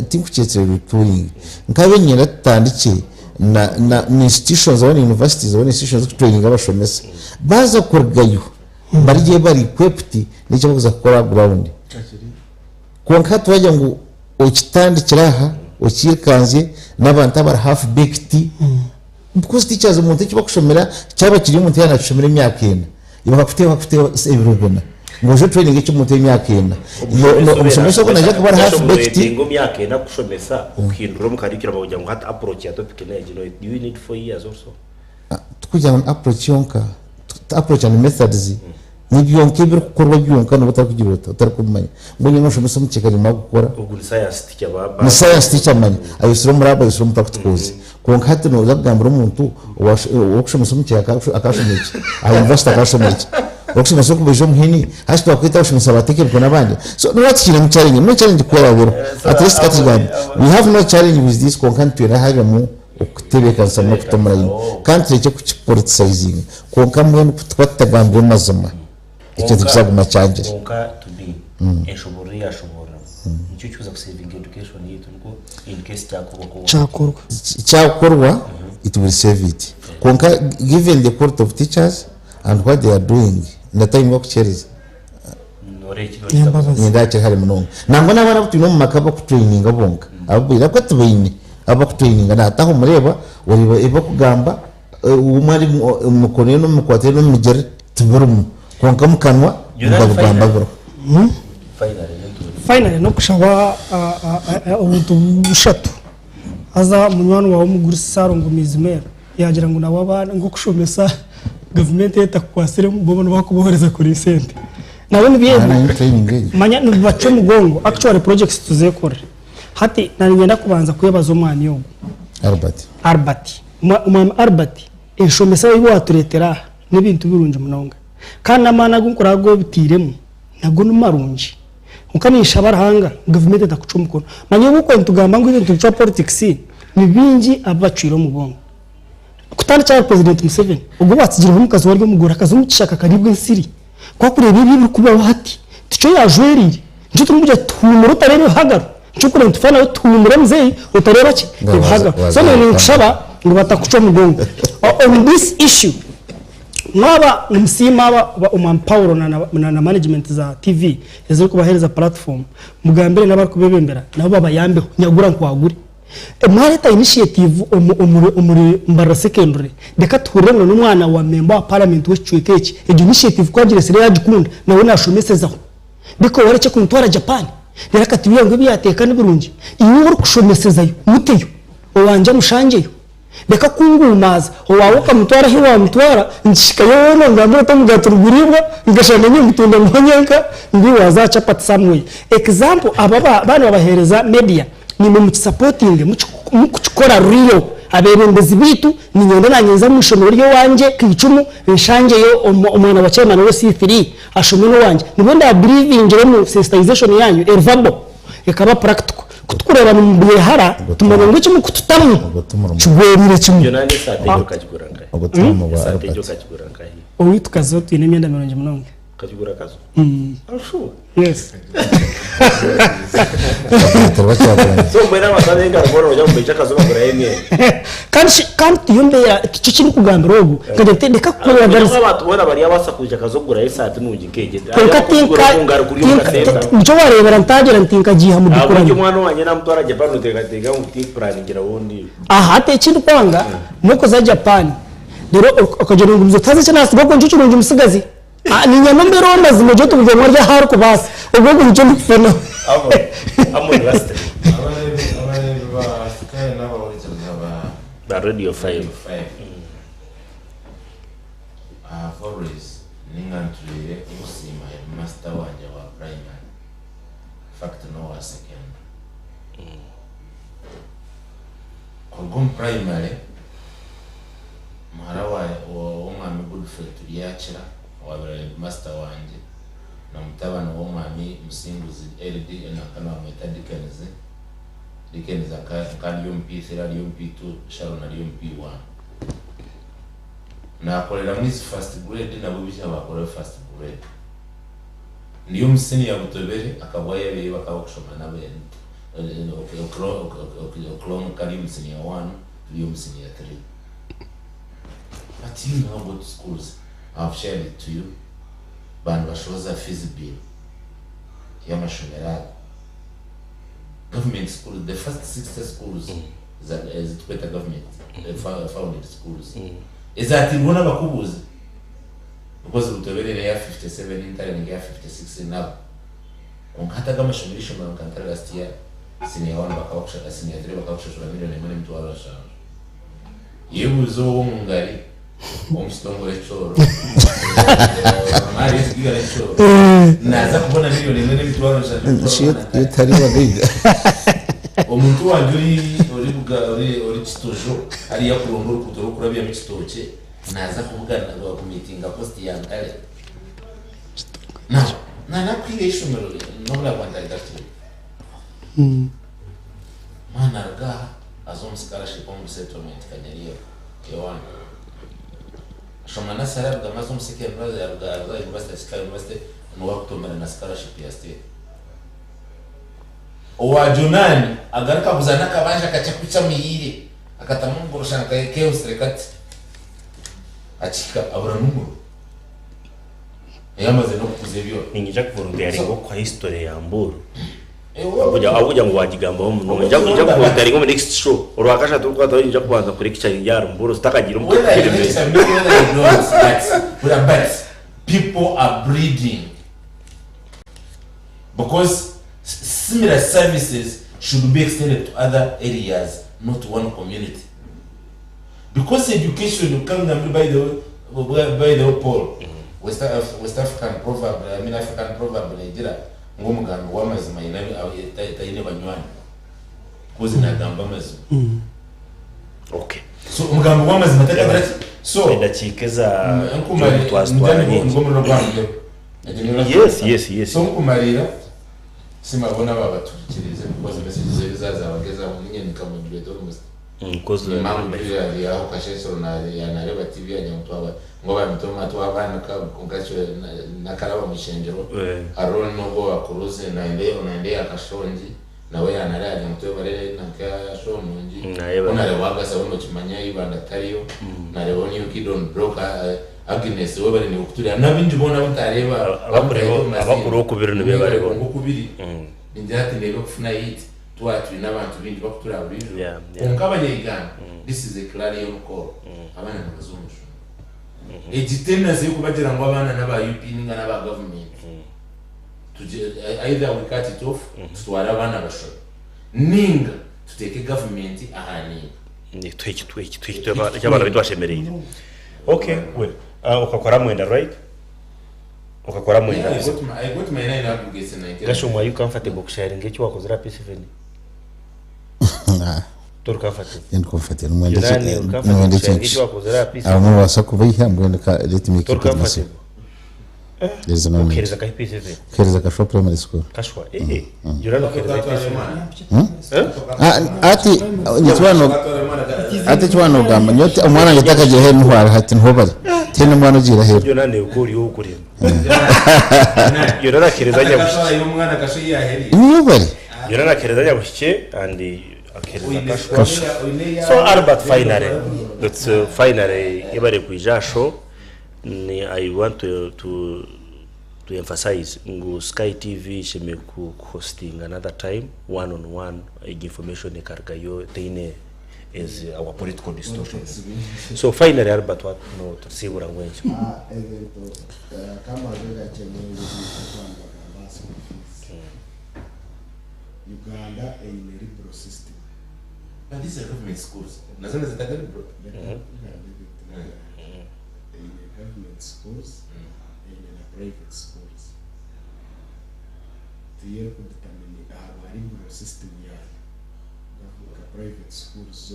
tinkukyetsire retooling. Nkabe niinyenda tutandikye na na institutions oba na universities oba na institutions ezikutureyininga abashomesa. Baaza kurugayo barye bari equipped n'eki barikuza kukora aha ground. Kwonka hati wagira ngu okitandikire aha okiikanzye n'abantu abari half baked because teachers omuntu eki bakushomera kyaba kiri omuntu yaaba nakishomera emyaka ena iwe bakakuteeba bakuteeba ebiro bina ngu oije otureyininge eki omuntu w'emyaka ena. Omushomesa ogwo naija kuba ari half baked. Oreetenga emyaka ena kushomesa okuhindura omu curriculum kugira ngu hati approach ya topic n'egi do you need 4 years or so? Tikugira ngu ni approach yonka, approach and methods nibyonka ebirikukorwa byonka nooba otarikugira ota, otarikubimanya. Mbwenu nyowe noshomesa omu kicweka nimara kukora. Ogu ni science teacher ba Ni science teacher manya, ayesire omu lab, ayesire omu practicals. Kwonka hati nooza kugambira omuntu owakushomesa omu kicweka akashoma eki, aha university akashoma eki. Orikushomesa okubaija omuhini, hati twakweta kushomesa aba technical n'abandi. So nooreeba tikiinemu challenge, mbwenu challenge ku eraabeho, at least katugambe we have no challenge with this kwonka nitwenda habemu okutebeekanisa n'okuta omu layini kandi turekye kukipoliticizinga kwonka mbwenu ku tukuba tutagambire mazima ekintu kizaguma kyangire. Kwonka to be enshoboorora ei yashoboorora nikyo kikuza kusevinga education yaitu nikwo in case kyakorwa ku Kyakorwa. Kyakorwa it will save it kwonka given the quality of teachers and what they are doing na time bakukyereza Nindeeba kiri hare munonga. Nangwa n'abaana abu twine omu maka abarikutureyininga bonka, abu baine ahabw'okuba tibaine abu barikutureyininga. Naataaha omureeba, oreeba ebi barikugamba, obumwe ari omu mikono ye n'omu mikwato ye n'omu migyere tibirimu kwonka omu kanwa nibabigamba biriho. Finally n'okushaba obuntu bushatu. Haza munywani waawe omugurusi Ssalongo Maizimer yaagira ngu nawe abaana ngu okushomesa gavumenti etakukwasiremu bo nibakubohereza kuriisa esente. Nabo nibyo ebyo. Manya nibibacwa omugongo actually projects tuzekorere. Hati naniinyenda kubanza kwebaza omwami ogu. Albert. Albert. Omwami Albert enshomesa ei watureetera aha n'ebintu birungi munonga. Kandi n'amaani agu nkureba agu obiteiremu nago nimarungi. Kwonka ninshaba Ruhanga ngu gavumenti etakucwa omukono. Manya obu okwo nitugamba ngu ebintu nibicwa politics, ni baingi abu bacwire omugongo. Kutandikira ahari President Museveni, ogwo owatsigireho omukazi we ari omugore akaza omu kishaka akariibwa ensiri. Ku arikureeba ebi ebirikubaho hati, tikyo yaajwereire. Nikyo turikugira tuti huumura otareeba ebihagaro. Nikyo orikureeba nitufa nawe tuti huumura muzeeyi otareeba ki? Ebihagaro. So nyowe ninkushaba ngu batakucwa omugongo. On this issue, Mwaba nimusiima aba Omwami Paulo na management za TV ezirikubahereza platform, mugambire n'abarikubebembera nabo babayambeho nyagura nkwagure. Mwareta initiative omuri Mbarara Secondary, reka tuhurire ngu n'omwana wa member wa parliament w'ekicweka eki egyo initiative ku agiresire yagikunda nawe nashomesezaho. Reka owarekye kumutwara Japan reero akatubwira ngu ebi yateeka nibirungi. Iwe ou orikushomesezayo muteyo, owangye amushangyeyo. Reka kunguumaaza, owaawe okamutwara ahi waamutwara, nkihikayo hoona ongambira oti omugaati niguriibwa, nkashanga nyowe ngutunda nguha nyenka, ngu iwe waaza aha chapati somewhere. Example, abo aba nibabaheereza media, naimwe mukisapotinge, mukukikora real. Abeebembezi baitu, niinyenda naanye nze omu ishomero ry'owangye Kaicumu, nshangyeyo omwana wa chairman we C3 ashome n'owangye. Nibwo ndaabilivingire omu sensitization yaanyu eri verbal ekaba practical. Ku tukureeba nimubyehara, tumanya ngu eki murikututamu kigwereire kimwe. Jonani esaati egyo okagigura nkahi? Esaati egyo okagigura nkahi? Owaitu Kazo twine emyenda mirungi munonga. Okagigura Kazo? Mm. Are you sure? Yes. So mbwenu abantu ab'engaro boona nogira ngu baija Kazo bagurayo emyenda? Kandi shi kandi tiyo mbeera tikyo eki ndikugambira ogu nkagira nti reka kukorera Nogira ngu abantu boona baryabaasa kwija Kazo kugurayo esaati nungi nk'egyo? Kwonka Kugura tinka omu ngaro kuri omu tinka kasenta. nikyo wareebera ntagira nti nkagiiha mu Ahabw'enki dukurani. omwana owangye namutwara Japan noteekateeka ngu tinkupuraningira wondiijo? Aha hati eki ndikwanga n'okuza Japan reero okagira ngu gumize otazi eki naatsiga okwo nikyo kirungi mutsigazi. Ah, niinyenda ombeere ow'amazima ogire oti buri omwe ari ahu arikubaasa. Obwo ogwo nikyo ndikufa nawe. Amon lastly. Abareebi abareebi ba Sky n'abahurikiza ba Ba Radio 5. I have always ninga ntwire okusiima headmaster wangye wa primary in fact n'owa secondary. Kuruga omu primary Muhara wa w'Omwami Godfrey Turyakira owaabaire ari headmaster wangye na mutabani w'Omwami Musinguzi LD nanka nibamweta Dickens, Dickens aka ari omu P3 ari omu P2 Sharon ari omu P1. Naakoreramu izi first grade nabo baija baakorayo first grade. Ndi omu senior Butobere akabwayo abeeye bakaba bakushoma nabo Oklong kari omu senior one turi omu senior three. But you now go to schools, I have shared it to you, ba nibashohoza fees bill y'amashomero ago. Government schools, the first 60 schools ezi turikweta government founded schools ezateirweho n'abakubuuzi because Butobere eri eya 57, Ntare eri nk'eya 56 nabo. Kwonka hati ago amashomero eishomero nka Ntare last year senior one bakaba senior three bakaba bakushashura million emwe n'emitwaro ashanju. Yebuuze ow'omu ngari ow'omu kitongore ky'ekyoro, Mari ekigigara ekyoro, naaza kubona milioni emwe n'emitwaro nshanju kutwara omwana Ntare. Omuntu wangye ori ori buga ori ori Kitojo hariya kuronda oruguuto rw'okurabyamu ekitookye naaza kubugana kumiitinga post ya Ntare. Now, naanakuhiga eishomero n'obu raakuba ntari gatuura. Omwana aruga aha aza omu scholarship omu resettlement Kanyariro K1. Ashoma nursery arugamu aza omu secondary aruga aza aha university ahika aha university niwe akutomera na scholarship ya state. Owa Jonani agaruka aguza n'akabanja kakye kuhitsya amuhiire akatamu omugorosha nka kehusire kati akihika abura n'omuriro. Yamaze n'okukuza ebyoma. Niinyija kuvolunteeringa okukuha history ya Mburu. Ahabw'okugira ngu waagigambaho munonga. Niinyija kuvolunteeringa omu next show. Orwakashatu orurikukwataho niinyija kubanza kulecturinga ahari Mburu zitakagiire omu Whether I lecture me whether I don't, but, but people are bleeding because similar services should be extended to other areas, not one community. Because education, by the way, by the way, Paul, West, West African proverb, I mean African proverb negira ngu omugambi w'amazima aine taine banywani because nagamba amazima. Okay. So omugambi w'amazima takagira ki? So edakiika eza nkumare twazitwara nyingi. Yes. So nkumarira simabona babaturikirize because messages ezazabagezaho ninye nka moderator almost. Impamvu aho Kasheesero nareeba TV yagira ngu twaba ngu aba Mitooma twabanika kwonka kyo nakaraba omu ishengyero hariho n'ogwo owa Kuruzi nayenda eya Kashongi nawe yanareeba yagira ngu twebare nanka show nungi ku nareeba Agasabo nokimanya Ibanda tariyo nareebaho New Kid on Block Agnes webare niiwe kutureeba n'abaingi boona abu ntareeba Abakuru okubiri nibebare boona. Okubiri ningira hati ndeebe kufuna hit. Twaba twine abantu baingi bakutureeba buriijo kwonka abanya-Uganda this is a clarion call abaana nibaza omu ishomero. Egi tendency y'okubagira ngu abaana n'aba UP ninga n'aba government either we cut it off tutware abaana bashome ninga tuteeke government aha ninga. Eki abaana baitu bashemereire. Okay, well, okakora mwenda, right? Okakora mwenda. Yeah, I got my nine aggregates in 19. Gashom, are you comfortable kusharinga eki wakozire aha P7? Tori comfortable? Ndi comfortable. Mwenda Yonani, ori comfortable mwenda kusharinga eki wakozire aha P7? Aho mubasa kubaiha mbwenu ka let me Tori keep it myself. comfortable? There is no need. Okereza kahi P7? Kereza Kashwa Primary School. Kashwa, eh. Yonani okereza P7? Hmm? Ah, ati nitwano ati twano gamba nyote omwana wange takagira heru ntwara hati niho bari tene omwana ugira heru. Yonani uko uriho ukurima. Yonani akereza Nyabushiki. Umwana kasho yaheri. Niyo bari. Yonani akereza Nyabushiki and akereza Kashwa. Kashwa. So Albert finally, that's finally ibare kwijasho ni I want to emphasize ngu Sky TV isheme ku hosting another time one on one information ekarugayo teine is our political distortion. So finally Albert, what no tusibura ngwenje. Ah, ebintu kama bigakemura abantu bagamba school fees. Uganda eine liberal system. But these are government schools. Nazona zitaka liberal. Eine government schools, eine na private schools. Tuyere kudetermine ahantu hari liberal system yayo. Ndavuga private schools zo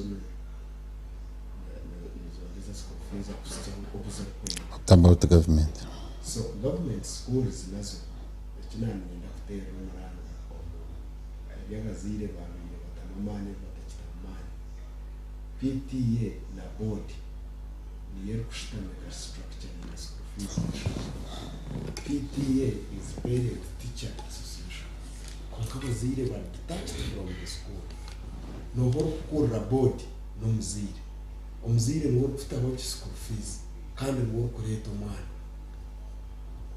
nizongeza school fees akusitya obuza kwenda. What about the government? So government schools nazo ekinanenda kuteera omuranga eby'abazaire babaire batamu amaani batakitamu maani. PTA na board niyo erikushutama structure na school fees. PTA is Parent Teacher Association. Konka abazaire bari detached from the school. Noba orikukurira board n'omuzaire. Omuzaire niwe orikutaho ki school fees kandi niwe orikureeta omwana.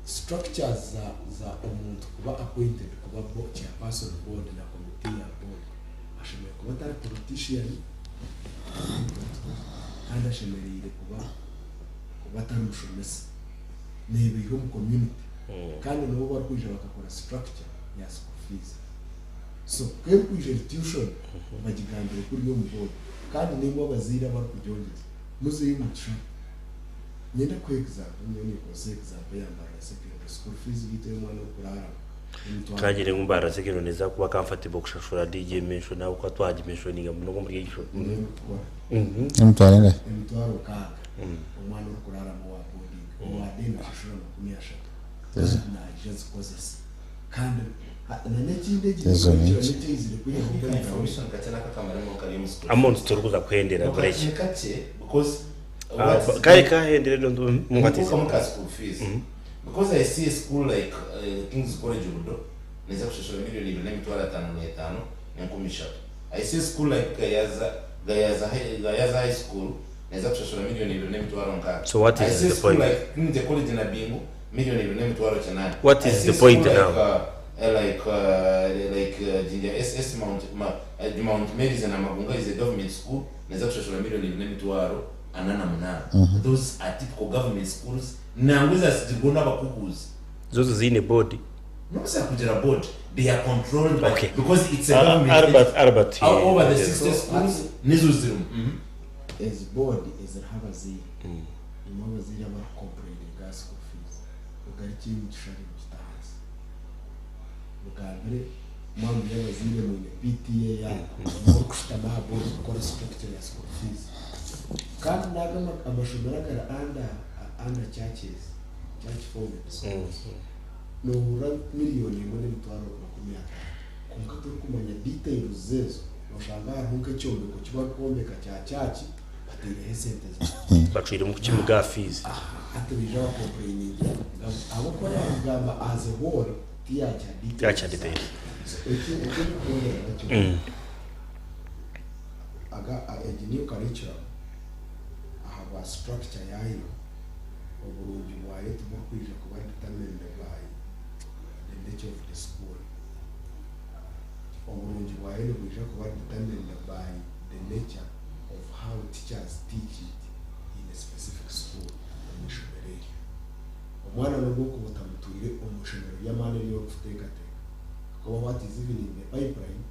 Structures za omuntu kuba appointed kuba chairperson board na committee ya board ashemereire kuba atari politician kandi ashemereire kuba atari mushomesa nebiha omu community kandi nabo barikwija bakakora structure ya school fees. So kerikwija tuition bagigambire kuri omu board kandi nimwe abazaire abarikugyongyeza muzeyo omugisha. Nyenda kuha example, nyowe ninkozesa example ya Mbarara Secondary school fees yitu y'omwana okurara. Kagire ngu Mbarara Secondary neza kuba comfortable kushashura DJ mention nawe ko twagimentioninga muno muri ekyo. Emitwaro engahi? 60,000. Omwana orikuraramu wa boarding owa day nashashura 30. Ezo. Naija zikozesa kandi nanekindi Ezo nyingi. ekizire kwihaho. Information kachana kakamaremo kari mu school. Amount turikuza kuhendera bureki. Kache because Kare kahendere ndo mungatiza. Muka school fees. Because I see a school like King's College Budo neza kushashura 2,505,300. I see a school like Gayaza High School neza kushashura 2,600,000. So what I is see a the school point? like King's College Nabingo 2,800,000. What I is see the a school point like, now? Like Jinja SS Mount Mary's and Amagunga is a government school neza kushashura 2,448,000. Those are typical government schools nangwe zigona abakuguzi. Zozo zine board. No kugira board, they are controlled by Okay. because it's a government Albert Albert All over the yes. 60 schools nizo zirimu. Ezi board eziriho abazaire nimwe abazaire abarikucomplaininga school fees mugarukire omugisha mukita ahansi mugambire mwamuri abazaire mwine PTA yanyu murikushutama aha board kukora structure ya school fees. Kandi naga amashomero agari under churches, church founded schools, nohurira 1,050,000 konka turikumanya details zezo noshanga hariho nk'ekyombeko kibarikwombeka kya church bateireho esente zaabo. Bacwire mu kimuga fees. Hati baija bacomplainingira ahabwokuba yakugamba as a whole tiyakya details. Yakya details. So eki ndikukundira nakyo aga egi new curriculum ahabwa structure yayo oburungi bwayo tiburikwija kuba determined by the nature of the school. Oburungi bwayo nibwija kuba determined by the nature of how teachers teach it in a specific school omu ishomero eryo. Omwana nobwokuba otamutwire omu ishomero ry'amaani eryorikuteekateeka kuba what is even in the pipeline.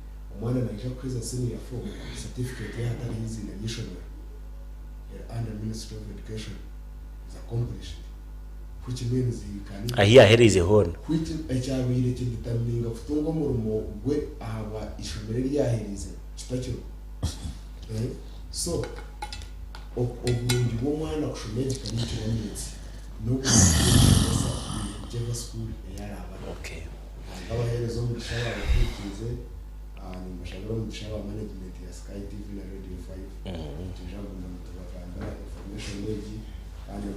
Omwana naija kuheza senior four certificate ye hatariho eiziina ry'eishomero eri under ministry of education is accomplished which means he can Ahi yahereize hoona. Which ekyabaire kiditamininga kutunga omurimo gwe ahabwa ishomero eri yahereize kitakiriho. Eh so oburungi bw'omwana kushoma egi curriculum egi n'oburungi bw'omushomesa in whichever school ei araabe arimu. Okay. Ruhanga abaheereze omugisha abaabahurikiize. Nimbashabira omugisha aba management ya Sky TV na Radio 5. Nitwija kuguma nitubagambira information egi kandi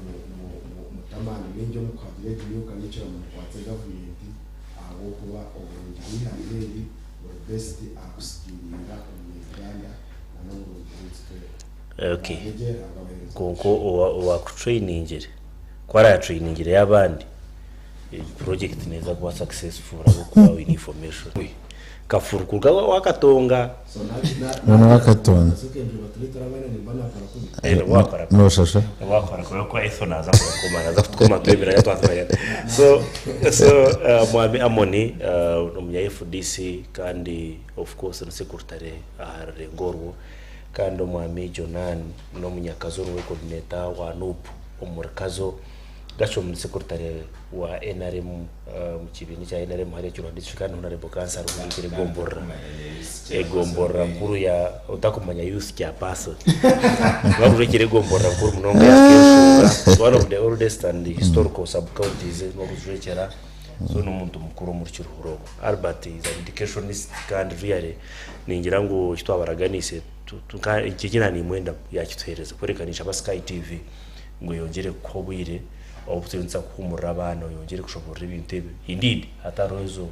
mute amaani maingi omu kuhagira egi new curriculum mukwatse gavumenti ahabw'okuba oburungi bw'eihanga eri buri based aha kusikiringa omunya-Uganda na n'oburungi bwaitu twena. Okay. Murabe gye, Ruhanga abaheereze Kwonka omugisha. owa owakutrainingire ku aratrainingire abandi, egi project neeza kuba successful ahabw'okuba oine information. Kafuru kuruga owakatonga. Mbwenu owakatonga. Noshasha. So so Mwami Amoni omunya FDC kandi of course ni secretary aha rurengo orwo kandi Omwami Jonan n'omunyakazo niwe coordinator wa Nup omuri Kazo. Gashom ni secretary wa nrm omu kibiina ekya nrm hariya Kiruhura district kandi honorable councillor ohunikire egomborora egomborora nkuru ya otakumanya youth chairperson bakurekire egomborora nkuru munonga ya Keshunga one of the oldest and historical sub counties n'okujwekyera so n'omuntu mukuru omuri Kiruhura omwo. Albert is an educationist kandi really ningira ngu eki twabaraganiise eki eki nanimwenda yakituhereza kworeka ninshaba Sky TV ngu oyongyere kukuha obwire obu turiyo nituza kuhuumurira abaana oyongyere kushoboorora ebintu ebi. Indeed hatariho ezo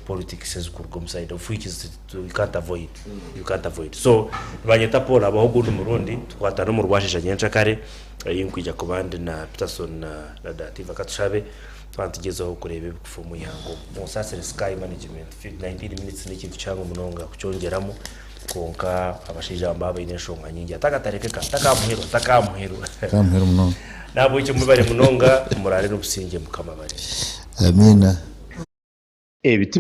politics ezirikuruga omu side of which you can't avoid, you can't avoid. So nibanyeta Paul habaho ogundi murundi tukwatane omu rwashesha nyenkyakare ei nkwija kuba ndi na Peterson na Dativa Katushabe twaba nitugyezaho kureeba ebikufa omu ihanga omu. Munsaasire Sky Management, 19 minutes n'ekintu kihango munonga kukyongyeramu. Kwonka abashaija aba nibaba baine enshonga nyingi. Ate akatarekeka, takamuheru, takamuheru. Takamuheru munonga. Nahabwekyo mwebare munonga, muraare n'obusingye Mukama abarinde. Amiina. Ebiti.